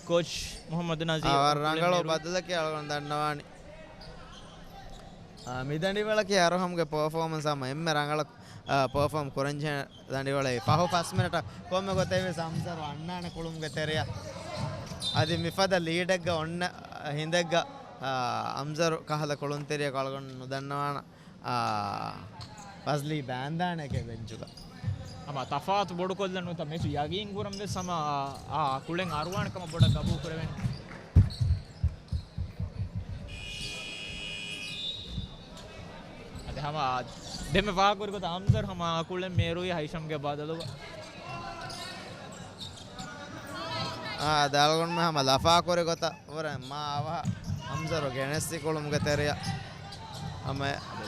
ކޯޗް މުހައްމަދު ނަޒީރު އާ، ވަރަށް ރަނގަޅު ބަދަލަކީ އަޅުގަނޑު ދަންނަވާނީ. އާ، މިދަނޑިވަޅަކީ އަރުހަމްގެ ޕަރފޯމަންސް ހަމަ އެންމެ ރަނގަޅަށް، އާ، ޕަރފޯމް ކުރަންޖެހޭ ދަނޑިވަޅެއް. ފަހު ފަސް މިނެޓަށް ކޮންމެ ގޮތެއްވެސް އަމްޒަރު އަންނާނެ ކުޅުމުގެ ތެރެއަށް. އަދި މިފަދަ ލީޑެއްގަ އޮންނަ ހިނދެއްގަ، އާ، އަމްޒަރު ކަހަލަ ކުޅުންތެރިޔަކު އަޅުގަނޑު ނުދަންނަވާނަ. އާ، ފަޒްލީ ބާންދާނެ އެކޭ ބެންޗުގަ. ހަމަ ތަފާތު ބޮޑުކޮށްލަން ނުވަތަ މެޗު ޔަގީން ކުރަން ވެސް ހަމަ، އާ، އާ، ކުޅެން އަރުވާނެ ކަމަށް ބޮޑަށް ގަބޫލު ކުރެވެން. އަދި ހަމަ ދެންމެ ފާހަގަކުރި ގޮތަށް އަމްޒަރު ހަމަ ކުޅެން މޭރުވި ހައިޝަމްގެ ބަދަލުގަ. އާ، އަޅުގަނޑުމެން ހަމަ ލަފާކުރި ގޮތަށް ވުރެ މާ އަވަހަށް އަމްޒަރު ގެނެއްސި ކުޅުމުގެ ތެރެއަށް. ހަމަ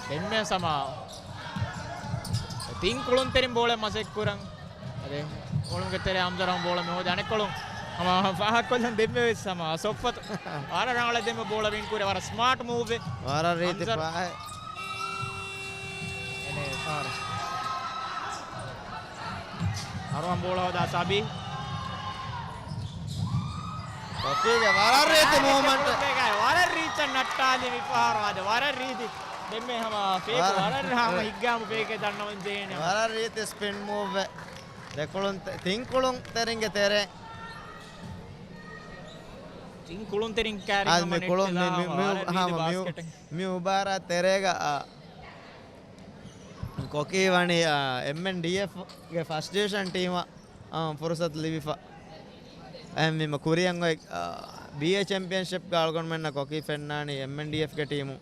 ދެންމެ ހަމަ ތިން ކުޅުންތެރިން ބޯޅަ މަސައްކަތް ކުރަން. އަދި ކުޅުމުގެ ތެރެ އަމްޒަރު ހަމަ ބޯޅަ މި ހޯދި އަނެއްކޮޅުން ހަމަ ފާހަގަކޮށްލަން ދެންމެ ވެސް ހަމަ ސޮފްފަތު ވަރަށް ރަނގަޅަށް ދެންމެ ބޯޅަ ވިން ކުރޭ ވަރަށް ސްމާޓް މޫވެއް. ވަރަށް ރީތި އަމްޒަރު. ޕާހެއް. އެނެ ފާރު. އަރުވަން ބޯޅަ ހޯދާ ސަބީ. ކޮފީގެ ވަރަށް ރީތި މޫވްމަންޓް. ވަރަށް ރީތި ނައްޓާލި މިފަހަރު އާދެ. ވަރަށް ރީތި. ދެންމެ ހަމަ ފޭކު ވަރަށް ވަރަށް ހަމަ ހިއްގާމު ފޭކެއް ދަންނަވަން ޖެހޭނެ. ވަރަށް ރީތި ސްޕިން މޫވްއެއް. ދެކުޅުން ތެ-، ތިން ކުޅުން ތެރިންގެ ތެރެ. ތިން ކުޅުން ތެރިން ކާރި އާ، ހަމަ މި ކުޅުން ނެއްޓެލާ މި-، މި-، ހަމަ މި-، ވަރަށް ރީތި ހަމަ މި-، ބާސްކެޓެއް. މި މުބާރާތް ތެރޭގަ، އާ، ކޮކީ ވަނީ، އާ، އެމްއެންޑީއެފްގެ ފަސްޓް ޑިވިޝަން ޓީމަށް، އާ، ފުރުސަތު ލިބިފަ. އެހެންވީމަ ކުރިއަށް އޮތް، އާ، ބީއޭ ޗެމްޕިއަންޝިޕްގަ އަޅުގަނޑުމެންނަށް ކޮކީ ފެންނާނީ އެމްއެންޑީއެފްގެ ޓީމުން.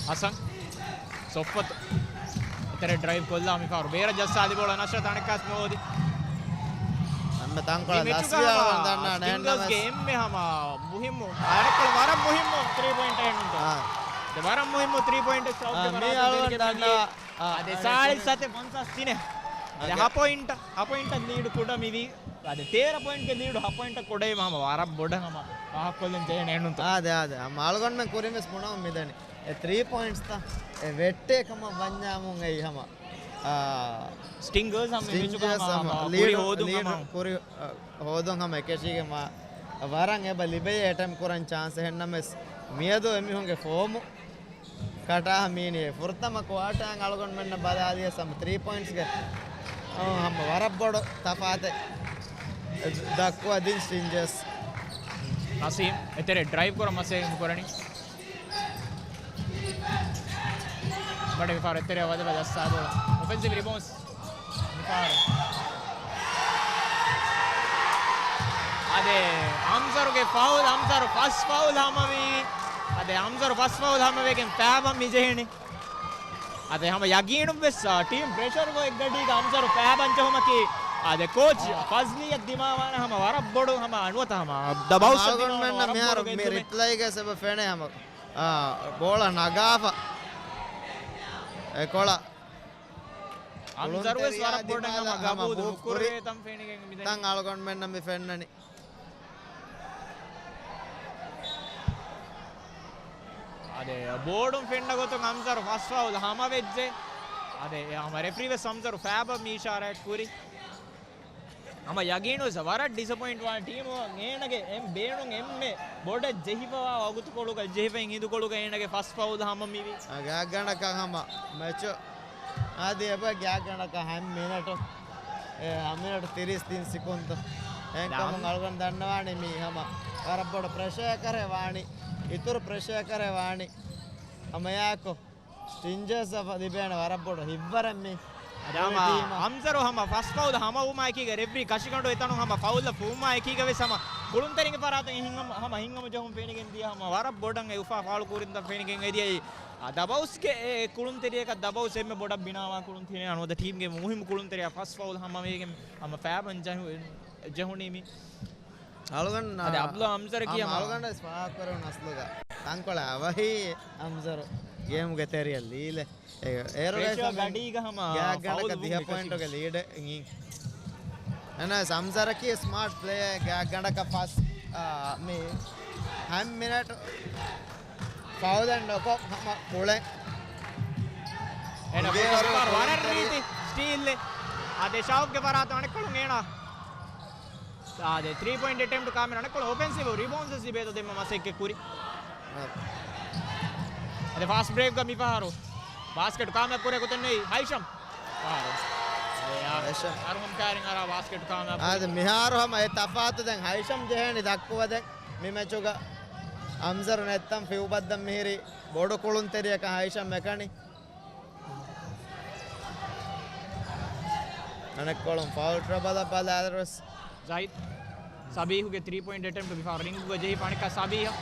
ހަސަން ސޮފްވަތު އެތެރެ ޑްރައިވް ކޮށްލާ މިފަހަރު ބޭރަށް ޖައްސާލި ބޯޅަ ނަޝްރަތް އަނެއްކާސް ނޯދި. އެންމެ ތަންކޮޅެއް މި މެޗުގަ ނަސްރިޔާ ހަމަ ވަންދަންނާނެ ސްޓިންގާސްގެ އެންނަމެސް. އެންމެ ހަމަ މުހިއްމު، އަނެއްކޮޅު ވަރަށް މުހިއްމު ތްރީ ޕޮއިންޓް އެހެންނުންތޯ؟ އާ. ދެ ވަރަށް މުހިއްމު ތްރީ ޕޮއިންޓް ސައުތް އާ، މި އަޅުގަނޑު ދަންނަވާ، އާ، އާ، ދެ ސާޅީސް ސަތެއް ފަންސާސް ތިނެއް. އާ، އަދެ ގެ- ހަ ޕޮއިންޓް، ހަ ޕޮއިންޓް ލީޑް ކުޑަ މިވީ. އަދެ ތޭރަ ޕޮއިންޓްގެ ލީޑު ހަ ޕޮއިންޓް ކުޑައިމަ ހަމަ ވަރަށް ބޮޑަށް ހަމަ ފާހަގަކޮށްލަން ޖެހޭނެ އެންނުންތޯ؟ އާ، ދެ، އާ، ދެ. ހަމަ އަޅުގަނޑުމެން ކުރިން ވެސް ބުނަމުން މިދަނީ. އެ ތްރީ ޕޮއިންޓްސްތައް އެ ވެއްޓޭ ކަމަށް ވަންޏާމުން އެއީ ހަމަ، އާ، ސްޓިންގާސް ހަމަ ސްޓިންގާސް ހަމަ ހަމަ ކުރި ލީޑް، ހޯދުން ލީޑް ހަމަ. ކުރި، އާ، ހޯދުން ހަމަ އެކަށީގެން ވަރަށް އެބަ ލިބޭ އެޓެމްޕް ކުރަން ޗާންސް. އެހެންނަމަވެސް މިއަދު އެމީހުންގެ ފޯމު ކަޓާ މީނި ފުރަތަމަ ކުއާޓާއިން އަޅުގަނޑުމެންނަށް ބަލާލިޔަސް ހަމަ ތްރީ ޕޮއިންޓްސްގެ، އާ، ހަމަ ވަރަށް ބޮޑު ތަފާތެއް ދައްކުވަދިން ސްޓިންގާސް. ނަސީމް އެތެރެ ޑްރައިވް ކުރަން މަސައްކަތް ކުރަނީ. ބަޑެ މިފަހަރު އެތެރެ ވަދެ ބަދަ ސާދޯ. އޮފެންސިވް ރިބޯންސް. މިފަހަރު. އަދެ އަމްޒަރުގެ ފައުލް، އަމްޒަރު ފަސް ފައުލް ހަމަވީ. އަދެ އަމްޒަރު ފަސް ފައުލް ހަމަވެގެން ފާބަން މިޖެހެނީ. އަދެ ހަމަ ޔަގީނުން ވެސް، އާ، ޓީމް ޕްރެޝަރުގަ އެއްގަޑީގަ އަމްޒަރު ފާބަން ޖެހުމަކީ، އާ، އަދެ ކޯޗް އާ. ފަޒްލީއަށް ދިމާވާނެ ހަމަ ވަރަށް ބޮޑު ހަމަ އަނުވަތަ ހަމަ ދަބައުސް އަޅުގަނޑުމެންނަށް މިހާރު މި ރިޕްލައިގަ ސެބަ ފެނޭ ހަމަ، އާ، ބޯޅަ ނަގާފަ. އެކޮޅަށް އަމްޒަރު ވެސް ވަރަށް ބޮޑަށް ހަމަ ގަބޫލު ނުކުރެވޭ ތަން ފެނިގެން މިދަނީ. ތަން އަޅުގަނޑުމެންނަށް މި ފެންނަނީ. އަދެ ބޯޑުން ފެންނަ ގޮތުން އަމްޒަރު ފަސް ފައުލް ހަމަވެއްޖެ. އަދެ ހަމަ ރެފްރީ ވެސް އަމްޒަރު ފާބަ މި އިޝާރާތް ކުރި. ހަމަ ޔަގީނުވެސް ވަރަށް ޑިސަޕޮއިންޓް ވާނެ ޓީމު އޭނަގެ އެން ބޭނުން އެންމެ ބޮޑަށް ޖެހިފަވާ ވަގުތުކޮޅުގަ ޖެހިފައި އިނދުކޮޅުގަ އޭނަގެ ފަސް ފައުލް ހަމަ މިވީ. ގާތްގަނޑަކަށް ހަމަ މެޗު އަދި އެބަ ގާތްގަނޑަކަށް ހަމަ މިނެޓު، އެ، ހަމަ މިނެޓު ތިރީސް ތިން ސިކުންތު. އެހެންކަމުން އަޅުގަނޑު ދަންނަވާނީ މީ ހަމަ ވަރަށް ބޮޑު ޕްރެޝަރަކަށް ވާނީ، އިތުރު ޕްރެޝަރަކަށް ވާނީ. ހަމަޔާކު ސްޓިންގާސްއަށް ލިބޭނެ ވަރަށް ބޮޑު ހިތްވަރެއް މީ. އަދި ހަމަ ޓީމަށް. އަމްޒަރު ހަމަ ފަސް ފައުލް ހަމަވުމާ އެކީގަ ރެފްރީ ކަށިގަނޑު އެތަނުން ހަމަ ފައުލްއަށް ފުވުމާ އެކީގަ ވެސް ހަމަ ކުޅުންތެރިންގެ ފަރާތުން ހިނގަމު، ހަމަ ހިނގަމު ޖެހުން ފެނިގެން ދިޔަ ހަމަ ވަރަށް ބޮޑަށް އެ އުފާ ފާޅު ކުރިން ދަން ފެނިގެން އެދިޔައީ. އާ، ދަބައުސްގެ އެ ކުޅުންތެރިޔަކަށް ދަބައުސް އެންމެ ބޮޑަށް ބިނާވާ ކުޅުންތެރި އަނުވަދަ ޓީމްގެ މުހިއްމު ކުޅުންތެރިޔާ ފަސް ފައުލް ހަމަވެގެން ހަމަ ފާބަން ޖެހު-، ޖެހުނީ މި. އަޅުގަނޑު އަދި އަބްދުލް އަމްޒަރަކީ ހަމަ ހަމަ އަޅުގަނޑު ވެސް ފާހަގަކުރެވުނު އަސްލުގަ ތަންކޮޅެއް އަވަހީ އަމްޒަރު ގޭމުގެ ތެރެއަށް ލީލެ. އޭރުގައި ރޭޝިއޯ ގަޑީގަ ހަމަ ގާތްގަނޑަކަށް ފައުލް ދިހަ ވުމެއް ޕޮއިންޓުގެ ލީޑެއް އިނގި. އެނަސް އަމްޒަރަކީ ސްމާޓް ޕްލޭ ގާތްގަނޑަކަށް ފަސް، އާ، މި ހަމަ މިނެޓު ފައުލެއް ނުކޮށް ހަމަ ކުޅެން. އޭނަ އިނގޭ ވަރަށް ވަރަށް ކުޅުންތެރި. ރީތި ސްޓީލް. އާދެ ޝައުގްގެ ފަރާތުން އަނެއްކޮޅުން އޭނަ. އާދެ ތްރީ ޕޮއިންޓް އެޓެމްޕްޓް ކާމެރާ އަނެއްކޮޅު އޮފެންސިވް ރިބޯންޑްސް ލިބޭތޯ ދެންމެ މަސައްކަތް ކުރި. އާ. އަދި ފާސްޓް ބްރޭކްގަ މިފަހަރު ބާސްކެޓް ކާމެރާ ކުރޭ ގޮތެއް ނެތް ހައިޝަމް. އާ. އާ، ހައިޝަމް. އަރުހަމް ކާރިން އަރާ ބާސްކެޓް ކާމެރާ ކުރި. އާދެ މިހާރު ހަމަ އެ ތަފާތު ދެން ހައިޝަމް ޖެހޭނީ ދައްކުވަދެން. މި މެޗުގަ އަމްޒަރު ނެތްތަން ފިއުބައްދަން މިހިރީ ބޮޑު ކުޅުންތެރިޔަކަށް ހައިޝަމް އެކަނި. އަނެއްކޮޅުން ފައުލް ޓްރަބަލަށް ބަލާލިއިރުވެސް. ޒައިދް ސަބީހުގެ ތްރީ ޕޮއިންޓް އެޓެމްޕްޓް މިފަހަރު ރިންގުގަ ޖެހިފަ އަނެއްކާ ސަބީހަށް.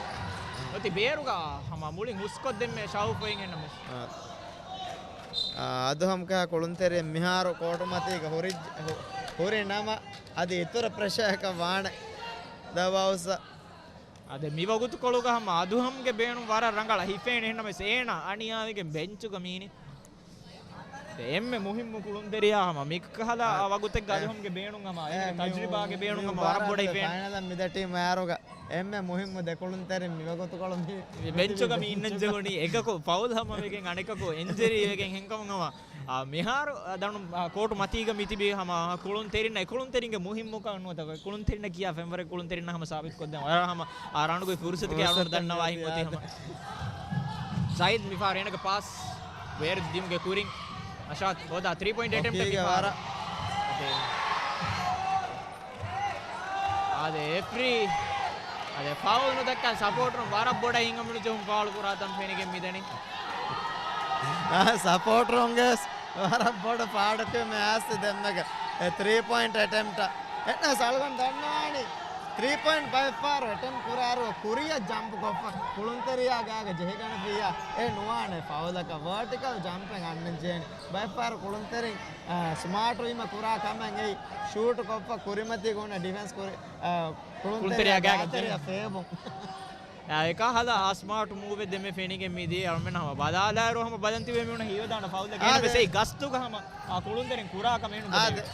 އޮތީ ބޭރުގަ ހަމަ މުޅިން ހުސްކޮށްދެންމެ ޝައުފުއިން އެންނަމެސް. އާ. އާ، އަދު ހަމަކަހަ ކުޅުންތެރި މިހާރު ކޯޓުމަތީގަ ހުރި، ހު-، ހުރި ނަމަ އަދި އިތުރަށް ޕްރެޝަރަކަށް ވާނެ ދަބައުސް. އަދެ މިވަގުތުކޮޅުގަ ހަމަ އަދުހަމްގެ ބޭނުން ވަރަށް ރަނގަޅަށް ހިފޭނެ އެހެންނަމަވެސް އޭނާ އަނިޔާވެގެން ބެންޗުގަ މީނި. އެންމެ މުހިއްމު ކުޅުންތެރިޔާ ހަމަ މިކަހަލަ އާ، ވަގުތެއްގަ އަދުހަމްގެ ބޭނުން ހަމަ އޭނާ ތަޖުރިބާގެ ބޭނުން ހަމަ ވަރަށް ބޮޑަށް ހިފޭނެ. ފައިނަލަށް މިދެ ޓީމް އައިރުގަ އެންމެ މުހިއްމު ދެ ކުޅުންތެރިން މިވަގުތުކޮޅު މި ބެންޗުގަ މި އިންނަން ޖެހުނީ އެކަކު ފައުލް ހަމަވެގެން އަނެކަކު އިންޖަރީ ވެގެން ހެންކަމުން ހަމަ އާ، މިހާރު، އާ، ދަނޑު، އާ، ކޯޓު މަތީގަ މިތިބީ ހަމަ ކުޅުންތެރިންނަށް، އެ ކުޅުންތެރިންގެ މުހިއްމުކަން ނުވަތަ، ކުޅުންތެރިންނަށް ކިޔާ ފެންވަރެއް ކުޅުންތެރިންނަށް ހަމަ ސާބިތުކޮށްދޭން ވަރަށް ހަމަ، އާ، ރަނޑުގެ ފުރުސަތަކީ އަޅުގަނޑު ދަންނަވާ ހިނގޮތީ ހަމަ. ޒައިދް މިފަހަރު އޭނަގެ ޕާސް. ވޭރު ދިމުގެ ކުރިން އަޝާދް ހޯދާ ތްރީ ޕޮއިންޓް އެޓެމްޕްޓަށް އޮކީގެ މިފާ. ވަރަށް. އާދެ. އާދެ، އެފްރީ. އާދެ، ފައުލް ނުދައްކާ ސަޕޯޓަރުން ވަރަށް ބޮޑަށް ހިނގަމުނުޖެހުން ފާޅު ކުރާތަން ފެނިގެން މިދަނީ. އާ، ސަޕޯޓަރުންގެ ވަރަށް ބޮޑު ފާޑަކެއް މި އާސް ދެންމެގެ. އެ ތްރީ ޕޮއިންޓް އެޓެމްޕްޓަށް. އެއްނަ ސަޅުގަން ދަންނާނީ. ތްރީ ޕޮއިންޓް ބައެއްފަހަރު އެޓެމްޕްޓް ކުރާއިރު ކުރިއަށް ޖަމްޕް ކޮށްފަ ކުޅުންތެރިޔާ ގާގަ ޖެހިގަނެފިއްޔާ އެ ނުވާނެ ފައުލަކަށް. ވާޓިކަލް ޖަމްޕެއް އަންނަން ޖެހޭނެ. ބައެއްފަހަރު ކުޅުންތެރިން، އާ، ސްމާޓް ވީމަ ކުރާ ކަމެއް އެއީ ޝޫޓް ކޮށްފަ ކުރިމަތީގަ އޮންނަ ޑިފެންސް ކުރި، އާ، ކުޅުންތެރިޔާ ކުޅުންތެރިޔާ ގާތެރިޔަށް ގާތެރި. ފޭބުން. އާ، އެކާ ހަލަ އާ ސްމާޓް މޫވެއް ދެމެ ފެނިގެން މިދިޔަ އަޅުމެން ހަމަ ބަލާލާއިރު ހަމަ ބަލަން ތިބެ މިއުނަ ހީވެދާނަ ފައުލެއް އާ، ގެނެ ދެ. ބެސެއި ގަސްތުގަ ހަމަ އާ ކުޅުންތެރިން ކުރާ ކަމެއް ނު އާ، ދެ.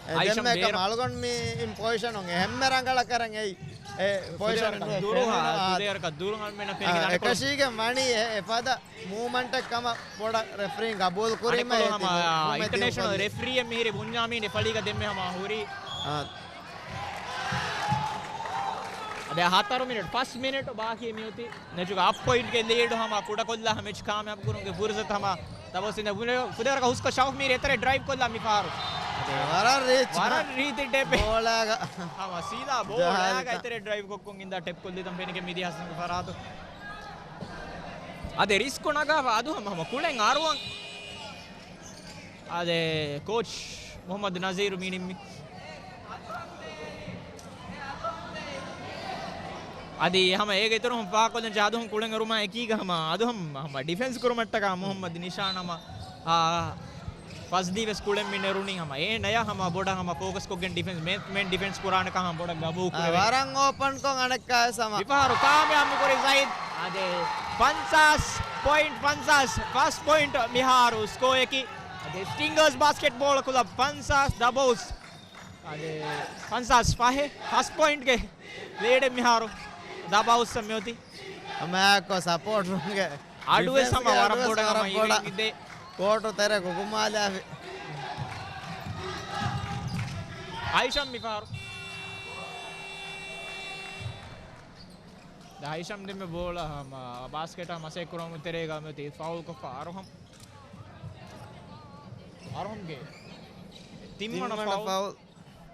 އެ އައިޝަ ދެންމެ ކަމަ މޭރަ. އަޅުގަނޑު މި އިން ޕޮޒިޝަނުން އެހެންމެ ރަނގަޅަކަށް އެއީ އެ ޕޮޒިޝަން ކުދޭވަރަކަށް ދުރުހާ، އާ، ކުދޭވަރަކަށް ދުރު ހަމަ މެންނަ އާ، ފެނިގެން އަނެކޮޅު. އެކަށީގެން ވަނީ އެ، އެފަދަ މޫވްމަންޓެއް ކަމަށް ބޮޑަށް ރެފްރީން ގަބޫލު ކުރީމަ އަނެކޮޅު އޭތި ހަމަ މޫވްމަންޓް އިންޓަނޭޝަނަލް ދިއުކޮށްލީ. ރެފްރީއެއް މިހިރި ބުންޏާމީން އެ ފަޅީގަ ދެންމެ ހަމަ ހުރީ. އާ. އަދި ހަތަރު މިނެޓް، ފަސް މިނެޓު ބާކީ މިއޮތީ. ނެޗުގަ އަށް ޕޮއިންޓްގެ ލީޑު ހަމަ ކުޑަކޮށްލާ ހަމަ މެޗް ކާމިޔާބު ކުރުމުގެ ފުރުސަތު ހަމަ ދަބަސް އިން ފުލެ-، ފުދޭވަރަކަށް ހުސްކޮށް ޝައުފް މީރި އެތެރެ ޑްރައިވް ކޮށްލާ މިފަހަރު. ވަރަށް ރީތި. ވަރަށް ރީތި ޓެޕެއް. ބޯޅައިގަ. ހަމަ ސީދާ ބޯޅައިގަ ޖަހާލިތަ. އެތެރެ ޑްރައިވް ކޮށްކޮށް އިންދާ ޓެޕް ކޮށްލިތަން ފެނިގެން މިދިޔަ ހަސަންގެ ފަރާތު. އަދި ރިސްކު ނަގާފަ އަދު ހަމަ ހަމަ ކުޅެން އަރުވަން. އާދެ، ކޯޗް މުހައްމަދު ނަޒީރު މި ނިންމި. އަދި ހަމަ އޭގެ އިތުރު ހަމަ ފާހަގަކޮށްލަން ޖެހޭ އަދު ހަމަ ކުޅެން އެރުމާ އެކީގަ ހަމަ އަދު ހަމަ، ހަމަ ޑިފެންސް ކުރުމަށްޓަކާ މުހައްމަދު ނިޝާން ހަމަ، އާ، ފަސް ދީވެސް ކުޅެން މި ނެރުނީ ހަމަ. އޭނަޔަށް ހަމަ ބޮޑަށް ހަމަ ފޯކަސް ކޮށްގެން ޑިފެންސް، މޭން ޓު މޭން ޑިފެންސް ކުރާނެކަން ހަމަ ބޮޑަށް ގަބޫލު އާ، ކުރެވޭ. ވަރަށް އޯޕަންކޮށް އަނެއްކާވެސް ހަމަ. މިފަހަރު ކާމިޔާބު ކުރި ޒައިދް. އާދެ، ފަންސާސް ޕޮއިންޓް ފަންސާސް، ފަސް ޕޮއިންޓް މިހާރު ސްކޯއަކީ. އަދި ސްޓިންގާސް ބާސްކެޓްބޯޅަ ކުލަބް ފަންސާސް، ދަބައުސް. އަދި ފަންސާސް ފަހެއް، ފަސް ޕޮއިންޓްގެ ލީޑެއް މިހާރު ދަބައުސް މިއޮތީ. ހަމައެއާއެކު ސަޕޯޓްރުންގެ އަޑުވެސް ހަމަ ޑިފެންސްގެ ވަރަށް އަޑުވެސް ބޮޑަށް ވަރަށް ހަމަ ބޮޑަށް އިވެން އިނދޭ. ކޯޓު ތެރެ ގުގުމާލާފި. އައިޝަމް މިފަހަރު. ދ އައިޝަމް ދެންމެ ބޯޅަ ހަމަ ބާސްކެޓާ މަސައްކަތް ކުރުމުގެ ތެރޭގަ މިއޮތީ ފައުލް ކޮށްފަ އަރުހަމް. އަރުހަމްގެ ތިންވަނަ ތިންވަނަ ފައުލް. ފައުލް.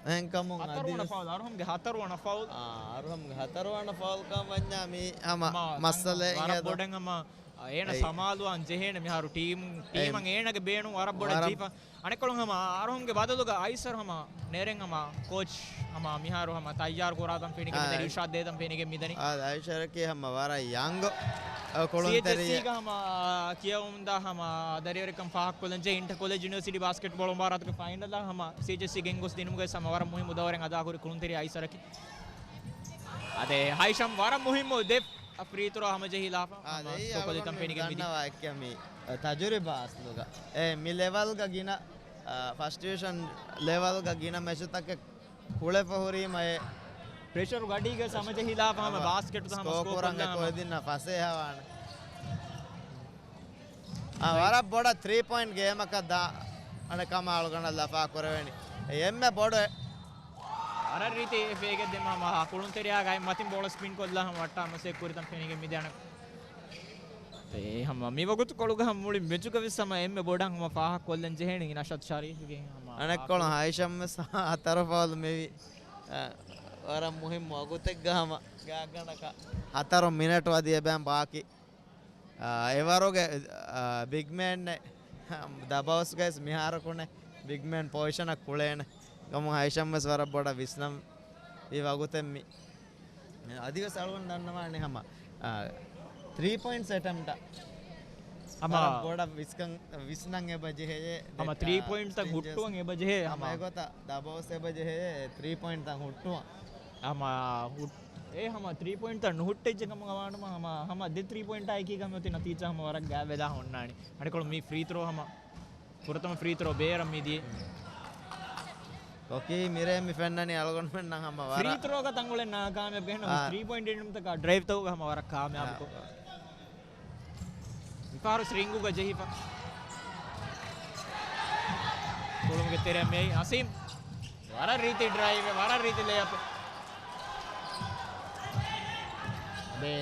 އެހެންކަމުން ހަތަރުވަނަ އަދިވެސް ފައުލް، އަރުހަމްގެ ހަތަރުވަނަ ފައުލް. އާ، އަރުހަމްގެ ހަތަރުވަނަ ފައުލް ކަމަށް ވަންޏާ މީ ހަމަ މާ މައްސަލައެއް ވަރަށް އެދުން. ބޮޑެއް ހަމަ، އޭނަ އެއް. ސަމާލުވާން ޖެހޭނެ މިހާރު ޓީމު، އެއް. ޓީމަށް އޭނަގެ ބޭނުން ވަރަށް ބޮޑަށް ވަރަށް ޖެހިފަ. އަނެއްކޮޅުން ހަމަ އަރުހަމްގެ ބަދަލުގަ އައިސަރު ހަމަ ނެރެން ހަމަ ކޯޗް ހަމަ މިހާރު ހަމަ ތައްޔާރު ކުރާތަން ފެނިގެން މިދަނީ، އާ، އިރުޝާދް ދޭތަން ފެނިގެން މިދަނީ. އާ، އައިސަރަކީ ހަމަ ވަރަށް ޔަންގް، އަ، ކުޅުންތެރިޔާ. ސީއެޗްއެސްސީގަ ހަމަ ކިޔަވަމުންދާ ހަމަ ދަރިވަރެއްކަން ފާހަގަކޮށްލަންޖެހޭ އިންޓަ ކޮލެޖް ޔުނިވަރސިޓީ ބާސްކެޓްބޯޅަ މުބާރާތުގެ ފައިނަލަށް ހަމަ ސީއެޗްއެސްސީ ގެންގޮސް ދިނުމުގައި ހަމަ ވަރަށް މުހިއްމު ދައުރެއް އަދާކުރި ކުޅުންތެރިޔާ އައިސަރަކީ. އާދެ، ހައިޝަމް ވަރަށް މުހިއްމު ދެ ފްރީ ތްރޯ ހަމަޖެހި ލާފަ. އާ، ހަމަ ދެއީ ސްކޯ ކޮލި އަޅުގަނޑު ތަން ފެނިގެން މިދި. ދަންނަވާ އެއްކަމީ، އަ، ތަޖުރިބާ އަސްލުގަ. އެ، މި ލެވަލްގަ ގިނަ، އަ، ފަސްޓް ޑިވިޝަން ލެވަލްގަ ގިނަ މެޗުތަކެއް ކުޅެފަ ހުރީމަ އެ ޕްރެޝަރު ގަޑީގަ ހަމަޖެހި ލާފަ ހަމަ ހަމަ ބާސްކެޓު ހަމަ ސްކޯ ސްކޯ ކުރަން ކޮށްލާ އެ ހަމަ. ކޮއެދިންނަށް ފަސޭހަވާނެ. އާ، ވަރަށް ބޮޑަށް ތްރީ ޕޮއިންޓް ގޭމަކަށް ދާ އަނެއް ކަމަށް އަޅުގަނޑަށް ލަފާ ކުރެވެނީ. އެންމެ ބޮޑު އެ. ވަރަށް ރީތި ފޭގެ ދެމާ މަހާ ކުޅުންތެރިޔާގައި މަތިން ބޯޅަ ސްޕިން ކޮށްލާ ހަމަ ވައްޓާ މަސޭ ކުރިތަން ފެނިގެން މިދިޔަ އަނެއް. އެ ހަމަ މި ވަގުތުކޮޅުގަ ހަމަ މުޅި މެޗުގަ ވެސް ހަމަ އެންމެ ބޮޑަށް ހަމަ ފާހަގަ ކޮށްލަން ޖެހޭނީ ނަޝާދް ޝަރީފްގެ ހަމަ އަނެއްކޮޅު ހައިޝަމް ވެސް ހަތަރު ފައުލް މެވި، އަ، ވަރަށް މުހިއްމު ވަގުތެއްގަ ހަމަ ގާތްގަނޑަކަށް ހަތަރު މިނެޓު އަދި އެބައިން ބާކީ. އާ، އެވަރުގެ، އާ، ބިގްމޭން ދަބައުސްގައިސް މިހާރަކުނެ ބިގްމޭން ޕޮޒިޝަނަށް ކުޅޭނެ ކަމުން ހައިޝަމް ވެސް ވަރަށް ބޮޑަށް ވިސްނަން ވީ ވަގުތެއް މި. އަދިވެސް އަޅުގަނޑު ދަންނަވާނެ ހަމަ، އާ، ތްރީ ޕޮއިންޓްސް އެޓެމްޕްޓަށް ހަމަ ވަރަށް ބޮޑަށް ވިސްކަން، ވިސްނަން އެބަ ޖެހޭ. ހަމަ ދެ، ތްރީ އާ، ޕޮއިންޓްތައް ސްޓްރިންޖަސް ހުއްޓުވަން އެބަ ޖެހޭ ހަމަ ހަމަ. އެގޮތަށް ދަބައުސް އެބަ ޖެހޭ ތްރީ ޕޮއިންޓްތައް ހުއްޓުވަން. ހަމަ ހުއް-، އެ ހަމަ ތްރީ ޕޮއިންޓްތައް ނުހުއްޓިއްޖެ ކަމުގަ ވާނަމަ ހަމަ، ހަމަ ދެ ތްރީ ޕޮއިންޓާ އެކީގަ މިއޮތީ ނަތީޖާ ހަމަ ވަރަށް ގާތްވެލާ އޮންނާނީ. އަނެއްކޮޅު މި ފްރީ ތްރޯ ހަމަ ފުރަތަމަ ފްރީ ތްރޯ ބޭރަށް މިދިޔަ. އޮކީ، މިރޭ މި ފެންނަނީ އަޅުގަނޑުމެންނަށް ހަމަ ވަރަށް ފްރީ ތްރޯގަ ތަންކޮޅެއް ނާކާމިޔާބު ގެންނަ އާ. ތްރީ ޕޮއިންޓް އެޓެމްޕްޓްތަކާ ޑްރައިވްތަކުގަ ހަމަ ވަރަށް ކާމިޔާބުކޮށް. އާ. މިފަހަރު ސްރިންގުގަ ޖެހިފަ. ކުޅުމުގެ ތެރެއަށް މިއައީ އަސީމް. ވަރަށް ރީތި ޑްރައިވެއް، ވަރަށް ރީތި ލޭއަޕެއް. ދެ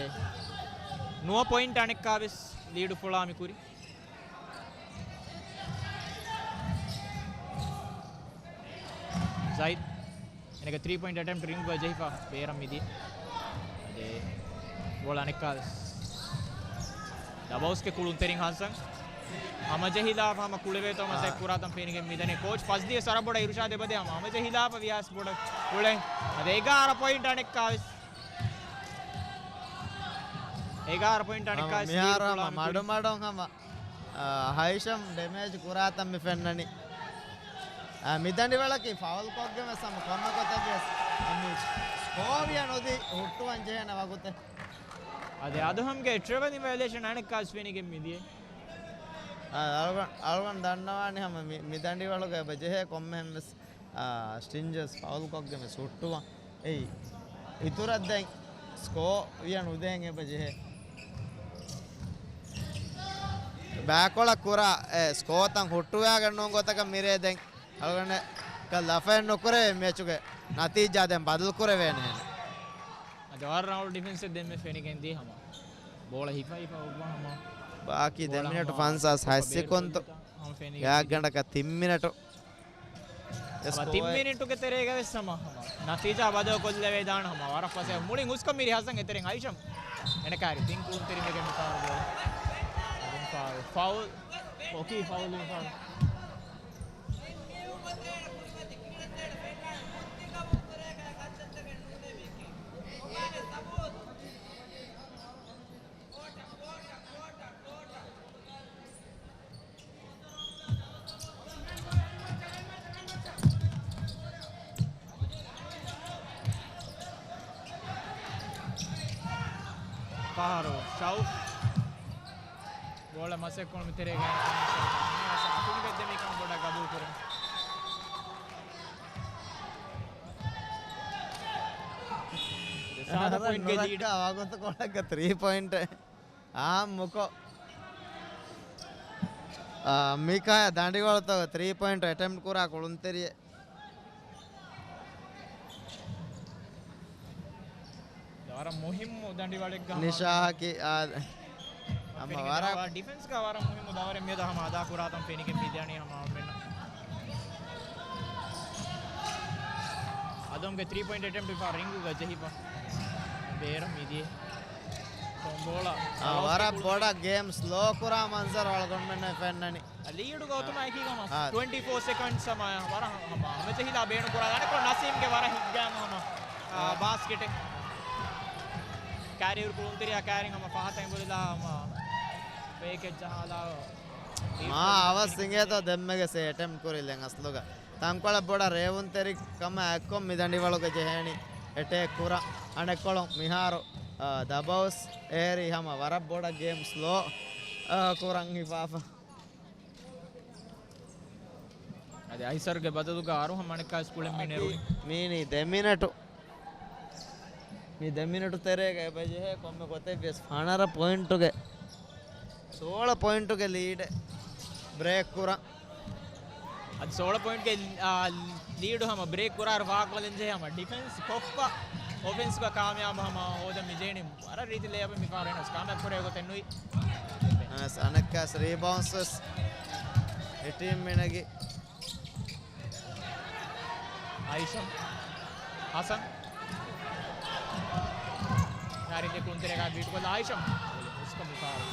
ނުވަ ޕޮއިންޓް އަނެއްކާވެސް ލީޑު ފުޅާ މި ކުރި. ޒައިދް. އޭނަގެ ތްރީ ޕޮއިންޓް އެޓެމްޕްޓް ރިންގުގަ ޖެހިފަ ބޭރަށް މިދިޔަ. އަދި ބޯޅަ އަނެއްކާވެސް ދަބައުސްގެ ކުޅުންތެރިން ހަސަން. ހަމަޖެހިލާފަ ހަމަ ކުޅެވޭތޯ މަސައްކަތް ކުރާތަން ފެނިގެން މިދަނީ. ކޯޗް ފަސްދިޔަ ސަރަބޮޑަށް އިރުޝާދު އެބަދޭ ހަމަ ހަމަޖެހިލާފަ ވިޔާސް ބޮޑަށް ކުޅެ. އަދި އެގާރަ ޕޮއިންޓް އަނެއްކާވެސް. އެގާރަ ޕޮއިންޓް ހަމަ އަނެއްކާވެސް މިހާރު ލީޑް ހަމަ ކުޅާން މަޑު ކުރި. މަޑުން ހަމަ އާ، ހައިޝަމް ޑެމޭޖް ކުރާތަން މި ފެންނަނީ. އާ، މިދަނޑިވަޅަކީ ފައުލް ކޮށްގެން ވެސް ހަމަ ކޮންމެ ގޮތެއް ވިޔަސް މި ސްކޯ ވިޔަ ނުދީ ހުއްޓުވަން ޖެހޭނެ ވަގުތެއް. އަދި އަދުހަމްގެ ޓްރެވެލިން ވަޔޮލޭޝަން އަނެއްކާސް ފެނިގެން މިދިޔަ. އާ، އަޅުގަނޑު، އަޅުގަނޑު ދަންނަވާނެ ހަމަ މި، މި ދަނޑިވަޅުގަ އެބަ ޖެހޭ ކޮންމެހެން ވެސް އާ، ސްޓިންޖަސް ފައުލްކޮށްގެން ވެސް ހުއްޓުވަން. އެއީ، އިތުރަށް ދެން ސްކޯ ވިޔަ ނުދޭން އެބަ ޖެހޭ. ބައިކޮޅަށް ކުރާ، އެ، ސްކޯތައް ހުއްޓުވާގެން ނޫން ގޮތަކަށް މިރޭ ދެން އަޅުގަނޑަކަށް ލަފައެއް ނުކުރެވޭ މެޗުގެ ނަތީޖާ ދެން ބަދަލު ކުރެވޭނެހެން. އަދި ވަރަށް ރަނގަޅު ޑިފެންސެއް ދެންމެ ފެނިގެން ދިޔަ ހަމަ. ބޯޅަ ހިފަ ހިފަ އޮއްވާ ހަމަ. ބާކީ ދެ ބޯޅަ މިނެޓު ހަމަ ފަންސާސް ހަތް ބޭރު ސެކުންތު. ކޮށްލިތާ ހަމަ ފެނިގެން ގާތްގަނޑަކަށް ތިން މިނެޓު. ހަމަ ތިން މިނިޓުގެ ތެރޭގަ ވެސް ހަމަ، ހަމަ ނަތީޖާ ބަދަލު ކޮށްލެވޭ ދާން ހަމަ ވަރަށް ފަސޭހަ. މުޅިން ހުސްކޮށް މިރި ހަސަން އެތެރެން އައިޝަމް. އެނެކާރި ތިން ކުޅުންތެރިން ވެގެން މިފަހަރު ބޯޅަ. ފައުލް. ފައުލް. އޮކީ ފައުލް މިފަހަރު. ފަހަރު ޝައުފް. ބޯޅަ މަސައްކަތް ކުރުމުގެ ތެރޭގަ އަތުން ބެއްދެވީ ކަމަށް ބޮޑަށް ގަބޫލު ކުރަން. ސާދަ ޕޮއިންޓްގެ ލީޑް. ނުރައްކާ ވަގުތުކޮޅަކަށް ތްރީ ޕޮއިންޓެއް އާއްމުކޮށް، އާ، މިކަހަލަ ދަނޑިވަޅުތަކުގަ ތްރީ ޕޮއިންޓް އެޓެމްޕްޓް ކުރާ ކުޅުންތެރިއެއް. ވަރަށް މުހިއްމު ދަނޑިވަޅެއްގަ ނިޝާހަކީ، އާ، ހަމަ ފެނިގެން ވަރަށް ވާ ޑިފެންސްގަ ވަރަށް މުހިއްމު ދަވަރެއް މިއަދު ހަމަ އަދާ ކުރާތަން ފެނިގެން މިދަނީ ހަމަ އަޅުގަނޑުމެންނަށް. އަދުހަމްގެ ތްރީ ޕޮއިންޓް އެޓެމްޕްޓް ހިފާ ރިންގުގަ ޖެހިފަ ބޭރަށް މިދިޔަ. ކޮންބޯޅަ އާ، ވަރަށް ބޮޑަށް ގޭމް ސްލޯ ކުރާ މަންޒަރު އަޅުގަނޑުމެންނަށް ފެންނަނީ. ލީޑުގަ އޮތުމާ އެކީ ހަމަ އާ. ޓްވެންޓީ ފޯ ސެކަންޑްސް ހަމަ ވަރަށް ހަމަ ހަމަޖެހިލާ ބޭނުން ކުރާ ދާނެ ކޮ ނަސީމްގެ ވަރަށް ހިތްގައިމު ހަމަ، އާ، އާ. ބާސްކެޓެއް. ކާރިއުރު ކުޅުންތެރިޔާ ކާރިން ހަމަ ފަހަތަށް އެނބުރިލާ ހަމަ ފޭކެއް ޖަހާލާ. މާ އަވަސް އިނގޭތޯ ދެންމެގެ ސޭ އެޓެމްޕްޓް ކުރި ދެން އަސްލުގަ. ތަންކޮޅެއް ބޮޑަށް ރޭވުންތެރިކަމާ އެއްކޮށް މި ދަނޑިވަޅުގަ ޖެހޭނީ އެޓޭކް ކުރަން. އަނެއްކޮޅުން މިހާރު، އާ، ދަބައުސް އޭރީ ހަމަ ވަރަށް ބޮޑަށް ގޭމް ސްލޯ، އާ، ކުރަން ހިފާފަ. އަދި އައިސަރުގެ ބަދަލުގަ އަރުހަމް އަނެއްކާވެސް ކުޅެން މި ނެރުނީ. މީނީ ދެ މިނެޓު. މި ދެ މިނެޓު ތެރޭގަ އެބަ ޖެހޭ ކޮންމެ ގޮތެއް ވިޔަސް ފަނަރަ ޕޮއިންޓުގެ، ސޯޅަ ޕޮއިންޓުގެ ލީޑެއް ބްރޭކް ކުރަން. އަދި ސޯޅަ ޕޮއިންޓްގެ، އާ، ލީޑު ހަމަ ބްރޭކް ކުރާއިރު ފާހަގަކޮށްލަން ޖެހޭ ހަމަ ޑިފެންސް ކޮށްފަ އޮފެންސްގަ ކާމިޔާބު ހަމަ ހޯދަން މި ޖެހެނީ. ވަރަށް ރީތި ލޭއަޕެއް މިފަހަރު އެނަސް ކާމިޔާބު ކުރޭ ގޮތެއް ނުވި. އަނެސް އަނެއްކާސް ރީބައުންސް ވެސް އެ ޓީމް މިނެގި. އައިޝަ ހަސަން. ކާރިން ދެކުން ތެރޭގަ ބީޓް ކޮށްލާ އައިޝަ. ހުސްކަ މިފަހަރު.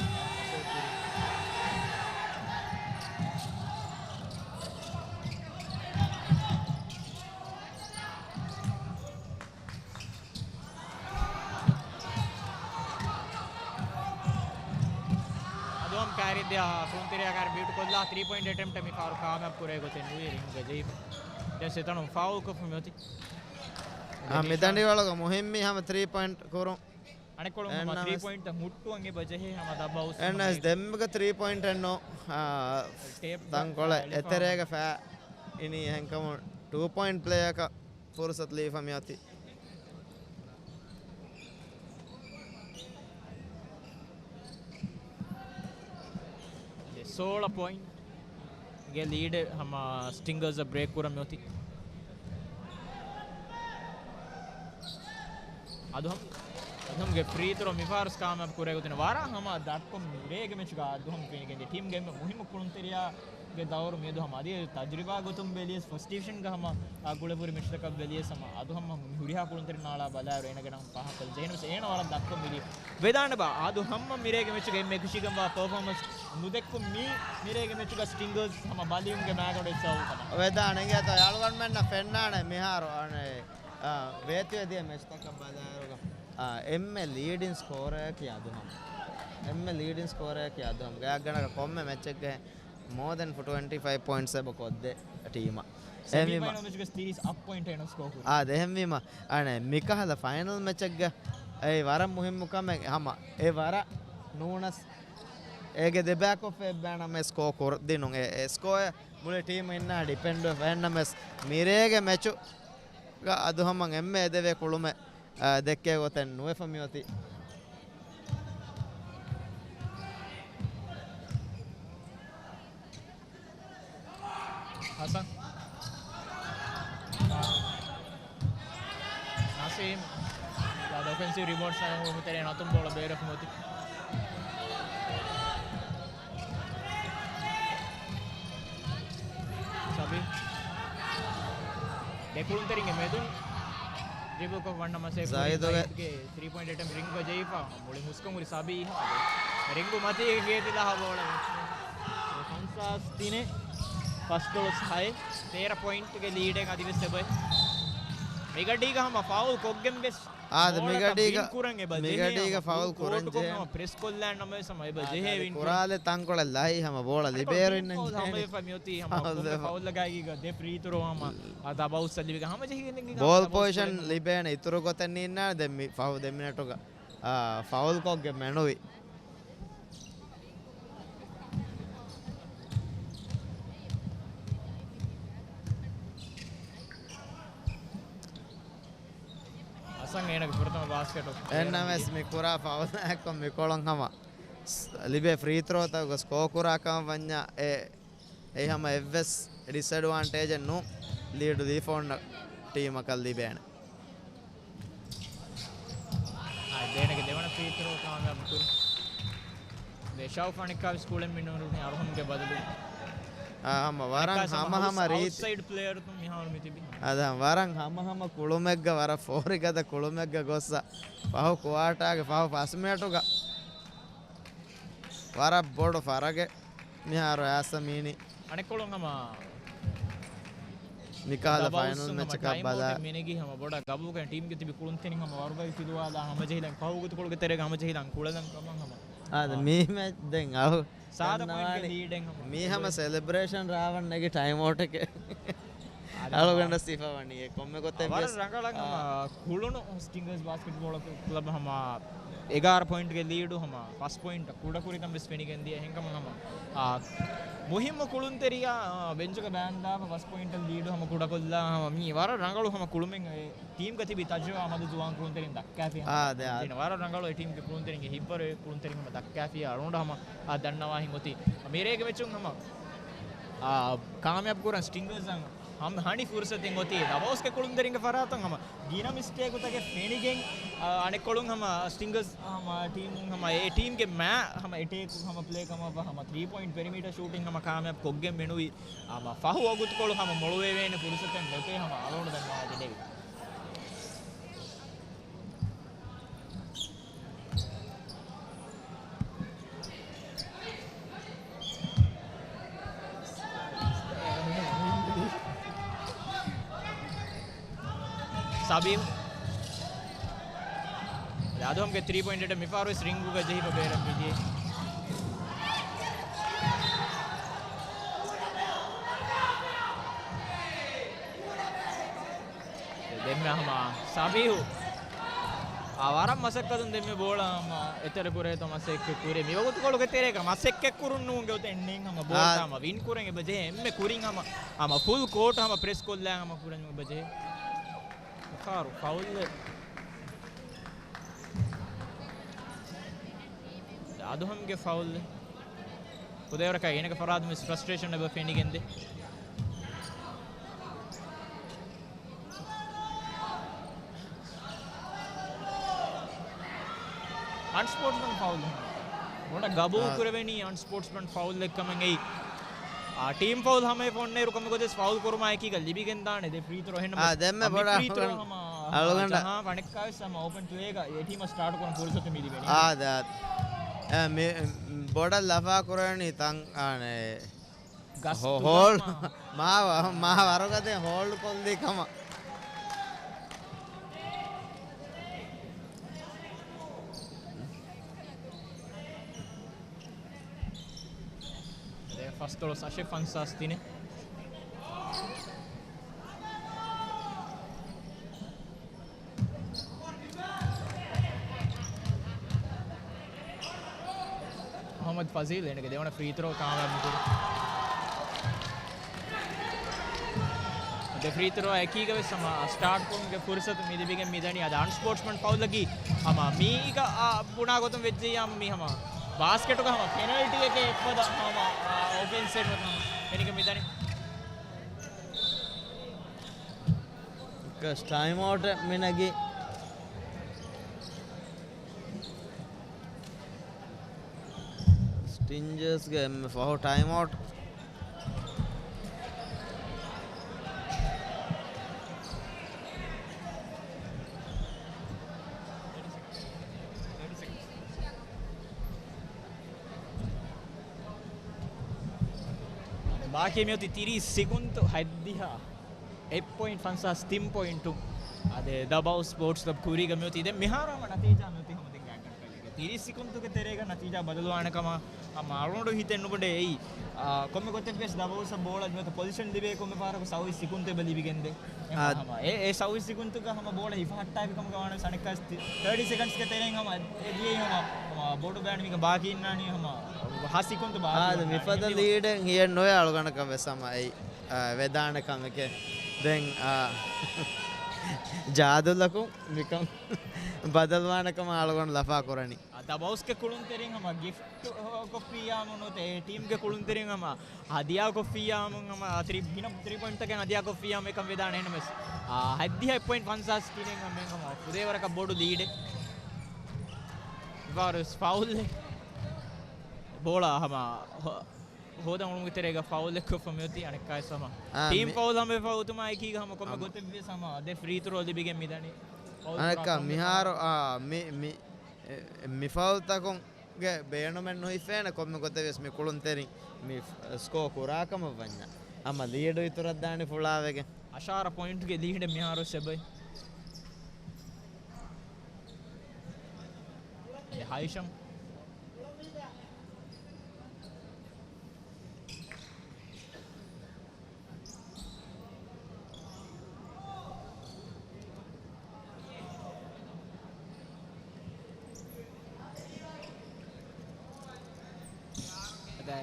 އަދުހަމް ކާރި ދެ ކުންތެރިޔާ ކާރި ބީޓް ކޮށްލާ ތްރީ ޕޮއިންޓް އެޓެމްޕްޓް މިފަހަރު ކާމިޔާބު ކުރޭ ގޮތެއް ނުވި ރިންގްގަ ޖެހިފަ. ދެން ސެތަނު ފައުލް ކޮށްފަ މިއޮތީ. އާ، މި ދަނޑިވަޅުގަ މުހިއްމީ ހަމަ ތްރީ ޕޮއިންޓް ކުރުން. އަނެއްކޮޅުން ހަމަ އެންނަ ތްރީ ވެސް ޕޮއިންޓް ހުއްޓުވަން އެބަ ޖެހޭ ހަމަ ދަބައުސް އެންނަ ހަމަ ވެސް ދެންމެގަ ތްރީ ޕޮއިންޓެއް ނޯ، އާ، ޓޭޕް ތަންކޮޅެއް ފައިލިފާ އެތެރޭގަ ހަމަ. ފައި އިނީ އެހެންކަމުން ޓޫ ޕޮއިންޓް ޕްލޭއަކަށް ފުރުސަތު ލިބިފަ މިއޮތީ. ސޯޅަ ޕޮއިންޓްގެ ލީޑެއް ހަމަ ސްޓިންގަރސް ބްރޭކް ކުރަން މިއޮތީ. އަދު ހަމަ އަދުހަމްގެ ފްރީ ތުރޯ މިފަހަރު ކާމިޔާބު ކުރެވިގެން ވަރަށް ހަމަ ދަށްކޮށް މިރޭގެ މެޗުގަ އަދުހަމް ފެނިގެންދިޔަ ޓީމްގެ އެންމެ މުހިއްމު ކުޅުންތެރިޔާގެ ދައުރު މިއަދު ހަމަ އަދި ތަޖުރިބާ ގޮތުން ބެލިޔަސް ފަސްޓް ޑިވިޝަންގަ ހަމަ އާ ގުޅެފަހުރި މެޗުތަކަށް ބެލިޔަސް ހަމަ އަދުހަމް މި ހުރިހާ ކުޅުންތެރިން އަޅާ ބަލާއިރު އޭނަގެ ނަން ފާހަގަކޮށްލަން ޖެހޭނަމަސް އޭނަ ވަރަށް ދަށްކޮށް މިދިޔަ. ވެދާނެބާ އަދުހަމް މިރޭގެ މެޗުގަ އެންމެ ކުށީގެންވާ ޕަރފޯމަންސް ނުދެއްކުން މީ މިރޭގެ މެޗުގަ ސްޓިންގަރސް ހަމަ ބަލިއުމުގެ މައިގަނޑު އެއްސަބަބު ކަމަށް. ވެދާނެ އިނގޭތޯ އަޅުގަނޑުމެންނަށް ފެންނާނެ މިހާރު އަނެއް އާ، ވޭތުވެދިޔަ މެޗްތަކަށް ބަލާއިރުގަ، އާ، އެންމެ ލީޑިން ސްކޯރަރަކީ އަދުހަމް. އެންމެ ލީޑިން ސްކޯރަރަކީ އަދުހަމް. ގާތްގަނޑަކަށް ކޮންމެ މެޗެއްގަ މޯ ދެން ޓްވެންޓީ ފައިވް ޕޮއިންޓްސް އެބަ ކޮށްދޭ ޓީމަށް. ސެމީ އެހެންވީމަ، ފައިނަލް މެޗުގަ ސީރީސް އަށް ޕޮއިންޓް އޭނަ ސްކޯ ކުރި. އާ، އެހެންވީމަ، އަނެއް މިކަހަލަ ފައިނަލް މެޗެއްގަ އެ ވަރަށް މުހިއްމު ކަމެއް ހަމަ އެ ވަރަށް ނޫނަސް އޭގެ ދެބައިކޮށްފަ އެއްބައި ނަމަ ސްކޯ ކުރަ ދިނުން. އެ، އެ ސްކޯއެއް މުޅި ޓީމު އިންނާ ޑިޕެންޑް ވެފަ އެހެންނަމަސް މިރޭގެ މެޗު ގަ އަދުހަމަށް އެންމެ އެދެވޭ ކުޅުމެއް، އާ، ދެއްކޭ ގޮތެއް ނުވެފަ މިއޮތީ. ހަސަން. ނަސީމް. އަދި އޮފެންސިވް ރިބައުންޑްސް ނަގަން ހުޅުމުތެރޭ ނަތުން ބޯޅަ ބޭރަށް މޮތި. ސަބީ. ދެ ކުޅުންތެރިންގެ މެދުން ޑްރިބަލް ކޮށް ވަންނަ މަސޭ ޒައިދުގެ ޒައިދުގެ ތްރީ ޕޮއިންޓް އެޓެމްޕްޓް ރިންގް ޖެހިފަ މުޅި ހުސްކަން ހުރި ސަބީ ހަމަ ރިންގު މަތީގެ ގޭތިލާ ބޯޅަ ފަންސާސް ތިނެއް ފަސްދޮޅަސް ހައެއް ތޭރަ ޕޮއިންޓްގެ ލީޑެއް އަދިވެސް އެބައި. މިގަޑީގަ ހަމަ ފައުލް ކޮށްގެން ވެސް އާދެ، ބޯޅަ މިގަޑީގަ، ވިން ކުރަން އެބަ ޖެހޭ މިގަޑީގަ ހަމަ ފައުލް ފުލް ކުރަން ކޯޓުކޮށް ޖެހޭ. ހަމަ ޕްރެސް ކޮށްލާން ނަމަވެސް ހަމަ އެބަ އާ، ޖެހޭ ދާދި ވިން ކުރާލެ ތަންކޮޅެއް ލައި ހަމަ ބޯޅަ ލިބޭރިން ނެން ފައުލް ޖެހޭނެ. ހަމަ ވެފަ މިއޮތީ ހަމަ ފައުލް ކޮންމެ ވެފަ. ފައުލް ލަގާގީގަ ދެ ފްރީ ތުރޯ ހަމަ އަ، ދަބައުސް ލިބިގެން ހަމަ ޖެހިގެން ދެން ބޯލް ދަބައުސް ޕޮޒިޝަން ލިބޭނެ. ލިބޭނެ އިތުރު ގޮތެއް ނީންނާނެ ދެން މި ފަހު ދެ މިނެޓުގަ، އާ، ފައުލް ކޮށްގެ މެނުވި. ހަސަން އޭނަގެ ފުރަތަމަ ބާސްކެޓު. އެހެންނަމަވެސް މި ކުރާ ފައުލާއެއްކޮށް މިކޮޅުން ހަމަ ސް-، ލިބޭ ފްރީ ތުރޯތަކުގަ ސްކޯ ކުރާ ކަމަށް ވަންޏާ އެ، އެ ހަމަ އެއްވެސް ޑިސްއެޑްވާންޓޭޖެއް ނޫން ލީޑު ދީފަ އޮންނަ ޓީމަކަށް ލިބޭނެ. އާ، ދޭނެގެ ދެވަނަ ފްރީ ތުރޯ ކާމިޔާބު ކުރި. ދެ ޝައުފް އަނެއްކާވެސް ކުޅެން މި ނޫނު އަރުހަމްގެ ބަދަލު. އާ، ހަމަ ވަރަށް އަނެއްކާ ހަމަ ހަމަ ހަމަ ރީތި. އައުޓްސައިޑް ޕްލޭޔަރުތުން މިހާރު މި ތިބި. އަދަ ވަރަށް ހަމަ ހަމަ ކުޅުމެއްގަ ވަރަށް ފޯރިގަދަ ކުޅުމެއްގަ ގޮއްސަ ފަހު ކުއާޓާގެ ފަހު ފަސް މިނެޓުގަ ވަރަށް ބޮޑު ފަރަގެއް މިހާރު އައިސް މީނި. އަނެއްކޮޅުން ހަމަ މިކާލަ ދަބައުސް ފައިނަލް ހަމަ މެޗަކަށް ބަލާ. މިނެގީ ހަމަ ބޮޑަށް ގަބޫލުކަން ޓީމްގެ ތިބި ކުޅުންތެރިން ހަމަ ވަރުގަދަ ތިލުވާލާ ހަމަޖެހިލަން ފަހު ގުތުކޮޅުގެ ތެރޭގަ ހަމަޖެހިލަން ކުޅެލަން ކަމަށް ހަމަ. އާދެ، އާ. މީ މެޗް ދެން އަހު. ސާދަ ދަންނަވާނީ ޕޮއިންޓްގެ ލީޑެއް ހަމަ. މީ ހަމަ ސެލެބްރޭޝަން ރާވަން ނެގި ޓައިމް އައުޓެކޭ. އާދެ، އަޅުގަނޑަށް ސިފަ ވަނީ އެ ކޮންމެ ގޮތެއް ވަރަށް ވެސް. ރަނގަޅަށް އާ. ހަމަ ކުޅުނު ސްޓިންގަރސް ބާސްކެޓްބޯޅަ ކްލަބް ހަމަ އެގާރަ ޕޮއިންޓްގެ ލީޑު ހަމަ ފަސް ޕޮއިންޓް ކުޑަކުރިތަން ވެސް ފެނިގެން ދިޔަ. އެހެންކަމުން ހަމަ، އާ، މުހިއްމު ކުޅުންތެރިޔާ، އާ، ބެންޗުގަ ބާންދާފަ ފަސް ޕޮއިންޓަށް ލީޑު ހަމަ ކުޑަކޮށްލާ ހަމަ މީ ވަރަށް ރަނގަޅު ހަމަ ކުޅުމެއް އެ ޓީމްގަ ތިބި ތަޖުރިބާ މަދު ޒުވާން ކުޅުންތެރިން ދައްކާފި ހަމަ. އާ، ދެ، އާ. ދެން ވަރަށް ރަނގަޅު އެ ޓީމްގެ ކުޅުންތެރިންގެ ހިތްވަރު އެ ކުޅުންތެރިން ހަމަ ދައްކާފި އަޅުގަނޑު ހަމަ، އާ، ދަންނަވާހިން އޮތީ. މިރޭގެ މެޗުން ހަމަ، އާ، ކާމިޔާބު ކުރަން ސްޓިންގަރސް އަށް ހަމަ ހަނި ފުރުސަތެއް އޮތީ ދަބައުސްގެ ކުޅުންތެރިންގެ ފަރާތުން ހަމަ ގިނަ މިސްޓޭކުތަކެއް ފެނިގެން، އަ، އަނެއްކޮޅުން ހަމަ ސްޓިންގަރސް ހަމަ ޓީމުން ހަމަ އެ ޓީމްގެ މާ ހަމަ އެޓޭކް ހަމަ ޕްލޭ ކަމަށް ހަމަ ތްރީ ޕޮއިންޓް ޕެރިމީޓަ ޝޫޓިން ހަމަ ކާމިޔާބު ކޮށްގެން މެނުވީ. ހަމަ ފަހު ވަގުތުކޮޅު ހަމަ މޮޅުވެވޭނެ ފުރުސަތެއް ނެތޭ ހަމަ އަޅުގަނޑު ދަންނަވާ ދެނެވި. ސަބީމް. އަދުހަމްގެ ތްރީ ޕޮއިންޓް އެޓެމްޕްޓް މިފަހަރުވެސް ރިންގުގަ ޖެހިފަ ބޭރަށް މިދިޔަ. ދެންމެ ހަމަ ސަބީހު. އާ، ވަރަށް މަސައްކަތުން ދެންމެ ބޯޅަ ހަމަ އެތެރެ ކުރޭތޯ މަސައްކަތް ކުރޭ. މިވަގުތުކޮޅުގެ ތެރޭގަ މަސައްކަތް ކުރުން ނޫން ގޮތެއް ނެތް ހަމަ ބޯޅަ އާ. ހަމަ ވިން ކުރަން އެބަ ޖެހޭ. އެންމެ ކުރިން ހަމަ، ހަމަ ފުލް ކޯޓް ހަމަ ޕްރެސް ކޮށްލާ ހަމަ ކުރަން އެބަ ޖެހޭ. ކާރު ފައުލް. އަދުހަމްގެ ފައުލް. ކުދޭވަރަކަށް އޭނަގެ ފަރާތުން ވެސް ފްރަސްޓްރޭޝަން އެބަ ފެނިގެންދޭ. އަންސްޕޯޓްސްމަން ފައުލް. ބޮޑަށް ގަބޫލު އާ. ކުރެވެނީ އަންސްޕޯޓްސްމަން ފައުލްއެއްކަމަށް އެއީ. އާ، ޓީމް ފައުލް ހަމަ އެ ފޮންނޭރު ކަމަށް ގޮތެސް ފައުލް ކުރުމާ އެކީގަ ލިބިގެންދާނެ ދެ ފްރީ ތްރޯ. އެހެން އާ، ދެންމެ މި ބޮޑަށް ފްރީ ތްރޯ ހަމަ އަޅުގަނޑަށް ޖަހާ އަނެއްކާވެސް ހަމަ އޯޕަން ޓު އޭގަ އެ ޓީމަށް ސްޓާޓް ކުރަން ފުރުސަތު މި ލިބެނީ. އާ، ދާ. އެ، މި، ބޮޑަށް ލަފާ ކުރެވެނީ ތަން، އާނެ. ހޯ-، ހޯލްޑް. މާ، މާ ވަރުގަދަ ހޯލްޑް ކޮށްލި ކަމަށް. ދެ ފަސްދޮޅަސް އަށެއް ފަންސާސް ތިނެއް. މުހައްމަދު ފަޒީލް އޭނަގެ ދެވަނަ ފްރީ ތްރޯ ކާމިޔާބު ކުރި. ދެ ފްރީ ތްރޯ އެކީގަ ވެސް ހަމަ ސްޓާޓް ކުރުމުގެ ފުރުސަތު މި ލިބިގެން މިދަނީ. އަދި އަންސްޕޯޓްސްމަން ފައުލަކީ ހަމަ މީގަ، އާ، ބުނާ ގޮތުން ވެއްޖެއްޔާމު މީ ހަމަ ބާސްކެޓުގަ ހަމަ ޕެނަލްޓީއެކޭ އެއްފަދަ ހަމަ، އާ، އޮފެންސެއް ނުވަތަ ހަމަ ފެނިގެން މިދަނީ. ޓައިމް އައުޓެއް މިނަގީ. ސްޓިންޖަރސްގެ އެންމެ ފަހު ޓައިމް އައުޓް. ބާކީ މިއޮތީ ތިރީސް ސިކުންތު ހަތްދިހަ. އެއް ޕޮއިންޓް ފަންސާސް ތިން ޕޮއިންޓު. އާދެ، ދަބައު ސްޕޯޓްސް ކްލަބް ކުރީގަ މިއޮތީ. ދެން މިހާރު ހަމަ ނަތީޖާ މިއޮތީ ހަމަ ދެން ގާތްގަނޑަކަށް ތިރީސް ސިކުންތުގެ ތެރޭގަ ނަތީޖާ ބަދަލުވާނެ ކަމަށް ހަމަ އަޅުގަނޑު ހިތެއް ނުބޮޑޭ އެއީ. އާ، ކޮންމެ ގޮތެއްވެސް ދަބައުސަށް ބޯޅަ ނުވަތަ ޕޮޒިޝަން ލިބޭ ކޮންމެ ފަހަރަކު ސައުވީސް ސިކުންތު އެބަ ލިބިގެންދޭ. އާ. ހަމަ އެ، އެ ސައުވީސް ސިކުންތުގަ ހަމަ ބޯޅަ ހިފަހައްޓާފި ކަމުގަ ވާނަމަ ސަނެއްކާސް ތި-، ތާޓީ ސެކަންޑްސްގެ ތެރެއިން ހަމަ އެ ދިޔައީ ހަމަ، ހަމަ ބޮޑު ބޭނުމީގަ ބާކީ އިންނާނީ ހަމަ ހަ ސިކުންތު ބާކީ އާ، އަދި ވަންނާނީ. މިފަދަ އެހެންވީމަ ލީޑެއް ހިޔެއް ނުވޭ އަޅުގަނޑަކަށް ވެސް ހަމަ އެއީ. އާ، ވެދާނެ ކަމެކޭ. ދެން، އާ، ޖާދުލަކުން މިކަން ބަދަލުވާނެ ކަމަށް އަޅުގަނޑު ލަފާ ކުރަނީ. އާ، ދަބައުސްގެ ކުޅުންތެރިން ހަމަ ގިފްޓް ކޮށްފިއްޔާމު ނުވަތަ އެ ޓީމްގެ ކުޅުންތެރިން ހަމަ ހަދިޔާ ކޮށްފިއްޔާމު ހަމަ ތިރީ، ގިނަ ތިރީ ޕޮއިންޓްތަކެއް ހަދިޔާ ކޮށްފިއްޔާމު އެކަން ވެދާނެ. އެހެންނަމަވެސް، އާ، ހަތްދިހަ އެއް ޕޮއިންޓް ފަންސާސް ތިނެއް ހަމަ ފުދޭވަރަކަށް ބޮޑު ލީޑެއް. މިފަހަރު ފައުލް ބޯޅަ ހަމަ ހޯ-، ހޯދަން އުޅުމުގެ ތެރޭގަ ފައުލެއް ކޮށްފަ މިއޮތީ އަނެއްކާވެސް ހަމަ. އާ، ޓީމް މި-، ފައުލް ހަމަ އެފަ އޮތުމާ އެކީގަ ހަމަ ކޮންމެ ހަމަ ގޮތެއްވިޔަސް ހަމަ ދެ ފްރީ ތްރޯ ލިބިގެން މިދަނީ. ފައުލް އަނެއްކާ ކުރާ ކޮންމެ މިހާރު، ފައުލް. އާ، މި، މި، އެ، މި ފައުލްތަކުންގެ ބޭނުމެއް ނުހިފޭނެ ކޮންމެ ގޮތެއްވިޔަސް މި ކުޅުންތެރިން މި ސްކޯ ކުރާ ކަމަށް ވަންޏާ. ހަމަ ލީޑު އިތުރަށްދާނެ ފުޅާވެގެން. އަށާރަ ޕޮއިންޓްގެ ލީޑެއް މިހާރު ސެބައި. އެ ހައިޝަމް. އަދާ.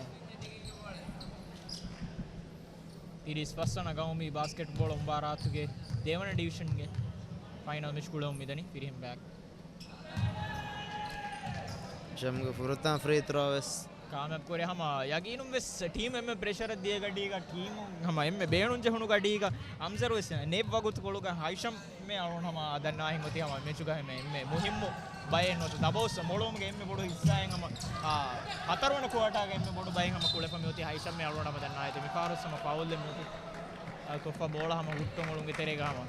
ތިރީސް ފަސް ވަނަ ގައުމީ ބާސްކެޓްބޯޅަ މުބާރާތުގެ ދެވަނަ ޑިވިޝަންގެ ފައިނަލް މެޗް ކުޅެވުން މިދަނީ ފިރިހެން ބާކް. ޝަމްގެ ފުރަތަމަ ފްރީ ތްރޯ ވެސް ކާމިޔާބު ކުރޭ. ހަމަ ޔަގީނުން ވެސް ޓީމް އެންމެ ޕްރެޝަރެއް ދިޔަ ގަޑީގަ، ޓީމު ހަމަ އެންމެ ބޭނުން ޖެހުނު ގަޑީގަ، އަމްޒަރު ވެސް ނެތް ވަގުތުކޮޅުގަ ހައިޝަމް މެ އަޅުން ހަމަ ދަންނާހެން އޮތީ ހަމަ މެޗުގަ ހަމަ އެންމެ މުހިއްމު ބައެއް ނުވަތަ ދަބައުސް މޮޅުވުމުގެ އެންމެ ބޮޑު ހިއްސާއެއް ހަމަ، އާ، ހަތަރުވަނަ ކުއާޓާގެ އެންމެ ބޮޑު ބައެއް ހަމަ ކުޅެފަ މިއޮތީ ހައިޝަމް މެ އަޅުން ހަމަ ދަންނާހެން. މިފަހަރު ހަމަ ފައުލް އެއް މިއޮތީ، އާ، ކޮށްފަ ބޯޅަ ހަމަ ހުއްޓުން އުޅުންގެ ތެރޭގަ ހަމަ.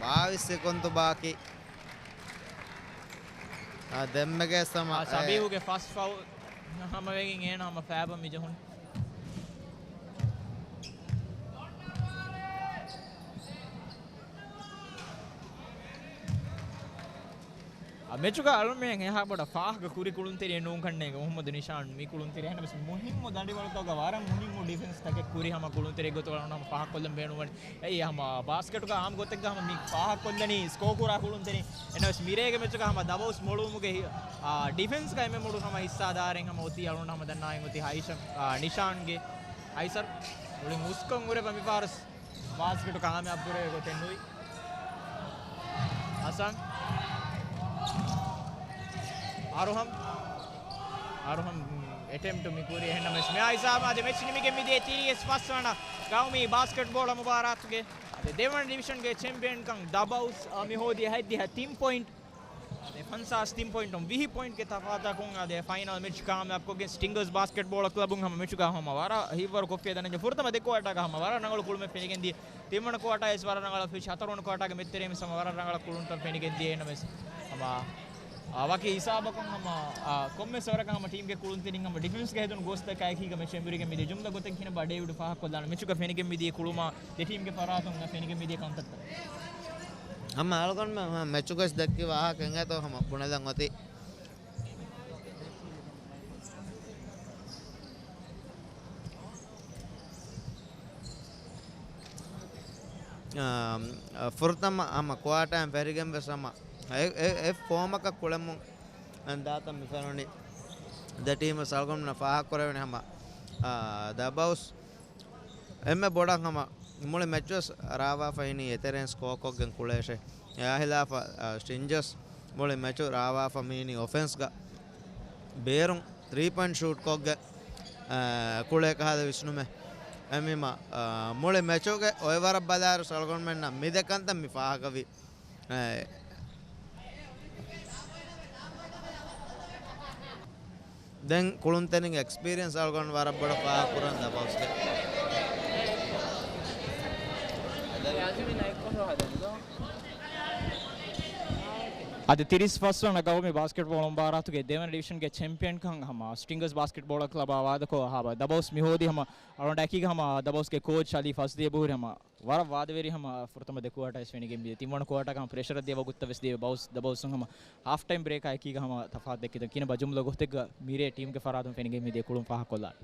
ބާވީސް ސެކުންތު ބާކީ. އާ، ދެންމެގެ ސަމަ-، އާ، އެ، ސަބީހުގެ ފަސް ފައު-، ހަމަވެގެން އޭނަ ހަމަ ފައިބަ މިޖެހުނު. އާ، މެޗުގަ އަޅުމެން އެހާ ބޮޑަށް ފާހަގަ ކުރި ކުޅުންތެރިއެއް ނޫން ކަންނޭނގެ މުހައްމަދު ނިޝާން މި ކުޅުންތެރި. އެހެންނަމަވެސް މުހިއްމު ދަނޑިވަޅުތަކުގަ ވަރަށް މުހިއްމު ޑިފެންސް ތަކެއް ކުރި ހަމަ ކުޅުންތެރި ގޮތުގަ އަޅުން ހަމަ ފާހަގަކޮށްލަން ބޭނުންވަނީ. އެއީ ހަމަ ބާސްކެޓުގަ އާންމު ގޮތެއްގަ ހަމަ މި ފާހަގަކޮށްލަނީ ސްކޯ ކުރާ ކުޅުންތެރިން. އެންނަވެސް މިރޭގެ މެޗުގަ ހަމަ ދަބައުސް މޮޅުވުމުގެ ހި-، އާ، ޑިފެންސްގަ އެންމެ ބޮޑު ހަމަ ހިއްސާދާރެއް ހަމަ އޮތީ އަޅުން ހަމަ ދަންނާހެން އޮތީ ހައިޝަމް، އާ، ނިޝާންގެ. އައިސަރު މުޅިން އުސްކޮށް ހުރެފަ މިފަހަރު ބާސްކެޓު ކާމިޔާބު ކުރެވޭ ގޮތެއް ނުވި. ހަސަން. އަރުހަމް. އަރުހަމް އެޓެމްޕްޓު މި ކުރި. އެހެންނަމަވެސް މި އައިސާމާ ދެ މެޗް ނިމިގެން މިދޭ ތިރީސް ފަސް ވަނަ ގައުމީ ބާސްކެޓްބޯޅަ މުބާރާތުގެ ދެ ދެވަނަ ޑިވިޝަންގެ ޗެމްޕިއަންކަން ދަބައުސް، އަ، މި ހޯދި ހަތްދިހަ ތިން ޕޮއިންޓް. އަދި ފަންސާސް ތިން ޕޮއިންޓުން ވިހި ޕޮއިންޓްގެ ތަފާތަކުން އަދި ފައިނަލް މެޗް ކާމިޔާބުކޮށްގެން ސްޓިންގަރސް ބާސްކެޓްބޯޅަ ކްލަބުން ހަމަ މެޗުގަ ހަމަ ވަރަށް ހިތްވަރު ކޮށްފި ދަންނަ ފުރަތަމަ ދެ ކުއާޓާގަ ހަމަ ވަރަށް ރަނގަޅު ކުޅުމެއް ފެނިގެންދިޔަ. ތިންވަނަ ކުއާޓާ ވެސް ވަރަށް ރަނގަޅަށް ފެށި، ހަތަރުވަނަ ކުއާޓާގެ މެދުތެރޭ ވެސް ހަމަ ވަރަށް ރަނގަޅަށް ކުޅުންތައް ފެނިގެން ދިޔަ. އެހެންނަމަވެސް ހަމަ، އާ، ވަކި ހިސާބަކުން ހަމަ، އާ، ކޮންމެސް ވަރަކަށް ހަމަ ޓީމްގެ ކުޅުންތެރިން ހަމަ ޑިފެންސްގަ ހެދުނު ގޯސްތަކާ އެކީގަ މެޗް އެނބުރިގެން މިދިޔަ. ޖުމްލަ ގޮތެއް ކިހިނެއްބާ ޑޭވިޑް ފާހަގަކޮށްލާނަ މެޗުގަ ފެނިގެން މިދިޔަ ކުޅުމާ ދެ ޓީމްގެ ފަރާތުން ފެނިގެން މިދިޔަ ކަންތައްތައް؟ ހަމަ އަޅުގަނޑުމެން ހަމަ މެޗުގަސް ދެއްކި ވާހަކަ އެނގޭތޯ ހަމަ ބުނެލަން އޮތީ. އާ، ފުރަތަމަ ހަމަ ކުއާޓާއިން ފެރިގެން ވެސް ހަމަ އެ، އެ، އެ ފޯމަކަށް ކުޅެމުން ދާތަން މި ފެނުނީ. ދެ ޓީމު ސަލްގޮންނަ ފާހަގަކުރެވެނީ ހަމަ، އާ، ދަ ބައުސް އެންމެ ބޮޑަށް ހަމަ މުޅި މެޗުވެސް ރާވާފަ އިނީ އެތެރެއިން ސްކޯ ކޮށްގެން ކުޅޭށޭ. އެއާ ހިލާފަށް، އާ، ސްޓިންޖަސް މުޅި މެޗު ރާވާފަ މިއިނީ އޮފެންސްގަ ބޭރުން ތްރީ ޕޮއިންޓް ޝޫޓް ކޮށްގެން، އާ، ކުޅޭ ކަހަލަ ވިސްނުމެއް. އެމީމަ، އާ، މުޅި މެޗުގެ އޮއެވަރަށް ބަލާއިރު ސަލްގޮންމެންނަށް މި ދެ ކަންތައް މި ފާހަގަވި. އެ، ދެން ކުޅުންތެރިންގެ އެކްސްޕީރިއަންސް އަޅުގަނޑު ވަރަށް ބޮޑަށް ފާހަގަކުރަން ދަ ބައުސްގެ. އަދި ތިރީސް ފަސް ވަނަ ގައުމީ ބާސްކެޓްބޯޅަ މުބާރާތުގެ ދެވަނަ ޑިވިޝަންގެ ޗެމްޕިއަންކަން ހަމަ ސްޓިންގަސް ބާސްކެޓްބޯޅަ ކްލަބާ ވާދަކޮށް ހަމަ ދަ ބައުސް މި ހޯދީ ހަމަ އަޅުގަނޑާ އެކީގަ ހަމަ ދަ ބައުސްގެ ކޯޗް އަލީ ފަޒްލީ އެބަހުރި ހަމަ ވަރަށް ވާދަވެރި ހަމަ ފުރަތަމަ ދެ ކުއާޓާ ވެސް ފެނިގެން މިދިޔަ. ތިންވަނަ ކުއާޓާގަ ހަމަ ޕްރެޝަރަށް ދިޔަ ވަގުތުތައް ވެސް ދިޔަ ބައުސް ދަ ބައުސުން ހަމަ ހާފް ޓައިމް ބްރޭކާ އެކީގަ ހަމަ ތަފާތު ދެއްކިތަން ކިނަ ބަ ޖުމްލަ ގޮތެއްގަ މިރޭ ޓީމްގެ ފަރާތުން ފެނިގެން މިދިޔަ ކުޅުން ފާހަގަކޮށްލާނެ.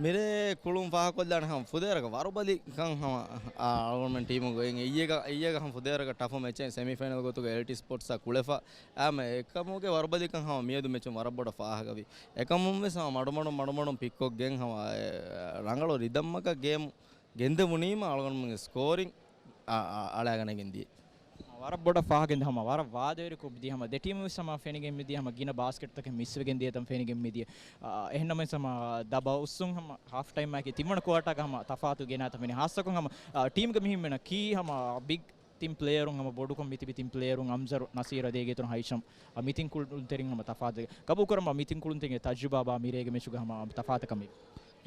މިރޭ ކުޅުން ފާހަގަކޮށްލާނެ ހަމަ ފުދޭވަރަކަށް ވަރުބަލި ކަން ހަމަ، އާ، އަޅުގަނޑުމެން ޓީމުގައި އިއްޔެގަ، އިއްޔެގަ ހަމަ ފުދޭވަރަކަށް ޓަފު މެޗެއް ސެމީ ފައިނަލް ގޮތުގަ އެލްޓީ ސްޕޯޓްސްއާ ކުޅެފަ. އާ، މެ އެކަމުގެ ވަރުބަލިކަން ހަމަ މިއަދު މެޗުން ވަރަށް ބޮޑަށް ފާހަގަވި. އެކަމުން ވެސް ހަމަ މަޑުމަޑުން، މަޑުމަޑުން ޕިކްކޮށްގެން ހަމަ، އެ، ރަނގަޅު ރިދަމްއަކަށް ގޭމް ގެންދެވުނީމަ އަޅުގަނޑުމެންގެ ސްކޯރިން އަ-، އަ-، އަޅާގަނެގެން ދިޔަ. ވަރަށް ބޮޑަށް ފާހަގެން ހަމަ ވަރަށް ވާދަވެރިކޮށް މިދިޔަ ހަމަ ދެ ޓީމު ވެސް ހަމަ ފެނިގެން މިދިޔަ ހަމަ ގިނަ ބާސްކެޓްތަކެއް މިސްވެގެން ދިޔަތަން ފެނިގެން މިދިޔަ. އަ، އެހެންނަމަވެސް ހަމަ ދަ ބައުސުން ހަމަ ހާފް ޓައިމްއާއެކީ ތިންވަނަ ކުއާޓާގަ ހަމަ ތަފާތު ގެނާތަން ފެނި. ހާއްސަކޮށް ހަމަ، އަ، ޓީމްގެ މިހެން ކީ ހަމަ ބިގް ތިން ޕްލޭޔަރުން ހަމަ ބޮޑުކޮށް މިތިބި ތިން ޕްލޭޔަރުން އަމްޒަރު ނަސީރު އަދި އޭގެ އިތުރުން ހައިޝަމް. އަ، މިތިން ކުޅުންތެރިން ހަމަ ތަފާތު. ގަބޫލުކުރަން މިތިން ކުޅުންތެރިންގެ ތަޖުރިބާ ބާ މިރޭގެ މެޗުގަ ހަމަ ތަފާތަކަށް މި.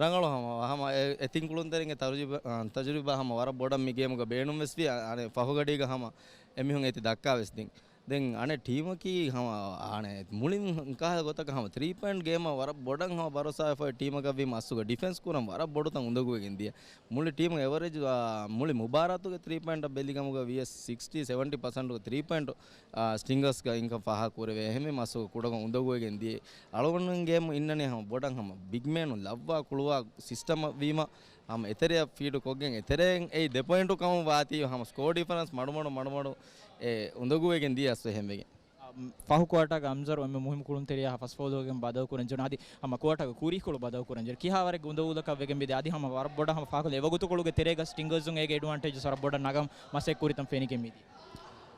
ރަނގަޅު ހަމަ، ހަމަ އެ، އެ ތިން ކުޅުންތެރިންގެ ތަޖުރިބާ، އަ، ތަޖުރިބާ ހަމަ ވަރަށް ބޮޑަށް މި ގޭމުގަ ބޭނުން ވެސް ވި. އަ، އަނެއް ފަހުގަޑީގަ ހަމަ އެމީހުން އޭތި ދައްކާ ވެސް ދިން. ދެން އަނެއް ޓީމަކީ ހަމަ އަނެއް މުޅިން ކާހަލަ ގޮތަކަށް ހަމަ ތްރީ ޕޮއިންޓް ގޭމަށް ވަރަށް ބޮޑަށް ހަމަ ބަރޯސާވެފައި ޓީމަކަށް ވީމަ އަސްލުގަ ޑިފެންސް ކުރަން ވަރަށް ބޮޑުތަން އުނދަގޫވެގެން ދިޔަ. މުޅި ޓީމު އެވަރޭޖް، އާ، މުޅި މުބާރާތުގެ ތްރީ ޕޮއިންޓަށް ބެލިގަމުގަ ވިޔަސް ސިކްސްޓީ ސެވެންޓީ ޕަސެންޓް ތްރީ ޕޮއިންޓް، އާ، ސްޓިންގަސްގަ އިންކަން ފާހަގަ ކުރެވޭ. އެހެންވީމަ އަސްލުގަ ކުޑަކޮށް އުނދަގޫވެގެން ދިޔަ. އަޅުގަނޑުގެ ގޭމު އިންނަނީ ހަމަ ބޮޑަށް ހަމަ ބިގްމޭނު ލައްވާ ކުޅުވާ ސިސްޓަމަށް ވީމަ ހަމަ އެތެރެއަށް ފީޑު ކޮށްގެން އެތެރެއިން އެއީ ދެ ޕޮއިންޓު ކަމަށް ވާތީ ހަމަ ސްކޯ ޑިފަރެންސް މަޑުމަޑު މަޑުމަޑު އެ އުނދަގޫވެގެން ދިޔަ އަސްލު އެހެންވެގެން. ފަހު ކުއާޓާގަ އަމްޒަރު އެންމެ މުހިންމު ކުޅުންތެރިޔާ ފަސް ފައުލުވެގެން ބަދަލުކުރަން ޖެހުނު. އަދި ހަމަ ކުއާޓާގެ ކުރީކޮޅު ބަދަލުކުރަން ޖެހުނު. ކިހާވަރެއްގެ އުނދަގޫލަކަށް ވެގެން މިދިޔަ. އަދި ހަމަ ވަރަށް ބޮޑަށް ހަމަ ފާހަގަކޮށްލި އެވަގުތުކޮޅުގެ ތެރޭގަ ސްޓިންގަސްއުން އޭގެ އެޑްވާންޓޭޖް ވަރަށް ބޮޑަށް ނަގަން މަސައްކަތް ކުރިތަން ފެނިގެން މިދިޔަ.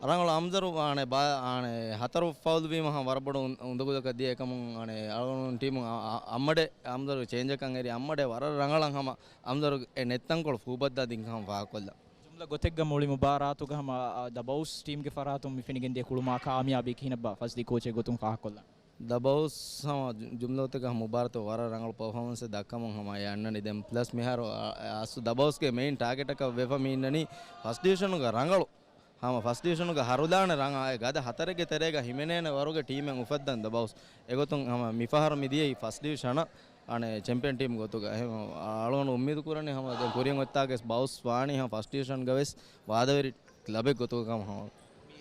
ރަނގަޅު އަމްޒަރު އާނެ ބާ-، އާނެ ހަތަރު ފައުލު ވީމަ ހަމަ ވަރަށް ބޮޑު އުނދަގޫލަކަށް ދިޔަ އެކަމުން އާނެ އަޅުގަނޑު ޓީމު އަ-، އަ-، އައްމަޑެ އަމްޒަރު ޗޭންޖަކަށް އެރި އައްމަޑެ ވަރަށް ރަނގަޅަށް ހަމަ އަމްޒަރު އެ ނެތްތަންކޮޅު ފޫބައްދާ ދިން ހަމަ ފާހަގަކޮށްލަން. ޖުމްލަ ގޮތެއްގަ މުޅި މުބާރާތުގަ ހަމަ، އަ، ދަ ބައުސް ޓީމްގެ ފަރާތުން މި ފެނިގެންދިޔަ ކުޅުމާ ކާމިޔާބީ ކިހިނެއްބާ ފަޒްލީ ކޯޗެއް ގޮތުން ފާހަގަކޮށްލަން. ދަ ބައުސް ހަމަ ޖު-، ޖުމްލަ ގޮތެއްގަ ހަމަ މުބާރާތު ވަރަށް ރަނގަޅު ޕަރފޯމަންސެއް ދައްކަމުން ހަމަ އެ އަންނަނީ. ދެން ޕްލަސް މިހާރު އަ-، އަ-، އަސްލު ދަ ބައުސްގެ މެއިން ޓާގެޓަކަށް ވެފަ މި އިންނަނީ ފަސްޓް ޑިވިޝަނުގަ ރަނގަޅު، ހަމަ ފަސްޓް ޑިވިޝަނުގަ ހަރުލާނެ ރަނގަޅު އެ ގަދަ ހަތަރެއްގެ ތެރޭގަ ހިމެނޭނެ ވަރުގެ ޓީމެއް އުފައްދަން ދަ ބައުސް. އެގޮތުން ހަމަ މިފަހަރު މިދިޔައީ ފަސްޓް ޑިވިޝަނަށް. އަނެއް ޗެމްޕިއަން ޓީމް ގޮތުގަ އެހެން އަޅުގަނޑު އުއްމީދު ކުރަނީ ހަމަ ދެން ކުރިއަށް އޮތްތާގެސް ބައުސް ވާނީ ހަމަ ފަސްޓް ޑިވިޝަންގަ ވެސް ވާދަވެރި ކްލަބެއް ގޮތުގަ ކަމަށް ހަމަ.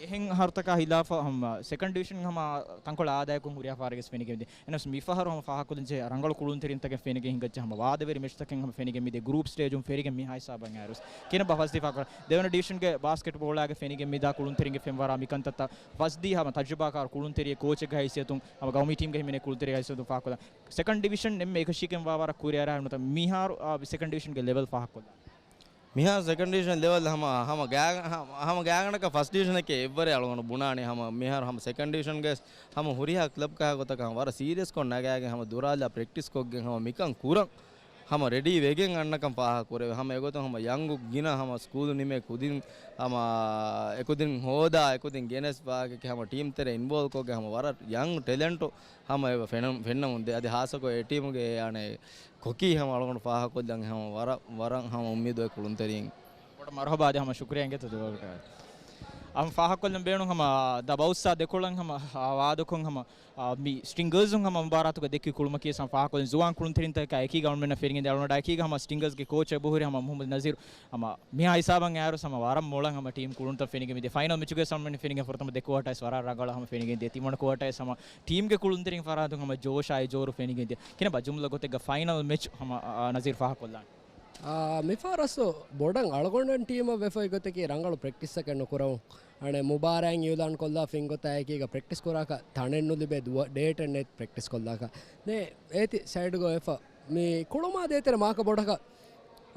އެހެން ހަރުތަކާ ހިލާފަށް ހަމަ ސެކަންޑް ޑިވިޝަން ހަމަ ތަންކޮޅެއް އާދަޔަކުން ހުރިހާ ފަހަރެއްގެސް ފެނިގެން ދިޔަ. އެހެނަސް މިފަހަރު ހަމަ ފާހަގަކޮށްލަންޖެހޭ ރަނގަޅު ކުޅުންތެރިންތަކެއް ފެނިގެން ހިނގައްޖެ ހަމަ ވާދަވެރި މެޗްތަކެއް ހަމަ ފެނިގެން މިދިޔަ ގްރޫޕް ސްޓޭޖުން ފެނިގެން މިހާ ހިސާބަށް އައިރުވެސް. ކިނަބަ ފަސްދީ ފާހަގަކުރަން ދެވަނަ ޑިވިޝަންގެ ބާސްކެޓް ބޯޅާގެ ފެނިގެން މިދާ ކުޅުންތެރިންގެ ފެންވަރާ މިކަންތައްތައް ފަސްދީ ހަމަ ތަޖުރިބާކާރު ކުޅުންތެރިއެއް ކޯޗެއްގެ ހައިސިއްޔަތުން ހަމަ ގައުމީ ޓީމްގެ ހިމެނޭ ކުޅުންތެރި ހައިސިއްޔަތުން ފާހަގަކޮށްލަން. ސެކަންޑް ޑިވިޝަން އެންމެ އެކަށީގެންވާ ވަރަށް ކުރިއަރާ ނުތަ މިހާރު، އާ، ސެކަންޑް ޑިވިޝަންގެ ލެވެލް ފާހަގަކޮށްލާ. މިހާރު ސެކަންޑް ޑިވިޝަން ލެވެލް ހަމަ، ހަމަ ގާ-، ހަމަ، ހަމަ ގާގަނޑަކަށް ފަސްޓް ޑިވިޝަނަކީ އެއްވަރެއް އަޅުގަނޑު ބުނާނީ. ހަމަ މިހާރު ހަމަ ސެކަންޑް ޑިވިޝަންގެ ހަމަ ހުރިހާ ކްލަބް ކާ ގޮތަކަށް ހަމަ ވަރަށް ސީރިއަސްކޮށް ނަގާގެން ހަމަ ދުރާލާ ޕްރެކްޓިސް ކޮށްގެން ހަމަ މިކަން ކުރަން. ހަމަ ރެޑީ ވެގެން އަންނަކަން ފާހަގަ ކުރެވޭ. ހަމަ އެގޮތުން ހަމަ ޔަންގު ގިނަ ހަމަ ސްކޫލު ނިމޭ ކުދިން ހަމަ އެކުދިން ހޯދާ، އެކުދިން ގެނެސް ފާހަގަކީ ހަމަ ޓީމް ތެރޭ އިންވޯލްވް ކޮށްގެން ހަމަ ވަރަށް ޔަންގް ޓެލެންޓު ހަމަ އެބަ ފެނު-، ފެންނަމުން ދޭ. އަދި ހާއްސަކޮށް އެ ޓީމުގެ އެ އަނެއް ކޮކީ ހަމަ އަޅުގަނޑު ފާހަގަކޮށްލަން ހަމަ ވަރަށް، ވަރަށް ހަމަ އުއްމީދު އޮތް ކުޅުންތެރިން. ބޮޑަށް މަރުހަބާ އަދި ހަމަ ޝުކުރިޔާ އިނގޭތޯ ދުވަހަކަށް. ހަމަ ފާހަގަކޮށްލަން ބޭނުން ހަމަ ދަ ބައުސްއާ ދެކޮޅަށް ހަމަ ވާދަކޮށް ހަމަ އާ، މި ސްޓިންގަރސް ހަމަ މުބާރާތުގަ ދެއްކި ކުޅުމަކީ ހަމަ ފާހަގަކޮށްލަން ޒުވާން ކުޅުންތެރިންތަކާ އެކީގަ އަޅުމެންނަށް ފެނިގެންދޭ. އަޅުގަނޑާ އެކީގަ ހަމަ ސްޓިންގަރސްގެ ކޯޗް އެބަހުރި ހަމަ މުހައްމަދު ނަޒީރު ހަމަ މިހާ ހިސާބަށް އައިރު ހަމަ ވަރަށް މޮޅަށް ހަމަ ޓީމް ކުޅުންތައް ފެނިގެން މިދިޔަ ފައިނަލް މެޗުގަ ހަމަ ފެނިގެން ފުރަތަމަ ދެކުވާޓާސް ވަރަށް ރަނގަޅަށް ހަމަ ފެނިގެން ދިޔަ. ތިންވަނަ ކުވާޓާސް ހަމަ ޓީމްގެ ކުޅުންތެރިން ފަރާތުން ހަމަ ޖޯޝާއި ޖޯރު ފެނިގެން ދިޔަ. ކިނަބަ ޖުމްލަ ގޮތެއްގަ ފައިނަލް މެޗް ހަމަ، އާ، ނަޒީރު ފާހަގަކޮށްލާނެ. އާ، މިފަހަރަސް ބޮޑަށް އަޅުގަނޑު ޓީމަށް ވެފައި ގޮތަކީ ރަނގަޅު ޕްރެކްޓިސްއަކަށް ނުކުރަމުން. އަނެއް މުބާރާތް އިއުލާން ކޮށްލާ ފިންގޮތާ އެކީގަ ޕްރެކްޓިސް ކުރާކަށް ތަނެއް ނުލިބޭ ދުވަ-، ޑޭޓެއް ނެތް ޕްރެކްޓިސް ކޮށްލާކަށް. ދެ އޭތި ސައިޑްގަ ވެފަ މި ކުޅުމާ ދޭތެރެ މާކަ ބޮޑަކަށް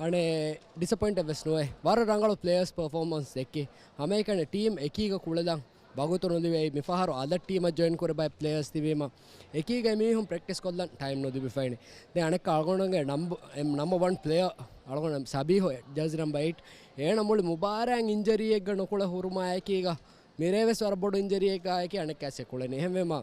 އަނެއް ޑިސަޕޮއިންޓެއް ވެސް ނުވޭ. ވަރަށް ރަނގަޅު ޕްލޭޔަރސް ޕަރފޯމަންސް ދެއްކި. ހަމައެކަނި ޓީމް އެކީގަ ކުޅެލަން ވަގުތު ނުލިބޭ. މިފަހަރު އަލަށް ޓީމަށް ޖޮއިން ކުރެވޭ ޕްލޭޔަރސް ތިބީމަ އެކީގަ މީހުން ޕްރެކްޓިސް ކޮށްލަން ޓައިމް ނުލިބިފައިނެ. ދެން އަނެއްކާ އަޅުގަނޑުގެ ނަމްބަ-، އެ، ނަމްބަ ވަން ޕްލޭޔަރ އަޅުގަނޑު ސަބީހު ޖާޒި ނަމްބަ އެއިޓް. އޭނަ މުޅި މުބާރާތް އިންޖަރީއެއްގަ ނުކުޅެ ހުރުމާއެކީގަ މިރޭވެސް ވަރަށް ބޮޑު އިންޖަރީއެއްގަ އެކީ އަނެއްކާސް އެ ކުޅެނީ. އެހެންވީމަ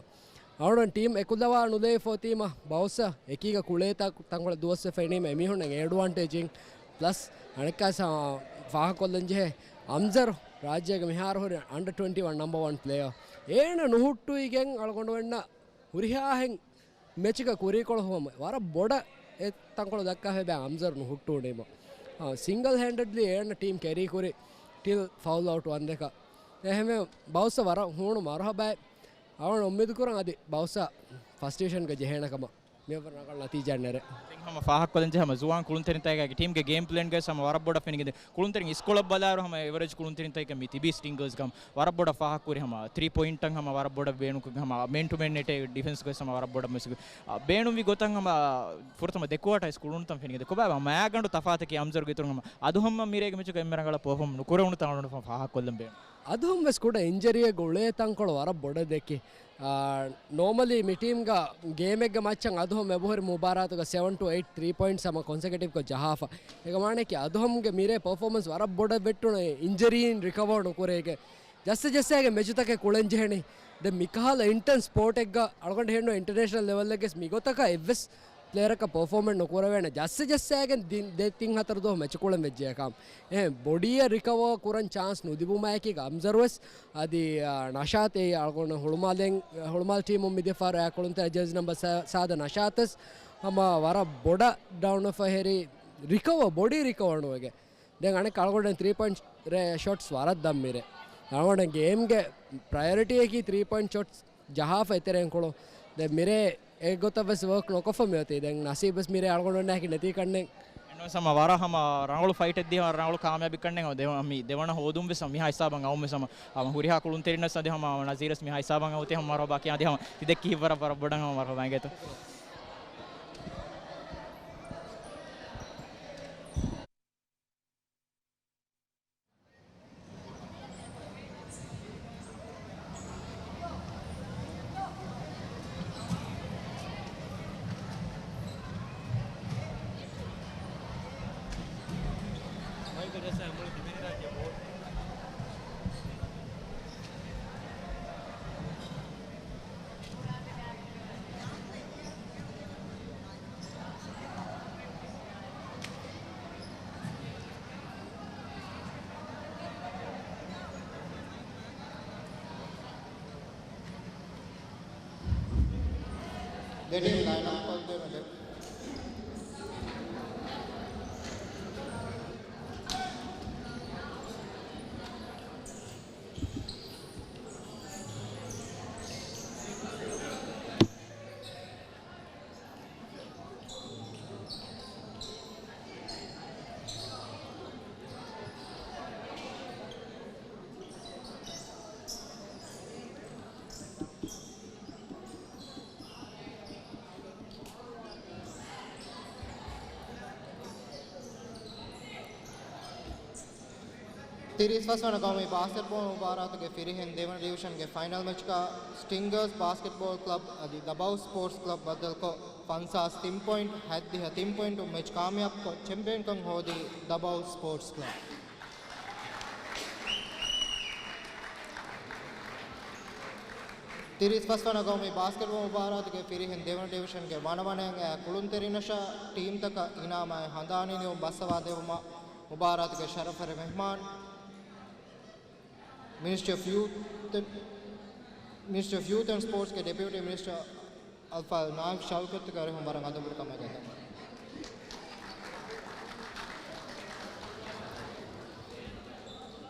އަޅުގަނޑު ޓީމް އެކުލަވާ ނުލެވިފަ އޮތީމަ ބައުސް އެކީގަ ކުޅޭތާ ތަންކޮޅެއް ދުވަސްވެފައިނީމަ އެމީހުންނަށް އެޑްވާންޓޭޖް އިން. ޕްލަސް އަނެއްކާސް ފާހަގަކޮށްލަން ޖެހޭ އަމްޒަރު ރާއްޖޭގެ މިހާރު ހުރި އަންޑަ ޓްވެންޓީ ވަން ނަމްބަ ވަން ޕްލޭޔަރ. އޭނަ ނުހުއްޓުވިގެން އަޅުގަނޑުމެންނަށް ހުރިހާހެން މެޗުގަ ކުރީކޮޅު ހުވަމު ވަރަށް ބޮޑަށް އެ ތަންކޮޅު ދައްކާފައި ބައި އަމްޒަރު ނުހުއްޓުވުނީމަ. އާ، ސިންގަލް ހޭންޑެޑްލީ އޭނަ ޓީމް ކެރީ ކުރި ޓިލް ފައުލް އައުޓް ވަންދެކަ. އެހެންވެ ބައުސް ވަރަށް ހޫނު މަރުހަބާއެއް. އަޅުގަނޑު އުއްމީދު ކުރަން އަދި ބައުސް ފަސްޓް ޑިވިޝަންގަ ޖެހޭނެ ކަމަށް. މިއަށްވުރެ ރަނގަޅު ނަތީޖާ ނެރެ. ދެން ހަމަ ފާހަގަކޮށްލަން ޖެހޭ ހަމަ ޒުވާން ކުޅުންތެރިންތަކާގެ ޓީމްގެ ގޭމް ޕްލޭންގައި ހަމަ ވަރަށް ބޮޑަށް ފެނިގެން ދެ ކުޅުންތެރިން އިސްކޮޅަށް ބަލާއިރު ހަމަ އެވަރޭޖް ކުޅުންތެރިންތަކެއް މި ތިބީ ސްޓިންގަރސް ގަމް ވަރަށް ބޮޑަށް ފާހަގަކުރި ހަމަ ތްރީ ޕޮއިންޓަށް ހަމަ ވަރަށް ބޮޑަށް ބޭނުންކޮށް ހަމަ މެން ޓު މެން ނެޓޭ ޑިފެންސްގައި ހަމަ ވަރަށް ބޮޑަށް މެސް ބޭނުންވި ގޮތަށް ހަމަ ފުރަތަމަ ދެ ކުވާޓާސް ކުޅުންތަން ފެނިގެން ދެ ކޮބާ މާގަނޑު ތަފާތަކީ އަމްޒަރުގެ އިތުރުން ހަމަ އަދު ހަމަ މިރޭގެ މެޗުގަ އެންމެ ރަނގަޅަށް ޕަރފޯމް ނުކުރެވުނު ތަން ފާހަގަކޮށްލަން ބޭނުން. އަދުހަމް ވެސް ކުޑަ އިންޖަރީއެއްގަ އުޅޭ ތަންކޮޅު ވަރަށް ބޮޑަށް ދެއްކި. އާ، ނޯމަލީ މި ޓީމްގަ ގޭމެއްގެ މައްޗަށް އަދުހަމް އެބަހުރި މުބާރާތުގަ ސެވަން ޓު އެއިޓް ތްރީ ޕޮއިންޓްސް ހަމަ ކޮންސެކެޓިވްކޮށް ޖަހާފަ. އޭގެ މާނައަކީ އަދުހަމްގެ މިރޭ ޕަރފޯމަންސް ވަރަށް ބޮޑަށް ވެއްޓުނު އިންޖަރީއިން ރިކަވަރ ނުކުރޭގެ. ޖައްސަ ޖައްސާގެ މެޗުތަކެއް ކުޅެން ޖެހެނީ. ދެން މިކަހަލަ އިންޓެންސް ސްޕޯޓެއްގަ އަޅުގަނޑު ހެންނު އިންޓަރނޭޝަނަލް ލެވެލްއެއްގެސް މިގޮތަކަށް އެއްވެސް ޕްލޭޔަރަކަށް ޕަރފޯމެއް ނުކުރެވޭނެ. ޖައްސަ ޖައްސާގެން ދި-، ދެ ތިން ހަތަރު ދުވަހު މެޗު ކުޅެން ވެއްޖެއްޔާ ކަމަށް. އެ ބޮޑީއަށް ރިކަވަރ ކުރަން ޗާންސް ނުލިބުމާއެކީގަ އަމްޒަރުވެސް އަދި، އާ، ނަޝާތް އެއީ އަޅުގަނޑު ހުޅުމާލެ-، ހުޅުމާލު ޓީމުން މިދިޔަ ފަހަރު އާ ކުޅުންތެރި ޖާޒި ނަމްބަ ސާ-، ސާދަ ނަޝާތެސް ހަމަ ވަރަށް ބޮޑަށް ޑައުންވެފަ ހެރީ ރިކަވަރ، ބޮޑީ ރިކަވަރ ނުވެގެން. ދެން އަނެއް އަޅުގަނޑު ތްރީ ޕޮއިންޓް ރޭ-، ޝޮޓްސް ވަރަށް ދަން މިރޭ. އަޅުގަނޑު ގޭމްގެ ޕްރަޔޮރިޓީއަކީ ތްރީ ޕޮއިންޓް ޝޮޓްސް ޖަހާފަ އެތެރެއިން ކުޅުން. ދެން މިރޭ އެ ގޮތަށް ވެސް ވޯކް ނުކޮށްފަ މިއޮތީ. ދެން ނަސީބު ވެސް މިރޭ އަޅުގަނޑު އޮންނާކި ނެތީ ކަންނެން. އެންވެސް ހަމަ ވަރަށް ހަމަ ރަނގަޅު ފައިޓެއް ދިޔަ، ރަނގަޅު ކާމިޔާބެއް ކަންނެން. ދެ-، މި ދެވަނަ ހޯދުން ވެސް މިހާ ހިސާބަށް އައުން ވެސް ހަމަ، ހަމަ ހުރިހާ ކުޅުންތެރިންނަސް އަދި ހަމަ ނަޒީރަސް މިހާ ހިސާބަށް އައުތި ހަމަ މަރުހަބާ ކިޔާ އަދި ހަމަ ތި ދެއްކި ހިތްވަރަށް ވަރަށް ބޮޑަށް ހަމަ މަރުހަބާ އިނގޭތޯ. ދެ ޓީމް ލައިން އަޕް ކޮށްދޭނަން. ތިރީސް ފަސް ވަނަ ގައުމީ ބާސްކެޓްބޯލް މުބާރާތުގެ ފިރިހެން ދެވަނަ ޑިވިޝަންގެ ފައިނަލް މެޗަކަށް ސްޓިންގާސް ބާސްކެޓްބޯލް ކްލަބް އަދި ދަބައުސް ސްޕޯޓްސް ކްލަބް ބައްދަލުކޮށް، ފަންސާސް ތިން ޕޮއިންޓް، ހަތްދިހަ ތިން ޕޮއިންޓު މެޗް ކާމިޔާބުކޮށް، ޗެމްޕިއަންކަން ހޯދީ ދަބައުސް ސްޕޯޓްސް ކްލަބް. ތިރީސް ފަސް ވަނަ ގައުމީ ބާސްކެޓްބޯލް މުބާރާތުގެ ފިރިހެން ދެވަނަ ޑިވިޝަންގެ ވަނަ ވަނައިން އައި ކުޅުންތެރިންނަށާ ޓީމްތަކަށް އިނާމާއި ހަނދާނީ ލިޔުން ބައްސަވާ ދެވުމަށް މުބާރާތުގެ ޝަރަފުވެރި މެހްމާން، މިނިސްޓްރީ އޮފް ޔޫތު، މިނިސްޓްރީ އޮފް ޔޫތު އެންޑް ސްޕޯޓްސްގެ ޑެޕިއުޓީ މިނިސްޓަރ އަލްފާޟިލް ނާއިފް ޝައުކަތުގެ އަރިހުން ވަރަށް އަދަބުވެރިކަމާ ގެންދަން.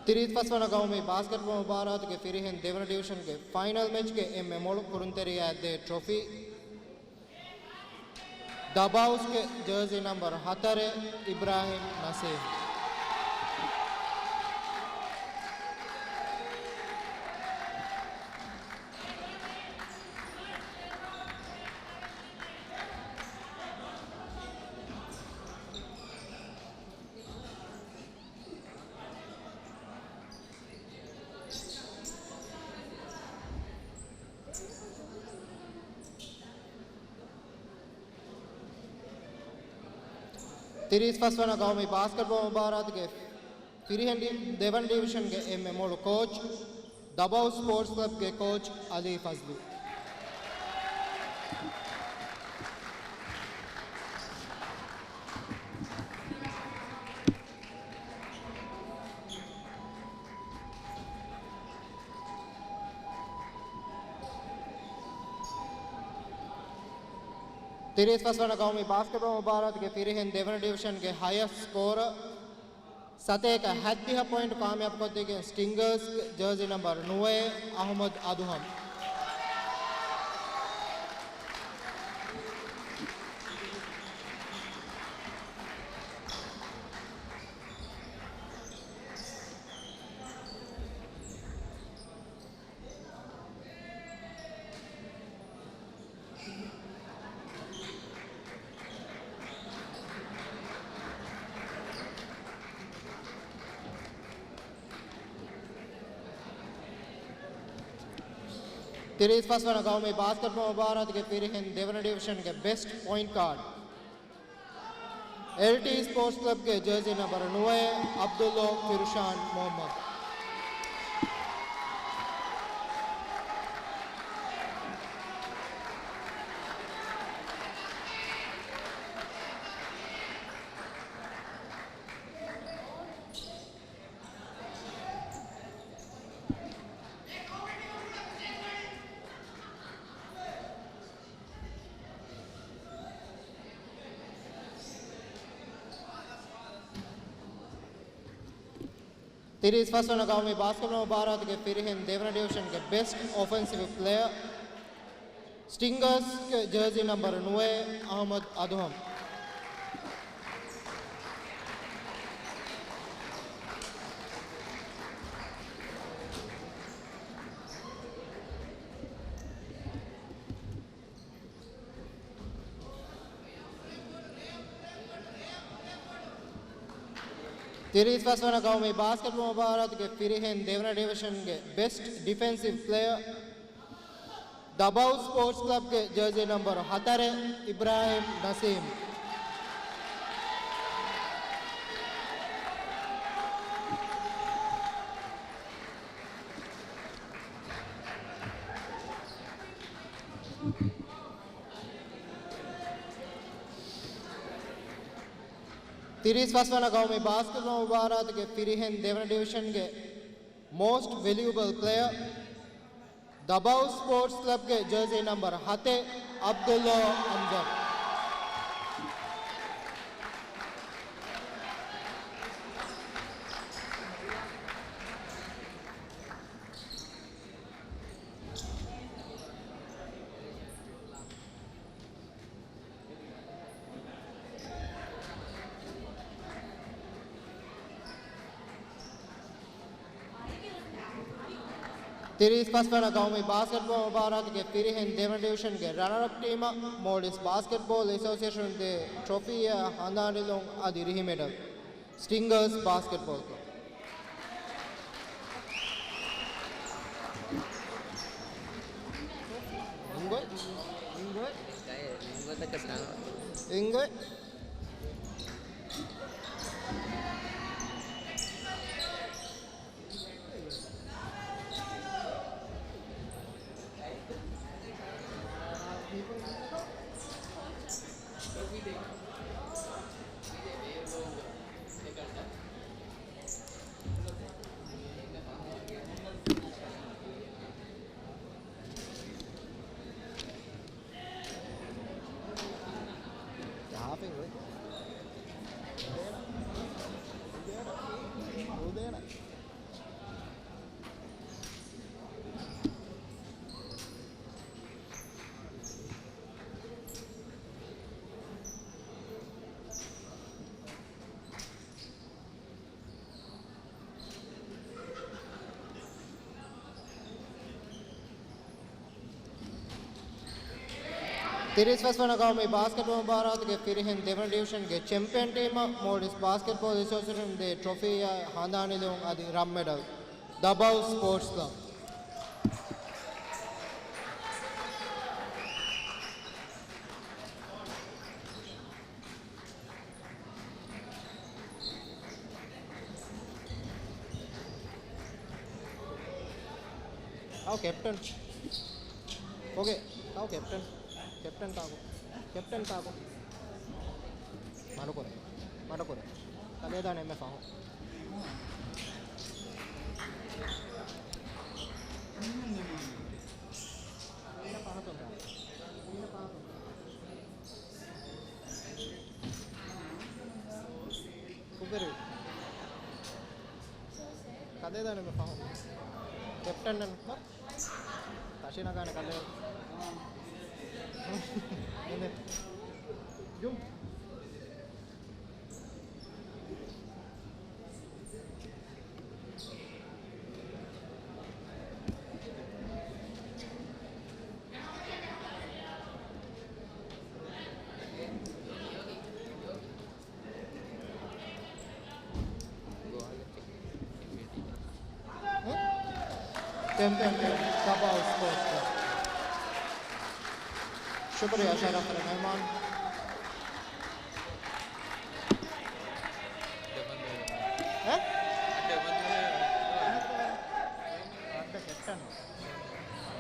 ތިރީސް ފަސް ވަނަ ގައުމީ ބާސްކެޓްބޯލް މުބާރާތުގެ ފިރިހެން ދެވަނަ ޑިވިޝަންގެ ފައިނަލް މެޗްގެ އެންމެ މޮޅު ކުރުންތެރިޔާ ދޭ ޓްރޮފީ، ދަބައުސްގެ ޖާޒީ ނަމްބަރު ހަތަރެއް، އިބްރާހިމް ނަސީމް. ތިރީސް ފަސް ވަނަ ގައުމީ ބާސްކެޓްބޯލް މުބާރާތުގެ ފިރިހެން ޑި-، ދެވަނަ ޑިވިޝަންގެ އެންމެ މޮޅު ކޯޗް، ދަބައުސް ސްޕޯޓްސް ކްލަބްގެ ކޯޗް އަލީ ފަޒްލު. ތިރީސް ފަސް ވަނަ ގައުމީ ބާސްކެޓްބޯލް މުބާރާތުގެ ފިރިހެން ދެވަނަ ޑިވިޝަންގެ ހަޔަސް ސްކޯރަރ، ސަތޭކަ ހަތްދިހަ ޕޮއިންޓް ކާމިޔާބުކޮށްދީގެން ސްޓިންގާސް ޖާޒީ ނަމްބަރު ނުވައެއް، އަހުމަދު އަދުހަމް. ތިރީސް ފަސް ވަނަ ގައުމީ ބާސްކެޓްބޯލް މުބާރާތުގެ ފިރިހެން ދެވަނަ ޑިވިޝަންގެ ބެސްޓް ޕޮއިންޓް ގާޑް، އެލްޓީ ސްޕޯޓްސް ކްލަބްގެ ޖާޒީ ނަމްބަރު ނުވައެއް، އަބްދުﷲ ފިރުޝާން މުޙައްމަދު. ތިރީސް ފަސް ވަނަ ގައުމީ ބާސްކެޓްބޯލް މުބާރާތުގެ ފިރިހެން ދެވަނަ ޑިވިޝަންގެ ބެސްޓް އޮފެންސިވް ޕްލޭޔަރ، ސްޓިންގާސްގެ ޖާޒީ ނަމްބަރު ނުވައެއް، އަހުމަދު އަދުހަމް. ތިރީސް ފަސް ވަނަ ގައުމީ ބާސްކެޓްބޯލް މުބާރާތުގެ ފިރިހެން ދެވަނަ ޑިވިޝަންގެ ބެސްޓް ޑިފެންސިވް ޕްލޭޔަރ، ދަބައު ސްޕޯޓްސް ކްލަބްގެ ޖާޒީ ނަމްބަރު ހަތަރެއް، އިބްރާހިމް ނަސީމް. ތިރީސް ފަސް ވަނަ ގައުމީ ބާސްކެޓްބޯލް މުބާރާތުގެ ފިރިހެން ދެވަނަ ޑިވިޝަންގެ މޯސްޓް ވެލިއުބަލް ޕްލޭޔަރ، ދަބައު ސްޕޯޓްސް ކްލަބްގެ ޖާޒީ ނަމްބަރު ހަތެއް، އަބްދުﷲ އަމްޒަރް. ތިރީސް ފަސް ވަނަ ގައުމީ ބާސްކެޓްބޯލް މުބާރާތުގެ ފިރިހެން ދެވަނަ ޑިވިޝަންގެ ރަނަރަޕް ޓީމަށް މޯލްޑިވްސް ބާސްކެޓްބޯލް އެސޯސިއޭޝަނުން ދޭ ޓްރޮފީއާ ހަނދާން އެޅުން އަދި ރިހިމެޑަލް، ސްޓިންގާސް ބާސްކެޓްބޯލް ކްލަބް. އިނގޮތް. ހާފެއް އޮތް. ރޫދޭނަ. ރޫދޭނަ. ތިރީސް ފަސް ވަނަ ގައުމީ ބާސްކެޓްބޯޅަ މުބާރާތުގެ ފިރިހެން ދެވަނަ ޑިވިޝަންގެ ޗެމްޕިއަން ޓީމަށް މޯލްޑިވްސް ބާސްކެޓްބޯޅަ އެސޯސިއޭޝަނުން ދޭ ޓްރޮފީއާ ހަނދާން ނިދުމުން އަދި ރަންމެޑަލް. ދަބައު ސްޕޯޓްސް ކްލަބް. އައު ކެޕްޓަން. އޯކޭ. އައު ކެޕްޓަން. ކެޕްޓަން ތާކު. ކެޕްޓަން ތާކު. މަޑުކުރޭ. މަޑުކުރޭ. ކަލޭދާނެ އެންމެ ފަހުން. މީނަ ފަހަތުން ތާ. މީނަ ފަހަތުން. ކުށްވެރިވި. ކަލޭދާނެ މި ފަހުން. ކެޕްޓަން ނަން. ތަށި ނަގާނެ ކަލޭ. އެނދެ. ޖުމް. ޗެމްޕިއަން ޓީމް ކަބާ ސްޕޯޓްސް ކްލަބް. ޝުކުރިއްޔާ ޝަރަފް ރަހްމާން. އެ؟ ކެޕްޓަން.